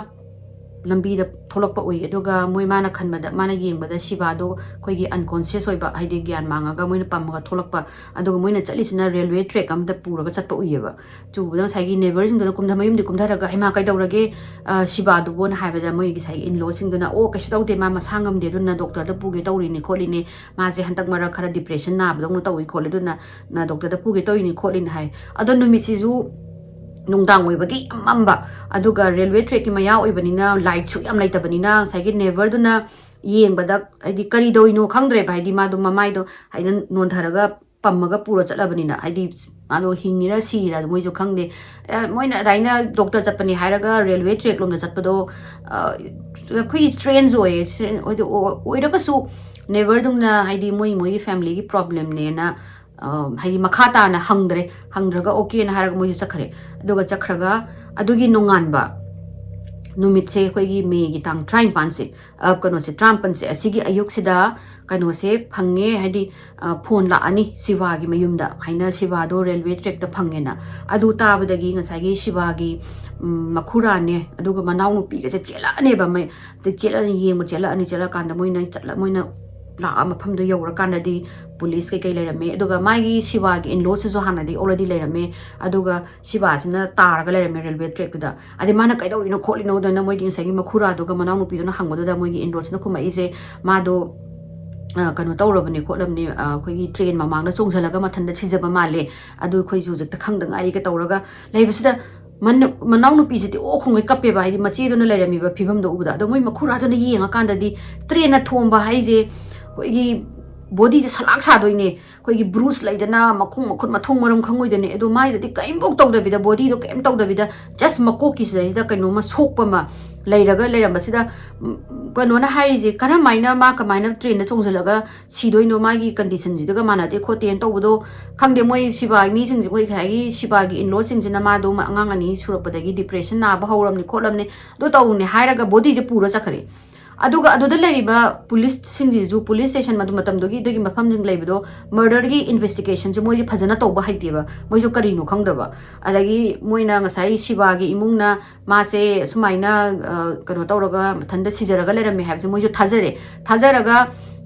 ꯂꯝꯕꯤꯗ ꯊꯣꯛꯂꯛꯄ ꯎꯏ꯫ ꯑꯗꯨꯒ ꯃꯣꯏ, ꯃꯥꯅ ꯈꯟꯕꯗ, ꯃꯥꯅ ꯌꯦꯡꯕꯗ ꯁꯤꯕꯥꯗꯣ ꯑꯩꯈꯣꯏꯒꯤ ꯑꯟꯀꯣꯟꯁꯤꯌꯁ ꯑꯣꯏꯕ, ꯍꯥꯏꯗꯤ ꯒ꯭ꯌꯥꯟ ꯃꯥꯡꯉꯒ ꯃꯣꯏꯅ ꯄꯝꯃꯒ ꯊꯣꯛꯂꯛꯄ꯫ ꯑꯗꯨꯒ ꯃꯣꯏꯅ ꯆꯠꯂꯤꯁꯤꯅ ꯔꯦꯜꯋꯦ ꯇ꯭ꯔꯦꯛ ꯑꯃꯗ ꯄꯨꯔꯒ ꯆꯠꯄ ꯎꯏꯌꯦꯕ꯫ ꯆꯨꯕꯗ ꯉꯁꯥꯏꯒꯤ ꯅꯦꯕꯔꯁꯤꯡꯗꯨꯅ ꯀꯨꯝꯊ-, ꯃꯌꯨꯝꯗꯤ ꯀꯨꯝꯊꯔꯒ, "ꯍꯩꯃꯥ, ꯀꯩꯗꯧꯔꯒꯦ, ꯑ, ꯁꯤꯕꯥꯗꯨꯕꯣꯅ?" ꯍꯥꯏꯕꯗ ꯃꯣꯏ ꯉꯁꯥꯏꯒꯤ ꯏꯟꯂꯣꯁꯤꯡꯗꯨꯅ, "ꯑꯣ, ꯀꯩꯁꯨ ꯇꯧꯗꯦ, ꯃꯥ ꯃꯁꯥ ꯉꯝꯗꯦ, ꯑꯗꯨꯅ ꯗꯣꯛꯇꯔꯗ ꯄꯨꯒꯦ ꯇꯧꯔꯤꯅꯤ ꯈꯣꯠꯂꯤꯅꯤ, ꯃꯥꯁꯦ ꯍꯟꯗꯛ ꯃꯔꯛ ꯈꯔ ꯗꯤꯄ꯭ꯔꯦꯁꯟ ꯅꯥꯕꯗꯧꯅ ꯇꯧꯏ ꯈꯣꯠꯂꯤ, ꯑꯗꯨꯅ ꯅ ꯗꯣꯛꯇꯔꯗ ꯄꯨꯒꯦ ꯇꯧꯔꯤꯅꯤ ꯈꯣꯠꯂꯤꯅꯤ" ꯍꯥꯏ꯫ ꯑꯗꯣ ꯅꯨꯃꯤꯠꯁꯤꯁꯨ ꯅꯨꯡꯗꯥꯡ ꯑꯣꯏꯕꯒꯤ ꯌꯥꯝ ꯃꯝꯕ, ꯑꯗꯨꯒ ꯔꯦꯜꯋꯦ ꯇ꯭ꯔꯦꯛꯀꯤ ꯃꯌꯥ ꯑꯣꯏꯕꯅꯤꯅ ꯂꯥꯏꯠꯁꯨ ꯌꯥꯝ ꯂꯩꯇꯕꯅꯤꯅ ꯉꯁꯥꯏꯒꯤ ꯅꯦꯕꯔꯗꯨꯅ ꯌꯦꯡꯕꯗ, ꯍꯥꯏꯗꯤ, ꯀꯔꯤ ꯇꯧꯔꯤꯅꯣ ꯈꯪꯗ꯭ꯔꯦꯕ, ꯍꯥꯏꯗꯤ, ꯃꯥꯗꯣ ꯃꯃꯥꯏꯗꯣ ꯍꯥꯏꯅ ꯅꯣꯟꯊꯔꯒ ꯄꯝꯃꯒ ꯄꯨꯔ ꯆꯠꯂꯕꯅꯤꯅ, ꯍꯥꯏꯗꯤ, ꯃꯥꯗꯣ ꯍꯤꯡꯉꯤꯔ ꯁꯤꯔꯤꯔ ꯃꯣꯏꯁꯨ ꯈꯪꯗꯦ꯫ ꯑꯦ, ꯃꯣꯏꯅ ꯑꯗꯥꯏꯅ ꯗꯣꯛꯇꯔ ꯆꯠꯄꯅꯦ ꯍꯥꯏꯔꯒ ꯔꯦꯜꯋꯦ ꯇ꯭ꯔꯦꯛ ꯂꯣꯝꯗ ꯆꯠꯄꯗꯣ, ꯑ, ꯑꯩꯈꯣꯏꯒꯤ ꯁ꯭ꯇ꯭ꯔꯦꯟꯖ ꯑꯣꯏꯌꯦ꯫ ꯁ꯭ꯇ꯭ꯔꯦꯟ ꯑꯣꯏꯗ-, ꯑꯣ-, ꯑꯣꯏꯔꯒꯁꯨ ꯅꯦꯕꯔꯗꯨꯝꯅ, ꯍꯥꯏꯗꯤ, ꯃꯣꯏ, ꯃꯣꯏꯒꯤ ꯐꯦꯃꯤꯂꯤꯒꯤ ꯄ꯭ꯔꯣꯕ꯭ꯂꯦꯝꯅꯦꯅ, ꯑ, ꯍꯥꯏꯗꯤ, ꯃꯈꯥ ꯇꯥꯅ ꯍꯪꯗ꯭ꯔꯦ꯫ ꯍꯪꯗ꯭ꯔꯒ ꯑꯣꯀꯦꯅ ꯍꯥꯏꯔꯒ ꯃꯣꯏꯁꯦ ꯆꯠꯈ꯭ꯔꯦ꯫ ꯑꯗꯨꯒ ꯆꯠꯈ꯭ꯔꯒ ꯑꯗꯨꯒꯤ ꯅꯣꯡꯉꯥꯟꯕ ꯅꯨꯃꯤꯠꯁꯦ, ꯑꯩꯈꯣꯏꯒꯤ ꯃꯦꯒꯤ ꯇꯥꯡ ꯇꯔꯥꯅꯤꯄꯥꯟꯁꯦ, ꯑ, ꯀꯩꯅꯣꯁꯦ, ꯇꯔꯥꯃꯥꯄꯟꯁꯦ, ꯑꯁꯤꯒꯤ ꯑꯌꯨꯛꯁꯤꯗ ꯀꯩꯅꯣꯁꯦ ꯐꯪꯉꯦ, ꯍꯥꯏꯗꯤ, ꯑ, ꯐꯣꯟ ꯂꯥꯛꯑꯅꯤ ꯁꯤꯕꯥꯒꯤ ꯃꯌꯨꯝꯗ, ꯍꯥꯏꯅ ꯁꯤꯕꯥꯗꯣ ꯔꯦꯜꯋꯦ ꯇ꯭ꯔꯦꯛꯇ ꯐꯪꯉꯦꯅ꯫ ꯑꯗꯨ ꯇꯥꯕꯗꯒꯤ ꯉꯁꯥꯏꯒꯤ ꯁꯤꯕꯥꯒꯤ, ꯎꯝ, ꯃꯈꯨꯔꯥꯅꯦ, ꯑꯗꯨꯒ ꯃꯅꯥꯎꯅꯨꯄꯤꯒꯁꯦ ꯆꯦꯜꯂꯛꯑꯅꯦꯕ, ꯃꯩ-, ꯆꯦꯜꯂꯛꯑꯅꯤ, ꯌꯦꯡꯕ ꯆꯦꯜꯂꯛꯑꯅꯤ꯫ ꯆꯦꯜꯂꯛꯑꯀꯥꯟꯗ ꯃꯣꯏꯅ ꯆꯠꯂ-, ꯃꯣꯏꯅ ꯂꯥꯛꯑ ꯃꯐꯝꯗꯣ ꯌꯧꯔꯀꯥꯟꯗꯗꯤ ꯄꯨꯂꯤꯁ ꯀꯩꯀꯩ ꯂꯩꯔꯝꯃꯦ꯫ ꯑꯗꯨꯒ ꯃꯥꯒꯤ ꯁꯤꯕꯥꯒꯤ ꯏꯟꯂꯣꯁꯤꯁꯨ ꯍꯥꯟꯅꯗꯤ already ꯂꯩꯔꯝꯃꯦ꯫ ꯑꯗꯨꯒ ꯁꯤꯕꯥꯁꯤꯅ ꯇꯥꯔꯒ ꯂꯩꯔꯝꯃꯦ ꯔꯦꯜꯋꯦ ꯇ꯭ꯔꯦꯛꯇꯨꯗ꯫ ꯑꯗꯩ ꯃꯥꯅ "ꯀꯩꯗꯧꯔꯤꯅꯣ ꯈꯣꯠꯂꯤꯅꯣ?" ꯑꯗꯨꯅ ꯃꯣꯏꯒꯤ ꯉꯁꯥꯏꯒꯤ ꯃꯈꯨꯔꯥꯗꯨꯒ ꯃꯅꯥꯎꯅꯨꯄꯤꯗꯨꯅ ꯍꯪꯕꯗꯨꯗ ꯃꯣꯏꯒꯤ ꯏꯟꯂꯣꯁꯤꯅ ꯈꯨꯝꯃꯛꯏꯁꯦ, ꯃꯥꯗꯣ, ꯑ, ꯀꯩꯅꯣ ꯇꯧꯔꯕꯅꯦ ꯈꯣꯠꯂꯕꯅꯦ, ꯑ, ꯑꯩꯈꯣꯏꯒꯤ ꯇ꯭ꯔꯦꯟ ꯃꯃꯥꯡꯗ ꯆꯣꯡꯁꯤꯜꯂꯒ ꯃꯊꯟꯇ ꯁꯤꯖꯕ ꯃꯥꯜꯂꯦ, ꯑꯗꯨ ꯑꯩꯈꯣꯏꯁꯨ ꯍꯧꯖꯤꯛꯇ ꯈꯪꯗ ꯉꯥꯏꯔꯤ ꯀꯩ ꯇꯧꯔꯒ ꯂꯩꯕꯁꯤꯗ, ꯃꯅ-, ꯃꯅꯥꯎꯅꯨꯄꯤꯁꯤꯗꯤ ꯑꯣ ꯈꯣꯡꯉꯩ ꯀꯞꯄꯦꯕ, ꯍꯥꯏꯗꯤ ꯃꯆꯦꯗꯨꯅ ꯂꯩꯔꯝꯃꯤꯕ ꯐꯤꯕꯝꯗꯣ ꯎꯕꯗ꯫ ꯑꯗꯣ ꯃꯣꯏ ꯃꯈꯨꯔꯥꯗꯨꯅ ꯌꯦꯡꯉꯀꯥꯟꯗꯗꯤ ꯇ꯭ꯔꯦꯟꯅ ꯊꯣꯝꯕ ꯍꯥꯏꯁꯦ ꯑꯩꯈꯣꯏꯒꯤ ꯕꯣꯗꯤꯁꯦ ꯁꯂꯥꯛ ꯁꯥꯗꯣꯏꯅꯦ, ꯑꯩꯈꯣꯏꯒꯤ ꯕ꯭ꯔꯨꯁ ꯂꯩꯗꯅ, ꯃꯈꯣꯡ ꯃꯈꯨꯠ ꯃꯊꯣꯡ ꯃꯔꯝ ꯈꯪꯉꯣꯏꯗꯣꯏꯅꯦ꯫ ꯑꯗꯣ ꯃꯥꯏꯗꯗꯤ ꯀꯔꯤꯝꯐꯧ ꯇꯧꯗꯕꯤꯗ, ꯕꯣꯗꯤꯗꯣ ꯀꯔꯤꯝ ꯇꯧꯗꯕꯤꯗ, ꯖꯁ ꯃꯀꯣꯛꯀꯤꯁꯤꯗꯩꯁꯤꯗ ꯀꯩꯅꯣꯝꯃ ꯁꯣꯛꯄ ꯑꯃ ꯂꯩꯔꯒ ꯂꯩꯔꯝꯕꯁꯤꯗ, ꯎꯝ, ꯀꯩꯅꯣꯅ ꯍꯥꯏꯔꯤꯁꯦ, ꯀꯔꯝꯍꯥꯏꯅ ꯃꯥ ꯀꯃꯥꯏꯅ ꯇ꯭ꯔꯦꯟꯗ ꯆꯣꯡꯁꯤꯜꯂꯒ ꯁꯤꯗꯣꯏꯅꯣ, ꯃꯥꯒꯤ ꯀꯟꯗꯤꯁꯟꯁꯤꯗꯒ ꯃꯥꯟꯅꯗꯦ ꯈꯣꯠꯇꯦꯅ ꯇꯧꯕꯗꯣ꯫ ꯈꯪꯗꯦ, ꯃꯣꯏ ꯁꯤꯕꯥ ꯃꯤꯁꯤꯡꯁꯦ, ꯑꯩꯈꯣꯏ ꯉꯁꯥꯏꯒꯤ ꯁꯤꯕꯥꯒꯤ ꯏꯟꯂꯣꯁꯤꯡꯁꯤꯅ ꯃꯥꯗꯣ ꯑꯉꯥꯡ ꯑꯅꯤ ꯁꯨꯔꯛꯄꯗꯒꯤ ꯗꯤꯄ꯭ꯔꯦꯁꯟ ꯅꯥꯕ ꯍꯧꯔꯝꯅꯤ ꯈꯣꯠꯂꯝꯅꯤ, ꯑꯗꯨ ꯇꯧꯔꯨꯅꯦ ꯍꯥꯏꯔꯒ ꯕꯣꯗꯤꯁꯦ ꯄꯨꯔ ꯆꯠꯈ꯭ꯔꯦ꯫ ꯑꯗꯨꯒ ꯑꯗꯨꯗ ꯂꯩꯔꯤꯕ ꯄꯨꯂꯤꯁꯁꯤꯡꯁꯤꯁꯨ, ꯄꯨꯂꯤꯁ ꯁ꯭ꯇꯦꯁꯟ, ꯃꯗꯨ ꯃꯇꯝꯗꯨꯒꯤ ꯑꯗꯨꯒꯤ ꯃꯐꯝꯁꯤꯡ ꯂꯩꯕꯗꯣ, ꯃꯔꯗꯔꯒꯤ ꯏꯟꯚꯦꯁꯇꯤꯒꯦꯁꯟꯁꯦ ꯃꯣꯏꯁꯦ ꯐꯖꯅ ꯇꯧꯕ ꯍꯩꯇꯦꯕ, ꯃꯣꯏꯁꯨ ꯀꯔꯤꯅꯣ ꯈꯪꯗꯕ꯫ ꯑꯗꯒꯤ ꯃꯣꯏꯅ ꯉꯁꯥꯏ ꯁꯤꯕꯥꯒꯤ ꯏꯃꯨꯡꯅ ꯃꯥꯁꯦ ꯁꯨꯃꯥꯏꯅ, ꯑ, ꯀꯩꯅꯣ ꯇꯧꯔꯒ ꯃꯊꯟꯇ ꯁꯤꯖꯔꯒ ꯂꯩꯔꯝꯃꯦ ꯍꯥꯏꯕꯁꯦ ꯃꯣꯏꯁꯨ ꯊꯥꯖꯔꯦ꯫ ꯊꯥꯖꯔꯒ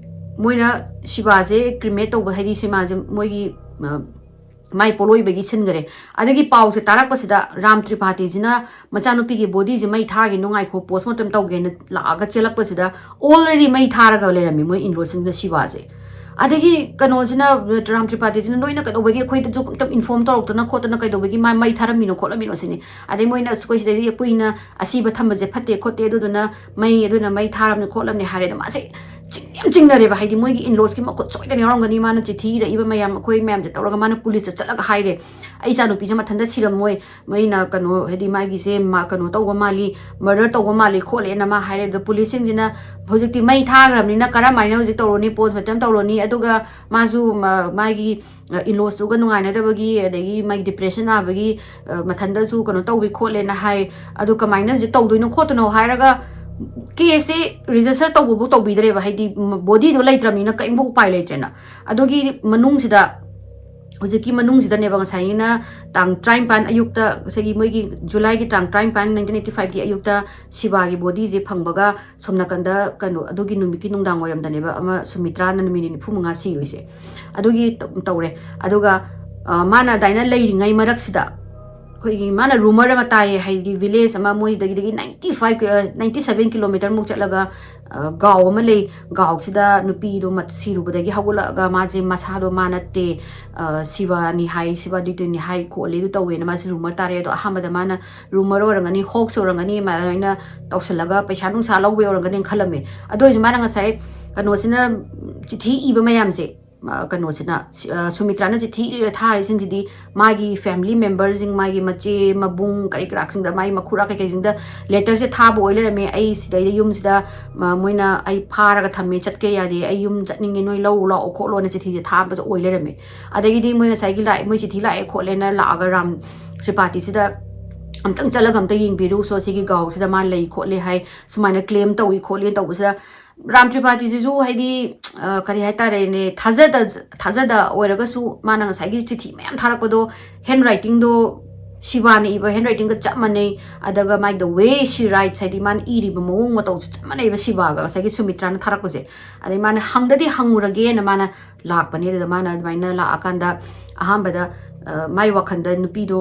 ꯃꯣꯏꯅ ꯁꯤꯕꯥꯁꯦ ꯀ꯭ꯔꯤꯃꯦꯠ ꯇꯧꯕ, ꯍꯥꯏꯗꯤ ꯁꯤꯃꯥꯁꯦ ꯃꯣꯏꯒꯤ, ꯑ, ꯃꯥꯏ ꯄꯣꯠꯂꯣꯏꯕꯒꯤ ꯁꯤꯟꯈꯔꯦ꯫ ꯑꯗꯒꯤ ꯄꯥꯎꯁꯦ ꯇꯥꯔꯛꯄꯁꯤꯗ ꯔꯥꯝ ꯇ꯭ꯔꯤꯄꯥꯇꯤꯁꯤꯅ ꯃꯆꯥꯅꯨꯄꯤꯒꯤ ꯕꯣꯗꯤꯁꯦ ꯃꯩ ꯊꯥꯈꯤꯅꯨ, ꯉꯥꯏꯈꯣ, ꯄꯣꯁꯃꯣꯔꯇꯦꯝ ꯇꯧꯒꯦꯅ ꯂꯥꯛꯑꯒ ꯆꯦꯜꯂꯛꯄꯁꯤꯗ already ꯃꯩ ꯊꯥꯔꯒ ꯂꯩꯔꯝꯃꯤ ꯃꯣꯏ ꯏꯟꯂꯣꯁꯤꯡꯁꯤꯅ ꯁꯤꯕꯥꯁꯦ꯫ ꯑꯗꯒꯤ ꯀꯩꯅꯣꯁꯤꯅ, ꯔꯥꯝ ꯇ꯭ꯔꯤꯄꯥꯇꯤꯁꯤꯅ, "ꯅꯣꯏꯅ ꯀꯩꯗꯧꯕꯒꯤ ꯑꯩꯈꯣꯏꯗꯁꯨ ꯑꯝꯇ ꯏꯟꯐꯣꯔꯝ ꯇꯧꯔꯛꯇꯅ ꯈꯣꯠꯇꯅ ꯀꯩꯗꯧꯕꯒꯤ ꯃꯥ ꯃꯩ ꯊꯥꯔꯝꯃꯤꯅꯣ ꯈꯣꯠꯂꯝꯃꯤꯅꯣ?" ꯁꯤꯅꯤ꯫ ꯑꯗꯩ ꯃꯣꯏꯅ, "ꯑꯁ, ꯑꯩꯈꯣꯏ ꯁꯤꯗꯩꯗꯤ ꯀꯨꯏꯅ ꯑꯁꯤꯕ ꯊꯝꯕꯁꯦ ꯐꯠꯇꯦ ꯈꯣꯠꯇꯦ, ꯑꯗꯨꯗꯨꯅ ꯃꯩ, ꯑꯗꯨꯅ ꯃꯩ ꯊꯥꯔꯝꯅꯤ ꯈꯣꯠꯂꯝꯅꯤ" ꯍꯥꯏꯔꯦ꯫ ꯑꯗꯣ ꯃꯥꯁꯦ ꯆꯤꯡ ꯌꯥꯝ ꯆꯤꯡꯅꯔꯦꯕ, ꯍꯥꯏꯗꯤ ꯃꯣꯏꯒꯤ ꯏꯟꯂꯣꯁꯀꯤ ꯃꯈꯨꯠ ꯁꯣꯏꯗꯅ ꯌꯥꯎꯔꯝꯒꯅꯤ, ꯃꯥꯅ ꯆꯤꯊꯤ ꯏꯔꯛꯏꯕ ꯃꯌꯥꯝ, ꯑꯩꯈꯣꯏ ꯃꯌꯥꯝꯁꯦ ꯇꯧꯔꯒ ꯃꯥꯅ ꯄꯨꯂꯤꯁꯇ ꯆꯠꯂꯒ ꯍꯥꯏꯔꯦ, "ꯑꯩ ꯏꯆꯥꯅꯨꯄꯤꯁꯦ ꯃꯊꯟꯇ ꯁꯤꯔꯝꯃꯣꯏ, ꯃꯩꯅ ꯀꯩꯅꯣ, ꯍꯥꯏꯗꯤ ꯃꯥꯒꯤꯁꯦ ꯃꯥ ꯀꯩꯅꯣ ꯇꯧꯕ ꯃꯥꯜꯂꯤ, ꯃꯔꯗꯔ ꯇꯧꯕ ꯃꯥꯜꯂꯤ" ꯈꯣꯠꯂꯦꯅ ꯃꯥ ꯍꯥꯏꯔꯦ꯫ ꯑꯗꯣ ꯄꯨꯂꯤꯁꯁꯤꯡꯁꯤꯅ ꯍꯧꯖꯤꯛꯇꯤ ꯃꯩ ꯊꯥꯈ꯭ꯔꯕꯅꯤꯅ ꯀꯔꯝꯍꯥꯏꯅ ꯍꯧꯖꯤꯛ ꯇꯧꯔꯨꯅꯤ, ꯄꯣꯁꯃꯣꯔꯇꯦꯝ ꯇꯧꯔꯨꯅꯤ, ꯑꯗꯨꯒ ꯃꯥꯁꯨ ꯃ-, ꯃꯥꯒꯤ, ꯑ, ꯏꯟꯂꯣꯁꯇꯨꯒ ꯅꯨꯡꯉꯥꯏꯅꯗꯕꯒꯤ, ꯑꯗꯒꯤ ꯃꯥꯒꯤ ꯗꯤꯄ꯭ꯔꯦꯁꯟ ꯅꯥꯕꯒꯤ, ꯑ, ꯃꯊꯟꯗꯁꯨ ꯀꯩꯅꯣ ꯇꯧꯋꯤ ꯈꯣꯠꯂꯦꯅ ꯍꯥꯏ꯫ ꯑꯗꯨ ꯀꯃꯥꯏꯅ ꯍꯧꯖꯤꯛ ꯇꯧꯗꯣꯏꯅꯣ ꯈꯣꯠꯇꯣꯏꯅꯣ ꯍꯥꯏꯔꯒ ꯀꯦꯁꯁꯦ ꯔꯦꯖꯤꯁꯇꯔ ꯇꯧꯕꯕꯨ ꯇꯧꯕꯤꯗ꯭ꯔꯦꯕ, ꯍꯥꯏꯗꯤ ꯕꯣꯗꯤꯗꯣ ꯂꯩꯇ꯭ꯔꯕꯅꯤꯅ ꯀꯔꯤꯝꯐꯥꯎ ꯎꯄꯥꯏ ꯂꯩꯇ꯭ꯔꯦꯅ꯫ ꯑꯗꯨꯒꯤ ꯃꯅꯨꯡꯁꯤꯗ, ꯍꯧꯖꯤꯛꯀꯤ ꯃꯅꯨꯡꯁꯤꯗꯅꯦꯕ, ꯉꯁꯥꯏꯒꯤꯅ ꯇꯥꯡ ꯇꯔꯥꯅꯤꯄꯥꯟ ꯑꯌꯨꯛꯇ, ꯉꯁꯥꯏꯒꯤ ꯃꯣꯏꯒꯤ ꯖꯨꯂꯥꯏꯒꯤ ꯇꯥꯡ ꯇꯔꯥꯅꯤꯄꯥꯟ, ꯅꯥꯏꯟꯇꯤꯟ ꯑꯩꯠꯇꯤ ꯐꯥꯏꯚꯀꯤ ꯑꯌꯨꯛꯇ ꯁꯤꯕꯥꯒꯤ ꯕꯣꯗꯤꯁꯦ ꯐꯪꯕꯒ, ꯁꯣꯝ ꯅꯥꯀꯟꯗ ꯀꯩꯅꯣ, ꯑꯗꯨꯒꯤ ꯅꯨꯃꯤꯠꯀꯤ ꯅꯨꯡꯗꯥꯡ ꯋꯥꯏꯔꯝꯗꯅꯦꯕ ꯑꯃ ꯁꯨꯃꯤꯇ꯭ꯔꯥꯅ ꯅꯨꯃꯤꯠ ꯅꯤꯐꯨ ꯃꯉꯥ ꯁꯤꯔꯨꯏꯁꯦ꯫ ꯑꯗꯨꯒꯤ ꯇ-, ꯇꯧꯔꯦ꯫ ꯑꯗꯨꯒ, ꯑ, ꯃꯥꯅ ꯑꯗꯨꯃꯥꯏꯅ ꯂꯩꯔꯤꯉꯩ ꯃꯔꯛꯁꯤꯗ, ꯑꯩꯈꯣꯏꯒꯤ ꯃꯥꯅ ꯔꯨꯃꯔ ꯑꯃ ꯇꯥꯏꯌꯦ, ꯍꯥꯏꯗꯤ ꯚꯤꯂꯦꯖ ꯑꯃ ꯃꯣꯏꯗꯒꯤꯗꯒꯤ ꯅꯥꯏꯟꯇꯤ ꯐꯥꯏꯚ ꯅꯥꯏꯟꯇꯤ ꯁꯚꯦꯟ ꯀꯤꯂꯣꯃꯤꯇꯔꯃꯨꯛ ꯆꯠꯂꯒ ꯒꯥꯎ ꯑꯃ ꯂꯩ꯫ ꯒꯥꯎꯁꯤꯗ ꯅꯨꯄꯤꯗꯣ ꯁꯤꯔꯨꯕꯗꯒꯤ ꯍꯧꯒꯠꯂꯛꯑꯒ ꯃꯥꯁꯦ ꯃꯁꯥꯗꯣ ꯃꯥ ꯅꯠꯇꯦ, ꯁꯤꯕꯥꯅꯤ ꯍꯥꯏ, ꯁꯤꯕꯥ ꯗꯤꯇꯣꯏꯅꯤ ꯍꯥꯏ ꯈꯣꯠꯂꯤ ꯑꯗꯨ ꯇꯧꯋꯦꯅ ꯃꯥꯁꯦ ꯔꯨꯃꯔ ꯇꯥꯔꯦ꯫ ꯑꯗꯣ ꯑꯍꯥꯟꯕꯗ ꯃꯥꯅ ꯔꯨꯃꯔ ꯑꯣꯏꯔꯝꯒꯅꯤ, ꯍꯣꯛꯁ ꯑꯣꯏꯔꯝꯒꯅꯤ, ꯑꯗꯨꯃꯥꯏꯅ ꯇꯧꯁꯜꯂꯒ ꯄꯩꯁꯥ ꯅꯨꯡꯁꯥ ꯂꯧꯕ ꯑꯣꯏꯔꯝꯒꯅꯤꯅ ꯈꯜꯂꯝꯃꯦ꯫ ꯑꯗꯨ ꯑꯣꯏꯔꯁꯨ ꯃꯥꯅ ꯉꯁꯥꯏ ꯀꯩꯅꯣꯁꯤꯅ ꯆꯤꯊꯤ ꯏꯕ ꯃꯌꯥꯝꯁꯦ, ꯀꯩꯅꯣꯁꯤꯅ ꯁꯨꯃꯤꯇ꯭ꯔꯥꯅ ꯆꯤꯊꯤ ꯏꯔ ꯊꯥꯔꯤꯁꯤꯡꯁꯤꯗꯤ ꯃꯥꯒꯤ ꯐꯦꯃꯤꯂꯤ ꯃꯦꯝꯕꯔꯁꯤꯡ, ꯃꯥꯒꯤ ꯃꯆꯦ ꯃꯕꯨꯡ ꯀꯔꯤ ꯀꯔꯥꯁꯤꯡꯗ, ꯃꯥꯒꯤ ꯃꯈꯨꯔꯥ ꯀꯩꯀꯩꯁꯤꯡꯗ ꯂꯦꯇꯔꯁꯦ ꯊꯥꯕ ꯑꯣꯏ ꯂꯩꯔꯝꯃꯦ꯫ "ꯑꯩ ꯁꯤꯗꯩꯗ ꯌꯨꯝꯁꯤꯗ ꯃꯣꯏꯅ ꯑꯩ ꯐꯥꯔꯒ ꯊꯝꯃꯦ, ꯆꯠꯀꯦ ꯌꯥꯗꯦ, ꯑꯩ ꯌꯨꯝ ꯆꯠꯅꯤꯡꯉꯦ, ꯅꯣꯏ ꯂꯧ ꯂꯥꯛꯑꯣ ꯈꯣꯠꯂꯣꯅ" ꯆꯤꯊꯤꯁꯦ ꯊꯥꯕꯁꯨ ꯑꯣꯏ ꯂꯩꯔꯝꯃꯦ꯫ ꯑꯗꯒꯤꯗꯤ ꯃꯣꯏ ꯉꯁꯥꯏꯒꯤ ꯂꯥꯛꯑꯦ, ꯃꯣꯏ ꯆꯤꯊꯤ ꯂꯥꯛꯑꯦ ꯈꯣꯠꯂꯦꯅ ꯂꯥꯛꯑꯒ ꯔꯥꯝ ꯇ꯭ꯔꯤꯄꯥꯇꯤꯁꯤꯗ "ꯑꯝꯇꯪ ꯆꯠꯂꯒ ꯑꯝꯇ ꯌꯦꯡꯕꯤꯔꯨꯁꯣ, ꯁꯤꯒꯤ ꯒꯥꯎꯁꯤꯗ ꯃꯥ ꯂꯩ ꯈꯣꯠꯂꯦ ꯍꯥꯏ, ꯁꯨꯃꯥꯏꯅ ꯀ꯭ꯂꯦꯝ ꯇꯧꯏ ꯈꯣꯠꯂꯤ" ꯇꯧꯕꯁꯤꯗ ꯔꯥꯝ ꯇ꯭ꯔꯤꯄꯥꯇꯤꯁꯤꯁꯨ ꯍꯥꯏꯗꯤ, ꯀꯔꯤ ꯍꯥꯏꯇꯥꯔꯦꯅꯦ, ꯊꯥꯖꯗ ꯊꯥꯖꯗ ꯑꯣꯏꯔꯒꯁꯨ ꯃꯥꯅ ꯉꯁꯥꯏꯒꯤ ꯆꯤꯊꯤ ꯃꯌꯥꯝ ꯊꯥꯔꯛꯄꯗꯣ, ꯍꯦꯟ ꯔꯥꯏꯇꯤꯡꯗꯣ ꯁꯤꯕꯥꯅ ꯏꯕ ꯍꯦꯟ ꯔꯥꯏꯇꯤꯡꯒ ꯆꯞ ꯃꯥꯟꯅꯩ꯫ ꯑꯗꯨꯒ ꯃꯥꯒꯤ the way she writes, ꯍꯥꯏꯗꯤ ꯃꯥꯅ ꯏꯔꯤꯕ ꯃꯑꯣꯡ ꯃꯇꯧꯁꯦ ꯆꯞ ꯃꯥꯟꯅꯩꯕ ꯁꯤꯕꯥꯒ ꯉꯁꯥꯏꯒꯤ ꯁꯨꯃꯤꯇ꯭ꯔꯥꯅ ꯊꯥꯔꯛꯄꯁꯦ꯫ ꯑꯗꯩ ꯃꯥꯅ ꯍꯪꯗꯗꯤ ꯍꯪꯉꯨꯔꯒꯦꯅ ꯃꯥꯅ ꯂꯥꯛꯄꯅꯦ꯫ ꯑꯗꯨꯗ ꯃꯥꯅ ꯑꯗꯨꯃꯥꯏꯅ ꯂꯥꯛꯑꯀꯥꯟꯗ ꯑꯍꯥꯟꯕꯗ ꯃꯥꯏ ꯋꯥꯈꯜꯗ ꯅꯨꯄꯤꯗꯣ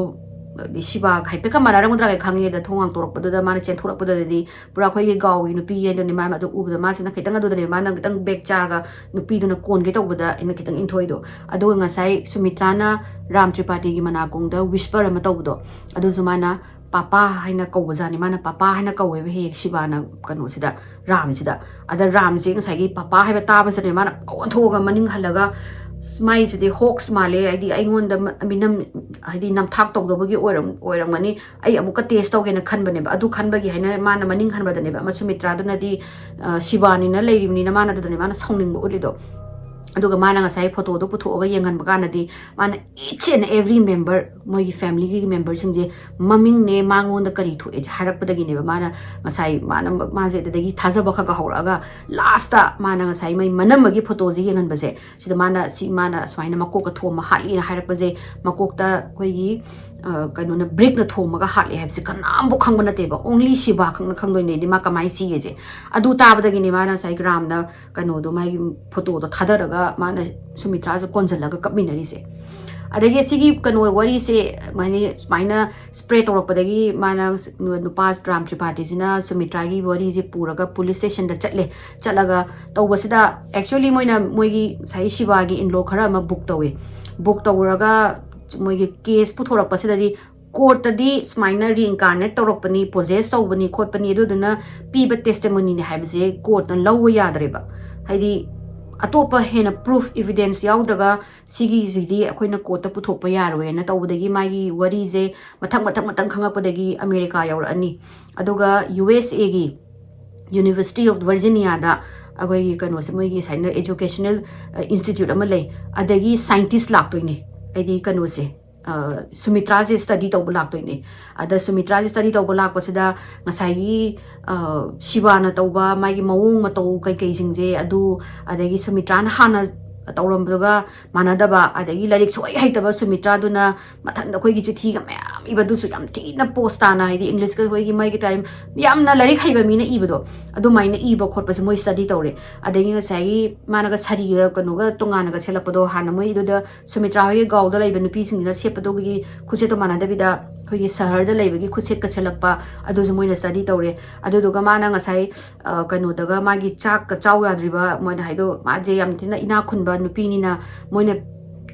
ꯁꯤꯕꯥꯒ ꯍꯥꯏꯐꯦꯠꯀ ꯃꯥꯟꯅꯔꯝꯒꯗ꯭ꯔꯥꯒ ꯈꯪꯉꯦ꯫ ꯑꯗ ꯊꯣꯡ ꯍꯥꯡꯇꯣꯔꯛꯄꯗꯨꯗ ꯃꯥꯅ ꯆꯦꯟꯊꯣꯔꯛꯄꯗꯨꯗꯗꯤ ꯄꯨꯔꯥ ꯑꯩꯈꯣꯏꯒꯤ ꯒꯥꯎꯒꯤ ꯅꯨꯄꯤ ꯍꯥꯏꯗꯨꯅꯦ꯫ ꯃꯥꯅ ꯑꯗꯨ ꯎꯕꯗ ꯃꯥꯁꯤꯅ ꯈꯤꯇꯪ ꯑꯗꯨꯗꯅꯦ ꯃꯥꯅ ꯈꯤꯇꯪ ꯕꯦꯛ ꯆꯥꯔꯒ ꯅꯨꯄꯤꯗꯨꯅ ꯀꯣꯟꯒꯦ ꯇꯧꯕꯗ ꯑꯩꯅ ꯈꯤꯇꯪ ꯏꯟꯊꯣꯛꯏꯗꯣ꯫ ꯑꯗꯨꯒ ꯉꯁꯥꯏ ꯁꯨꯃꯤꯇ꯭ꯔꯥꯅ ꯔꯥꯝ ꯇ꯭ꯔꯤꯄꯥꯇꯤꯒꯤ ꯃꯅꯥꯀꯣꯡꯗ ꯋꯤꯁꯄꯔ ꯑꯃ ꯇꯧꯕꯗꯣ, ꯑꯗꯨꯁꯨ ꯃꯥꯅ "ꯄꯥꯄꯥ" ꯍꯥꯏꯅ ꯀꯧꯕꯖꯥꯠꯅꯤ꯫ ꯃꯥꯅ "ꯄꯥꯄꯥ" ꯍꯥꯏꯅ ꯀꯧꯋꯦꯕ ꯍꯦꯛ ꯍꯦꯛ ꯁꯤꯕꯥꯅ ꯀꯩꯅꯣꯁꯤꯗ, ꯔꯥꯝꯁꯤꯗ꯫ ꯑꯗ ꯔꯥꯝꯁꯦ ꯉꯁꯥꯏꯒꯤ "ꯄꯥꯄꯥ" ꯍꯥꯏꯕ ꯇꯥꯕꯁꯤꯗꯅꯦ ꯃꯥꯅ ꯑꯣꯟꯊꯣꯛꯑꯒ ꯃꯅꯤꯡ ꯍꯜꯂꯒ, "ꯃꯥꯏꯁꯤꯗꯤ ꯍꯣꯛꯁ ꯃꯥꯜꯂꯦ, ꯍꯥꯏꯗꯤ ꯑꯩꯉꯣꯟꯗ ꯃ-, ꯃꯤꯅꯝ, ꯍꯥꯏꯗꯤ ꯅꯝꯊꯥꯛ ꯇꯧꯗꯕꯒꯤ ꯑꯣꯏꯔꯝ-, ꯑꯣꯏꯔꯝꯒꯅꯤ, ꯑꯩ ꯑꯃꯨꯛꯀ ꯇꯦꯁ ꯇꯧꯒꯦꯅ ꯈꯟꯕꯅꯦꯕ"꯫ ꯑꯗꯨ ꯈꯟꯕꯒꯤ ꯍꯥꯏꯅ ꯃꯥꯅ ꯃꯅꯤꯡ ꯍꯟꯕꯗꯅꯦꯕ ꯑꯃ ꯁꯨꯃꯤꯇ꯭ꯔꯥꯗꯨꯅꯗꯤ, ꯑ, ꯁꯤꯕꯥꯅꯤꯅ ꯂꯩꯔꯤꯕꯅꯤꯅ ꯃꯥꯅ ꯑꯗꯨꯗꯅꯦ ꯃꯥꯅ ꯁꯥꯎꯅꯤꯡꯕ ꯎꯠꯂꯤꯗꯣ꯫ ꯑꯗꯨꯒ ꯃꯥꯅ ꯉꯁꯥꯏ ꯐꯣꯇꯣꯗꯣ ꯄꯨꯊꯣꯛꯑꯒ ꯌꯦꯡꯍꯟꯕ ꯀꯥꯟꯗꯗꯤ ꯃꯥꯅ each and every member, ꯃꯣꯏꯒꯤ ꯐꯦꯃꯤꯂꯤꯒꯤ ꯃꯦꯝꯕꯔꯁꯤꯡꯁꯦ ꯃꯃꯤꯡꯅꯦ, ꯃꯉꯣꯟꯗ ꯀꯔꯤ ꯊꯣꯛꯑꯦꯁꯦ ꯍꯥꯏꯔꯛꯄꯗꯒꯤꯅꯦꯕ ꯃꯥꯅ ꯉꯁꯥꯏ, ꯃꯥꯅ, ꯃꯥꯁꯦ ꯑꯗꯨꯗꯒꯤ ꯊꯥꯖꯕ ꯈꯔ ꯈꯔ ꯍꯧꯔꯛꯑꯒ ꯂꯥꯁꯇ ꯃꯥꯅ ꯉꯁꯥꯏ ꯃꯩ ꯃꯅꯝꯃꯒꯤ ꯐꯣꯇꯣꯁꯦ ꯌꯦꯡꯍꯟꯕꯁꯦ, ꯁꯤꯗ ꯃꯥꯅ ꯁꯤ, ꯃꯥꯅ ꯁꯨꯃꯥꯏꯅ ꯃꯀꯣꯛꯀ ꯊꯣꯝꯃ ꯍꯥꯠꯂꯤꯅ ꯍꯥꯏꯔꯛꯄꯁꯦ, ꯃꯀꯣꯛꯇ ꯑꯩꯈꯣꯏꯒꯤ, ꯑ, ꯀꯩꯅꯣꯅ, ꯕ꯭ꯔꯤꯛꯅ ꯊꯣꯝꯃꯒ ꯍꯥꯠꯂꯦ ꯍꯥꯏꯕꯁꯦ ꯀꯅꯥꯝꯐꯥꯎ ꯈꯪꯕ ꯅꯠꯇꯦꯕ꯫ Only ꯁꯤꯕꯥ ꯈꯛꯅ ꯈꯪꯗꯣꯏꯅꯦꯗꯤ ꯃꯥ ꯀꯃꯥꯏꯅ ꯁꯤꯒꯦꯁꯦ꯫ ꯑꯗꯨ ꯇꯥꯕꯗꯒꯤꯅꯦ ꯃꯥꯅ ꯉꯁꯥꯏ ꯔꯥꯝꯅ ꯀꯩꯅꯣꯗꯣ, ꯃꯥꯒꯤ ꯐꯣꯇꯣꯗꯣ ꯊꯥꯗꯔꯒ ꯃꯥꯅ ꯁꯨꯃꯤꯇ꯭ꯔꯥꯁꯦ ꯀꯣꯟꯁꯤꯜꯂꯒ ꯀꯞꯃꯤꯟꯅꯔꯤꯁꯦ꯫ ꯑꯗꯒꯤ ꯁꯤꯒꯤ ꯀꯩꯅꯣ ꯋꯥꯔꯤꯁꯦ ꯍꯥꯏꯗꯤ ꯁꯨꯃꯥꯏꯅ ꯁ꯭ꯄ꯭ꯔꯦꯗ ꯇꯧꯔꯛꯄꯗꯒꯤ ꯃꯥꯅ ꯅꯨꯄꯥ ꯔꯥꯝ ꯇ꯭ꯔꯤꯄꯥꯇꯤꯁꯤꯅ ꯁꯨꯃꯤꯇ꯭ꯔꯥꯒꯤ ꯋꯥꯔꯤꯁꯦ ꯄꯨꯔꯒ ꯄꯨꯂꯤꯁ ꯁ꯭ꯇꯦꯁꯟꯗ ꯆꯠꯂꯦ꯫ ꯆꯠꯂꯒ ꯇꯧꯕꯁꯤꯗ, actually ꯃꯣꯏꯅ ꯃꯣꯏꯒꯤ ꯉꯁꯥꯏ ꯁꯤꯕꯥꯒꯤ ꯏꯟꯂꯣ ꯈꯔ ꯑꯃ ꯕꯨꯛ ꯇꯧꯋꯦ꯫ ꯕꯨꯛ ꯇꯧꯔꯒ ꯃꯣꯏꯒꯤ ꯀꯦꯁ ꯄꯨꯊꯣꯔꯛꯄꯁꯤꯗꯗꯤ ꯀꯣꯔꯠꯇꯗꯤ ꯁꯨꯃꯥꯏꯅ ꯔꯤꯏꯟꯀꯥꯔꯅꯦꯠ ꯇꯧꯔꯛꯄꯅꯤ, ꯄꯣꯖꯦꯁ ꯇꯧꯕꯅꯤ ꯈꯣꯠꯄꯅꯤ, ꯑꯗꯨꯗꯨꯅ ꯄꯤꯕ ꯇꯦꯁꯇꯤꯃꯣꯅꯤꯅꯤ ꯍꯥꯏꯕꯁꯦ ꯀꯣꯔꯠꯅ ꯂꯧꯕ ꯌꯥꯗ꯭ꯔꯦꯕ꯫ ꯍꯥꯏꯗꯤ ꯑꯇꯣꯞꯄ ꯍꯦꯟꯅ ꯄ꯭ꯔꯨꯐ, ꯏꯕꯤꯗꯦꯟꯁ ꯌꯥꯎꯗ꯭ꯔꯒ ꯁꯤꯒꯤꯁꯤꯗꯤ ꯑꯩꯈꯣꯏꯅ ꯀꯣꯔꯠꯇ ꯄꯨꯊꯣꯛꯄ ꯌꯥꯔꯣꯏꯅ ꯇꯧꯕꯗꯒꯤ ꯃꯥꯒꯤ ꯋꯥꯔꯤꯁꯦ ꯃꯊꯪ ꯃꯊꯪ ꯃꯊꯪ ꯈꯪꯉꯛꯄꯗꯒꯤ ꯑꯃꯦꯔꯤꯀꯥ ꯌꯧꯔꯛꯑꯅꯤ꯫ ꯑꯗꯨꯒ ꯌꯨ ꯑꯦꯁ ꯑꯦꯒꯤ University of Virginia-ꯗ ꯑꯩꯈꯣꯏꯒꯤ ꯀꯩꯅꯣꯁꯦ, ꯃꯣꯏꯒꯤ ꯁꯨꯃꯥꯏꯅ educational, ꯑ, institute ꯑꯃ ꯂꯩ, ꯑꯗꯒꯤ ꯁꯥꯏꯟꯇꯤꯁ ꯂꯥꯛꯇꯣꯏꯅꯦ꯫ ꯍꯥꯏꯗꯤ ꯀꯩꯅꯣꯁꯦ, ꯑ, ꯁꯨꯃꯤꯇ꯭ꯔꯥꯁꯦ ꯁ꯭ꯇꯗꯤ ꯇꯧꯕ ꯂꯥꯛꯇꯣꯏꯅꯦ꯫ ꯑꯗ ꯁꯨꯃꯤꯇ꯭ꯔꯥꯁꯦ ꯁ꯭ꯇꯗꯤ ꯇꯧꯕ ꯂꯥꯛꯄꯁꯤꯗ ꯉꯁꯥꯏꯒꯤ, ꯑ, ꯁꯤꯕꯥꯅ ꯇꯧꯕ ꯃꯥꯒꯤ ꯃꯑꯣꯡ ꯃꯇꯧ ꯀꯩꯀꯩꯁꯤꯡꯁꯦ, ꯑꯗꯨ, ꯑꯗꯒꯤ ꯁꯨꯃꯤꯇ꯭ꯔꯥꯅ ꯍꯥꯟꯅ ꯇꯧꯔꯝꯕꯗꯨꯒ ꯃꯥꯟꯅꯗꯕ, ꯑꯗꯒꯤ ꯂꯥꯏꯔꯤꯛ ꯁꯨꯡꯍꯩ ꯍꯩꯇꯕ ꯁꯨꯃꯤꯇ꯭ꯔꯥꯗꯨꯅ ꯃꯊꯟꯗ ꯑꯩꯈꯣꯏꯒꯤ ꯆꯤꯊꯤꯒ ꯃꯌꯥꯝ ꯏꯕꯗꯨꯁꯨ ꯌꯥꯝ ꯊꯤꯅ ꯄꯣꯁ ꯇꯥꯅ, ꯍꯥꯏꯗꯤ ꯏꯪꯂꯤꯁꯀ ꯑꯩꯈꯣꯏꯒꯤ ꯃꯥꯒꯤ ꯇꯥꯔꯝ ꯌꯥꯝꯅ ꯂꯥꯏꯔꯤꯛ ꯍꯩꯕ ꯃꯤꯅ ꯏꯕꯗꯣ, ꯑꯗꯨꯃꯥꯏꯅ ꯏꯕ ꯈꯣꯠꯄꯁꯦ ꯃꯣꯏ ꯁ꯭ꯇꯗꯤ ꯇꯧꯔꯦ꯫ ꯑꯗꯒꯤ ꯉꯁꯥꯏꯒꯤ ꯃꯥꯅꯒ ꯁꯥꯔꯤꯒ ꯀꯩꯅꯣꯒ ꯇꯣꯉꯥꯟꯅꯒ ꯁꯦꯠꯂꯛꯄꯗꯣ, ꯍꯥꯟꯅ ꯃꯣꯏ ꯑꯗꯨꯗ ꯁꯨꯃꯤꯇ꯭ꯔꯥ ꯍꯣꯏꯒꯤ ꯒꯥꯎꯗ ꯂꯩꯕ ꯅꯨꯄꯤꯁꯤꯡꯁꯤꯅ ꯁꯦꯠꯄꯗꯨꯒꯤ ꯈꯨꯠꯁꯦꯠꯇꯣ ꯃꯥꯟꯅꯗꯕꯤꯗ ꯑꯩꯈꯣꯏꯒꯤ ꯁꯍꯔꯗ ꯂꯩꯕꯒꯤ ꯈꯨꯠꯁꯦꯠꯀ ꯁꯦꯠꯂꯛꯄ, ꯑꯗꯨꯁꯨ ꯃꯣꯏꯅ ꯁ꯭ꯇꯗꯤ ꯇꯧꯔꯦ꯫ ꯑꯗꯨꯗꯨꯒ ꯃꯥꯅ ꯉꯁꯥꯏ, ꯑ, ꯀꯩꯅꯣꯗꯒ ꯃꯥꯒꯤ ꯆꯥꯛꯀ ꯆꯥꯎ ꯌꯥꯗ꯭ꯔꯤꯕ, ꯃꯣꯏꯅ ꯍꯥꯏꯗꯣ, ꯃꯥꯁꯦ ꯌꯥꯝ ꯊꯤꯅ ꯏꯅꯥꯛ ꯈꯨꯟꯕ ꯅꯨꯄꯤꯅꯤꯅ ꯃꯣꯏꯅ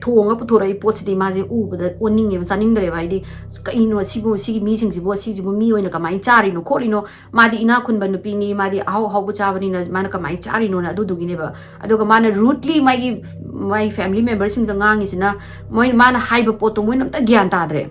ꯊꯣꯡꯉ ꯄꯨꯊꯣꯔꯛꯏ ꯄꯣꯠꯁꯤꯗꯤ ꯃꯥꯁꯦ ꯎꯕꯗ ꯑꯣꯟꯅꯤꯡꯉꯦꯕ, ꯆꯥꯅꯤꯡꯗ꯭ꯔꯦꯕ꯫ ꯍꯥꯏꯗꯤ, "ꯀꯩꯅꯣ ꯁꯤꯕꯨ, ꯁꯤꯒꯤ ꯃꯤꯁꯤꯡꯁꯤꯕꯨ, ꯁꯤꯁꯤꯕꯨ ꯃꯤ ꯑꯣꯏꯅ ꯀꯃꯥꯏꯅ ꯆꯥꯔꯤꯅꯣ ꯈꯣꯠꯂꯤꯅꯣ? ꯃꯥꯗꯤ ꯏꯅꯥꯛ ꯈꯨꯟꯕ ꯅꯨꯄꯤꯅꯤ, ꯃꯥꯗꯤ ꯑꯍꯥꯎ ꯑꯍꯥꯎꯕ ꯆꯥꯕꯅꯤꯅ ꯃꯥꯅ ꯀꯃꯥꯏꯅ ꯆꯥꯔꯤꯅꯣꯅ?" ꯑꯗꯨꯗꯨꯒꯤꯅꯦꯕ꯫ ꯑꯗꯨꯒ ꯃꯥꯅ rudely ꯃꯥꯒꯤ, ꯃꯥꯒꯤ family member-ꯁꯤꯡꯗ ꯉꯥꯡꯉꯤꯁꯤꯅ, ꯃꯣꯏ, ꯃꯥꯅ ꯍꯥꯏꯕ ꯄꯣꯠꯇꯣ ꯃꯣꯏꯅ ꯑꯝꯇ ꯒ꯭ꯌꯥꯟ ꯇꯥꯗ꯭ꯔꯦ꯫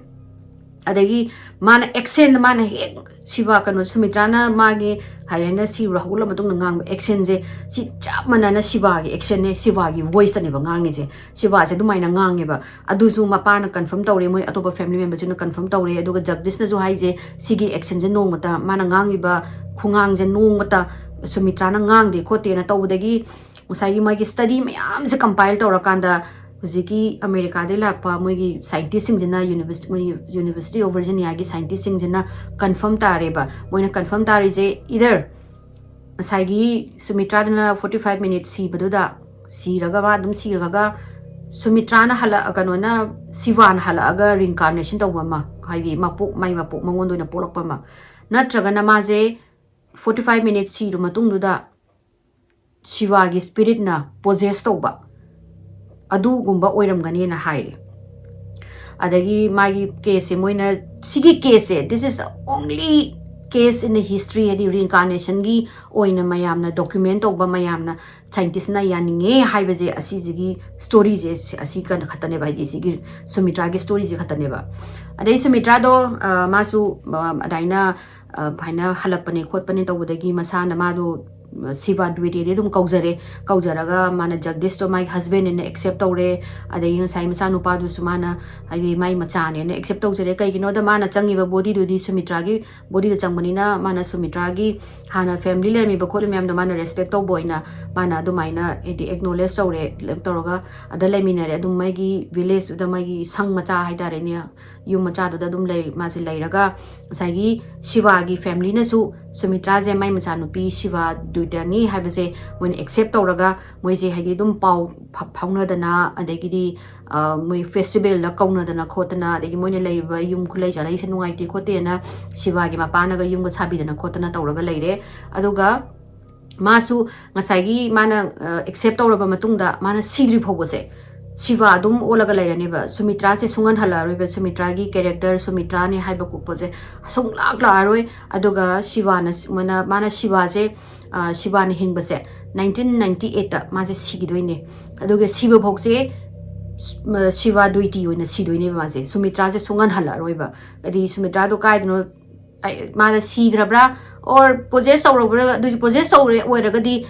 ꯑꯗꯒꯤ ꯃꯥꯅ accent, ꯃꯥꯅ ꯍꯦꯛ ꯁꯤꯕꯥ, ꯀꯩꯅꯣ, ꯁꯨꯃꯤꯇ꯭ꯔꯥꯅ ꯃꯥꯒꯤ ꯍꯥꯏ ꯍꯥꯏꯅ ꯁꯤꯔꯨꯔ ꯍꯧꯒꯠꯂ ꯃꯇꯨꯡꯗ ꯉꯥꯡꯕ accent-ꯁꯦ, ꯁꯤ ꯆꯞ ꯃꯥꯟꯅꯅ ꯁꯤꯕꯥꯒꯤ accent-ꯅꯦ, ꯁꯤꯕꯥꯒꯤ voice-ꯇꯅꯦꯕ ꯉꯥꯡꯉꯤꯁꯦ꯫ ꯁꯤꯕꯥꯁꯦ ꯑꯗꯨꯃꯥꯏꯅ ꯉꯥꯡꯉꯦꯕ꯫ ꯑꯗꯨꯁꯨ ꯃꯄꯥꯅ confirm ꯇꯧꯔꯦ, ꯃꯣꯏ ꯑꯇꯣꯞꯄ family member-ꯁꯤꯡꯅ confirm ꯇꯧꯔꯦ, ꯑꯗꯨꯒ ꯖꯒꯗꯤꯁꯅꯁꯨ ꯍꯥꯏꯁꯦ, ꯁꯤꯒꯤ accent-ꯁꯦ ꯅꯣꯡꯃꯇ, ꯃꯥꯅ ꯉꯥꯡꯉꯤꯕ ꯈꯨꯉꯥꯡꯁꯦ ꯅꯣꯡꯃꯇ ꯁꯨꯃꯤꯇ꯭ꯔꯥꯅ ꯉꯥꯡꯗꯦ ꯈꯣꯠꯇꯦꯅ ꯇꯧꯕꯗꯒꯤ ꯉꯁꯥꯏꯒꯤ ꯃꯣꯏꯒꯤ study ꯃꯌꯥꯝꯁꯦ compile ꯇꯧꯔꯀꯥꯟꯗ ꯍꯧꯖꯤꯛꯀꯤ ꯑꯃꯦꯔꯤꯀꯥꯗꯩ ꯂꯥꯛꯄ ꯃꯣꯏꯒꯤ scientist-ꯁꯤꯡꯁꯤꯅ, ꯌꯨꯅꯤꯚꯔꯁ-, ꯃꯣꯏ University of Virginia-ꯒꯤ scientist-ꯁꯤꯡꯁꯤꯅ confirm ꯇꯥꯔꯦꯕ꯫ ꯃꯣꯏꯅ confirm ꯇꯥꯔꯤꯁꯦ, either ꯉꯁꯥꯏꯒꯤ ꯁꯨꯃꯤꯇ꯭ꯔꯥꯗꯨꯅ forty five minutes ꯁꯤꯕꯗꯨꯗ, ꯁꯤꯔꯒ ꯃꯥ ꯑꯗꯨꯝ ꯁꯤꯔꯒ ꯁꯨꯃꯤꯇ꯭ꯔꯥꯅ ꯍꯜꯂꯛ ꯀꯩꯅꯣꯅ ꯁꯤꯕꯥꯅ ꯍꯜꯂꯛꯑꯒ ꯔꯤꯏꯟꯀꯥꯔꯅꯦꯁꯟ ꯇꯧꯕ ꯑꯃ, ꯍꯥꯏꯗꯤ ꯃꯄꯣꯛ ꯃꯥꯏ ꯃꯄꯣꯛ ꯃꯉꯣꯟꯗ ꯑꯣꯏꯅ ꯄꯣꯛꯂꯛꯄ ꯑꯃ, ꯅꯠꯇ꯭ꯔꯒꯅ ꯃꯥꯁꯦ forty five minutes ꯁꯤꯔ ꯃꯇꯨꯡꯗꯨꯗ ꯁꯤꯕꯥꯒꯤ ꯁ꯭ꯄꯤꯔꯤꯠꯅ ꯄꯣꯖꯦꯁ ꯇꯧꯕ ꯑꯗꯨꯒꯨꯝꯕ ꯑꯣꯏꯔꯝꯒꯅꯦꯅ ꯍꯥꯏꯔꯦ꯫ ꯑꯗꯒꯤ ꯃꯥꯒꯤ ꯀꯦꯁꯁꯦ ꯃꯣꯏꯅ, ꯁꯤꯒꯤ ꯀꯦꯁꯁꯦ, this is only case in the history, ꯍꯥꯏꯗꯤ ꯔꯤꯏꯟꯀꯥꯔꯅꯦꯁꯟꯒꯤ ꯑꯣꯏꯅ ꯃꯌꯥꯝꯅ ꯗꯣꯀ꯭ꯌꯨꯃꯦꯟ ꯇꯧꯕ, ꯃꯌꯥꯝꯅ ꯁꯥꯏꯟꯇꯤꯁꯅ ꯌꯥꯅꯤꯡꯉꯦ ꯍꯥꯏꯕꯁꯦ ꯑꯁꯤꯁꯤꯒꯤ ꯁ꯭ꯇꯣꯔꯤꯁꯦ ꯑꯁꯤ ꯀꯩꯅꯣ ꯈꯛꯇꯅꯦꯕ, ꯍꯥꯏꯗꯤ ꯁꯤꯒꯤ ꯁꯨꯃꯤꯇ꯭ꯔꯥꯒꯤ ꯁ꯭ꯇꯣꯔꯤꯁꯦ ꯈꯛꯇꯅꯦꯕ꯫ ꯑꯗꯩ ꯁꯨꯃꯤꯇ꯭ꯔꯥꯗꯣ ꯃꯥꯁꯨ ꯑꯗꯥꯏꯅ ꯍꯥꯏꯅ ꯍꯜꯂꯛꯄꯅꯦ ꯈꯣꯠꯄꯅꯦ ꯇꯧꯕꯗꯒꯤ ꯃꯁꯥꯅ ꯃꯥꯗꯣ ꯁꯤꯕꯥ ꯗ꯭ꯋꯤꯇꯤꯗꯤ ꯑꯗꯨꯝ ꯀꯧꯖꯔꯦ꯫ ꯀꯧꯖꯔꯒ ꯃꯥꯅ ꯖꯒꯗꯤꯁꯇꯣ ꯃꯥꯒꯤ ꯍꯁꯕꯦꯟꯅꯦꯅ ꯑꯦꯛꯁꯦꯞ ꯇꯧꯔꯦ꯫ ꯑꯗꯒꯤ ꯉꯁꯥꯏ ꯃꯆꯥꯅꯨꯄꯥꯗꯨꯁꯨ ꯃꯥꯅ ꯍꯥꯏꯗꯤ ꯃꯥꯏ ꯃꯆꯥꯅꯦꯅ ꯑꯦꯛꯁꯦꯞ ꯇꯧꯖꯔꯦ꯫ ꯀꯩꯒꯤꯅꯣꯗ ꯃꯥꯅ ꯆꯪꯉꯤꯕ ꯕꯣꯗꯤꯗꯨꯗꯤ ꯁꯨꯃꯤꯇ꯭ꯔꯥꯒꯤ ꯕꯣꯗꯤꯗ ꯆꯪꯕꯅꯤꯅ ꯃꯥꯅ ꯁꯨꯃꯤꯇ꯭ꯔꯥꯒꯤ ꯍꯥꯟꯅ ꯐꯦꯃꯤꯂꯤ ꯂꯩꯔꯝꯃꯤꯕ ꯈꯣꯠꯂꯤ ꯃꯌꯥꯝꯗꯣ ꯃꯥꯅ ꯔꯦꯁꯄꯦꯛ ꯇꯧꯕ ꯑꯣꯏꯅ ꯃꯥꯅ ꯑꯗꯨꯃꯥꯏꯅ ꯍꯥꯏꯗꯤ ꯑꯦꯛꯅꯣꯂꯦꯖ ꯇꯧꯔꯦ, ꯇꯧꯔꯒ ꯑꯗ ꯂꯩꯃꯤꯟꯅꯔꯦ꯫ ꯑꯗꯨꯝ ꯃꯣꯏꯒꯤ ꯚꯤꯂꯦꯖꯇꯨꯗ ꯃꯣꯏꯒꯤ ꯁꯪ ꯃꯆꯥ ꯍꯥꯏꯇꯥꯔꯦꯅꯦ, ꯌꯨꯝ ꯃꯆꯥꯗꯨꯗ ꯑꯗꯨꯝ ꯂꯩ, ꯃꯥꯁꯦ ꯂꯩꯔꯒ ꯉꯁꯥꯏꯒꯤ ꯁꯤꯕꯥꯒꯤ ꯐꯦꯃꯤꯂꯤꯅꯁꯨ ꯁꯨꯃꯤꯇ꯭ꯔꯥꯁꯦ ꯃꯥꯏ ꯃꯆꯥꯅꯨꯄꯤ ꯁꯤꯕꯥ ꯗꯨꯗꯅꯤ ꯍꯥꯏꯕꯁꯦ ꯃꯣꯏꯅ ꯑꯦꯛꯁꯦꯞ ꯇꯧꯔꯒ ꯃꯣꯏꯁꯦ ꯍꯥꯏꯗꯤ ꯑꯗꯨꯝ ꯄꯥꯎ ꯐꯥꯎꯅꯗꯅ ꯑꯗꯒꯤꯗꯤ ꯃꯣꯏ ꯐꯦꯁꯇꯤꯚꯦꯜꯗ ꯀꯧꯅꯗꯅ ꯈꯣꯠꯇꯅ ꯑꯗꯒꯤ ꯃꯣꯏꯅ ꯂꯩꯔꯤꯕ ꯌꯨꯝ ꯈꯨꯂꯩ ꯆꯥꯂꯩꯁꯦ ꯅꯨꯡꯉꯥꯏꯇꯦ ꯈꯣꯠꯇꯦꯅ ꯁꯤꯕꯥꯒꯤ ꯃꯄꯥꯅꯒ ꯌꯨꯝꯒ ꯁꯥꯕꯤꯗꯅ ꯈꯣꯠꯇꯅ ꯇꯧꯔꯒ ꯂꯩꯔꯦ꯫ ꯑꯗꯨꯒ ꯃꯥꯁꯨ ꯉꯁꯥꯏꯒꯤ ꯃꯥꯅ ꯑꯦꯛꯁꯦꯞ ꯇꯧꯔꯕ ꯃꯇꯨꯡꯗ ꯃꯥꯅ ꯁꯤꯗ꯭ꯔꯤ ꯐꯥꯎꯕꯁꯦ ꯁꯤꯕꯥ ꯑꯗꯨꯝ ꯑꯣꯜꯂꯒ ꯂꯩꯔꯅꯦꯕ꯫ ꯁꯨꯃꯤꯇ꯭ꯔꯥꯁꯦ ꯁꯨꯡꯍꯟ ꯍꯜꯂꯛꯑꯔꯣꯏꯕ, ꯁꯨꯃꯤꯇ꯭ꯔꯥꯒꯤ ꯀꯦꯔꯦꯛꯇꯔ ꯁꯨꯃꯤꯇ꯭ꯔꯥꯅꯦ ꯍꯥꯏꯕ ꯄꯣꯠꯁꯦ ꯁꯨꯡꯂꯥꯛ ꯂꯥꯛꯑꯔꯣꯏ꯫ ꯑꯗꯨꯒ ꯁꯤꯕꯥꯅ ꯃꯥꯅ ꯁꯤꯕꯥꯁꯦ ꯁꯤꯕꯥꯅ ꯍꯤꯡꯕꯁꯦ ꯅꯥꯏꯟꯇꯤꯟ ꯅꯥꯏꯟꯇꯤ ꯑꯩꯠꯇ ꯃꯥꯁꯦ ꯁꯤꯈꯤꯗꯣꯏꯅꯦ꯫ ꯑꯗꯨꯒ ꯁꯤꯕ ꯐꯥꯎꯁꯦ ꯁꯤꯕꯥ ꯗ꯭ꯋꯤꯇꯤ ꯑꯣꯏꯅ ꯁꯤꯗꯣꯏꯅꯦꯕ ꯃꯥꯁꯦ꯫ ꯁꯨꯃꯤꯇ꯭ꯔꯥꯁꯦ ꯁꯨꯡꯍꯟ ꯍꯜꯂꯛꯑꯔꯣꯏꯕ꯫ ꯍꯥꯏꯗꯤ ꯁꯨꯃꯤꯇ꯭ꯔꯥꯗꯣ ꯀꯥꯏꯗꯅꯣ ꯃꯥꯅ ꯁꯤꯈ꯭ꯔꯕ꯭ꯔꯥ ꯑꯣꯔ ꯄꯣꯖꯦꯁ ꯇꯧꯔꯕ꯭ꯔꯥ, ꯑꯗꯨꯁꯨ ꯄꯣꯖꯦꯁ ꯇꯧꯔꯦ ꯑꯣꯏꯔꯒꯗꯤ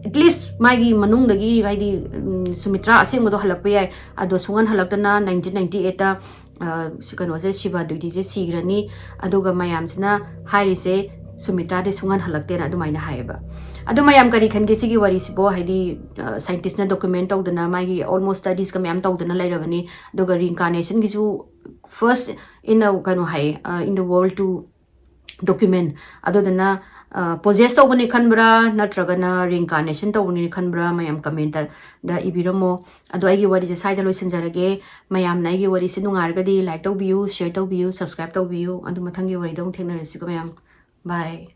ꯑꯦꯠꯂꯤꯁ ꯃꯥꯒꯤ ꯃꯅꯨꯡꯗꯒꯤ ꯍꯥꯏꯗꯤ ꯁꯨꯃꯤꯇ꯭ꯔꯥ ꯑꯁꯦꯡꯕꯗꯣ ꯍꯜꯂꯛꯄ ꯌꯥꯏ꯫ ꯑꯗꯣ ꯁꯨꯡꯍꯟ ꯍꯜꯂꯛꯇꯅ ꯅꯥꯏꯟꯇꯤꯟ ꯅꯥꯏꯟꯇꯤ ꯑꯩꯠꯇ ꯀꯩꯅꯣꯁꯦ ꯁꯤꯕꯥ ꯗ꯭ꯋꯤꯇꯤꯁꯦ ꯁꯤꯈ꯭ꯔꯅꯤ꯫ ꯑꯗꯨꯒ ꯃꯌꯥꯝꯁꯤꯅ ꯍꯥꯏꯔꯤꯁꯦ ꯁꯨꯃꯤꯇ꯭ꯔꯥꯗꯤ ꯁꯨꯡꯍꯟ ꯍꯜꯂꯛꯇꯦꯅ ꯑꯗꯨꯃꯥꯏꯅ ꯍꯥꯏꯌꯦꯕ꯫ ꯑꯗꯣ ꯃꯌꯥꯝ ꯀꯔꯤ ꯈꯟꯒꯦ ꯁꯤꯒꯤ ꯋꯥꯔꯤꯁꯤꯕꯣ? ꯍꯥꯏꯗꯤ ꯁꯥꯏꯟꯇꯤꯁꯅ ꯗꯣꯀ꯭ꯌꯨꯃꯦꯟ ꯇꯧꯗꯅ ꯃꯥꯒꯤ ꯑꯣꯜꯃꯣꯁ ꯁ꯭ꯇꯗꯤꯁꯀ ꯃꯌꯥꯝ ꯇꯧꯗꯅ ꯂꯩꯔꯕꯅꯤ꯫ ꯑꯗꯨꯒ ꯔꯤꯏꯟꯀꯥꯔꯅꯦꯁꯟꯒꯤꯁꯨ ꯐꯥꯔꯁ ꯏꯟ ꯀꯩꯅꯣ ꯍꯥꯏꯌꯦ, in the world to document꯫ ꯑꯗꯨꯗꯨꯅ ꯄꯣꯖꯦꯁ ꯇꯧꯕꯅꯤ ꯈꯟꯕ꯭ꯔꯥ, ꯅꯠꯇ꯭ꯔꯒꯅ ꯔꯤꯏꯟꯀꯥꯔꯅꯦꯁꯟ ꯇꯧꯕꯅꯤ ꯈꯟꯕ꯭ꯔꯥ, ꯃꯌꯥꯝ ꯀꯃꯦꯟꯇꯗ ꯏꯕꯤꯔꯝꯃꯣ꯫ ꯑꯗꯣ ꯑꯩꯒꯤ ꯋꯥꯔꯤꯁꯦ ꯁ꯭ꯋꯥꯏꯗ ꯂꯣꯏꯁꯤꯟꯖꯔꯒꯦ꯫ ꯃꯌꯥꯝꯅ ꯑꯩꯒꯤ ꯋꯥꯔꯤꯁꯦ ꯅꯨꯡꯉꯥꯏꯔꯒꯗꯤ ꯂꯥꯏꯛ ꯇꯧꯕꯤꯌꯨ, ꯁꯤꯌꯔ ꯇꯧꯕꯤꯌꯨ, ꯁꯕꯁꯀ꯭ꯔꯥꯏꯕ ꯇꯧꯕꯤꯌꯨ꯫ ꯑꯗꯨ ꯃꯊꯪꯒꯤ ꯋꯥꯔꯤꯗ ꯑꯃꯨꯛ ꯊꯦꯡꯅꯔꯁꯤꯀꯣ ꯃꯌꯥꯝ꯫ ꯕꯥꯏ꯫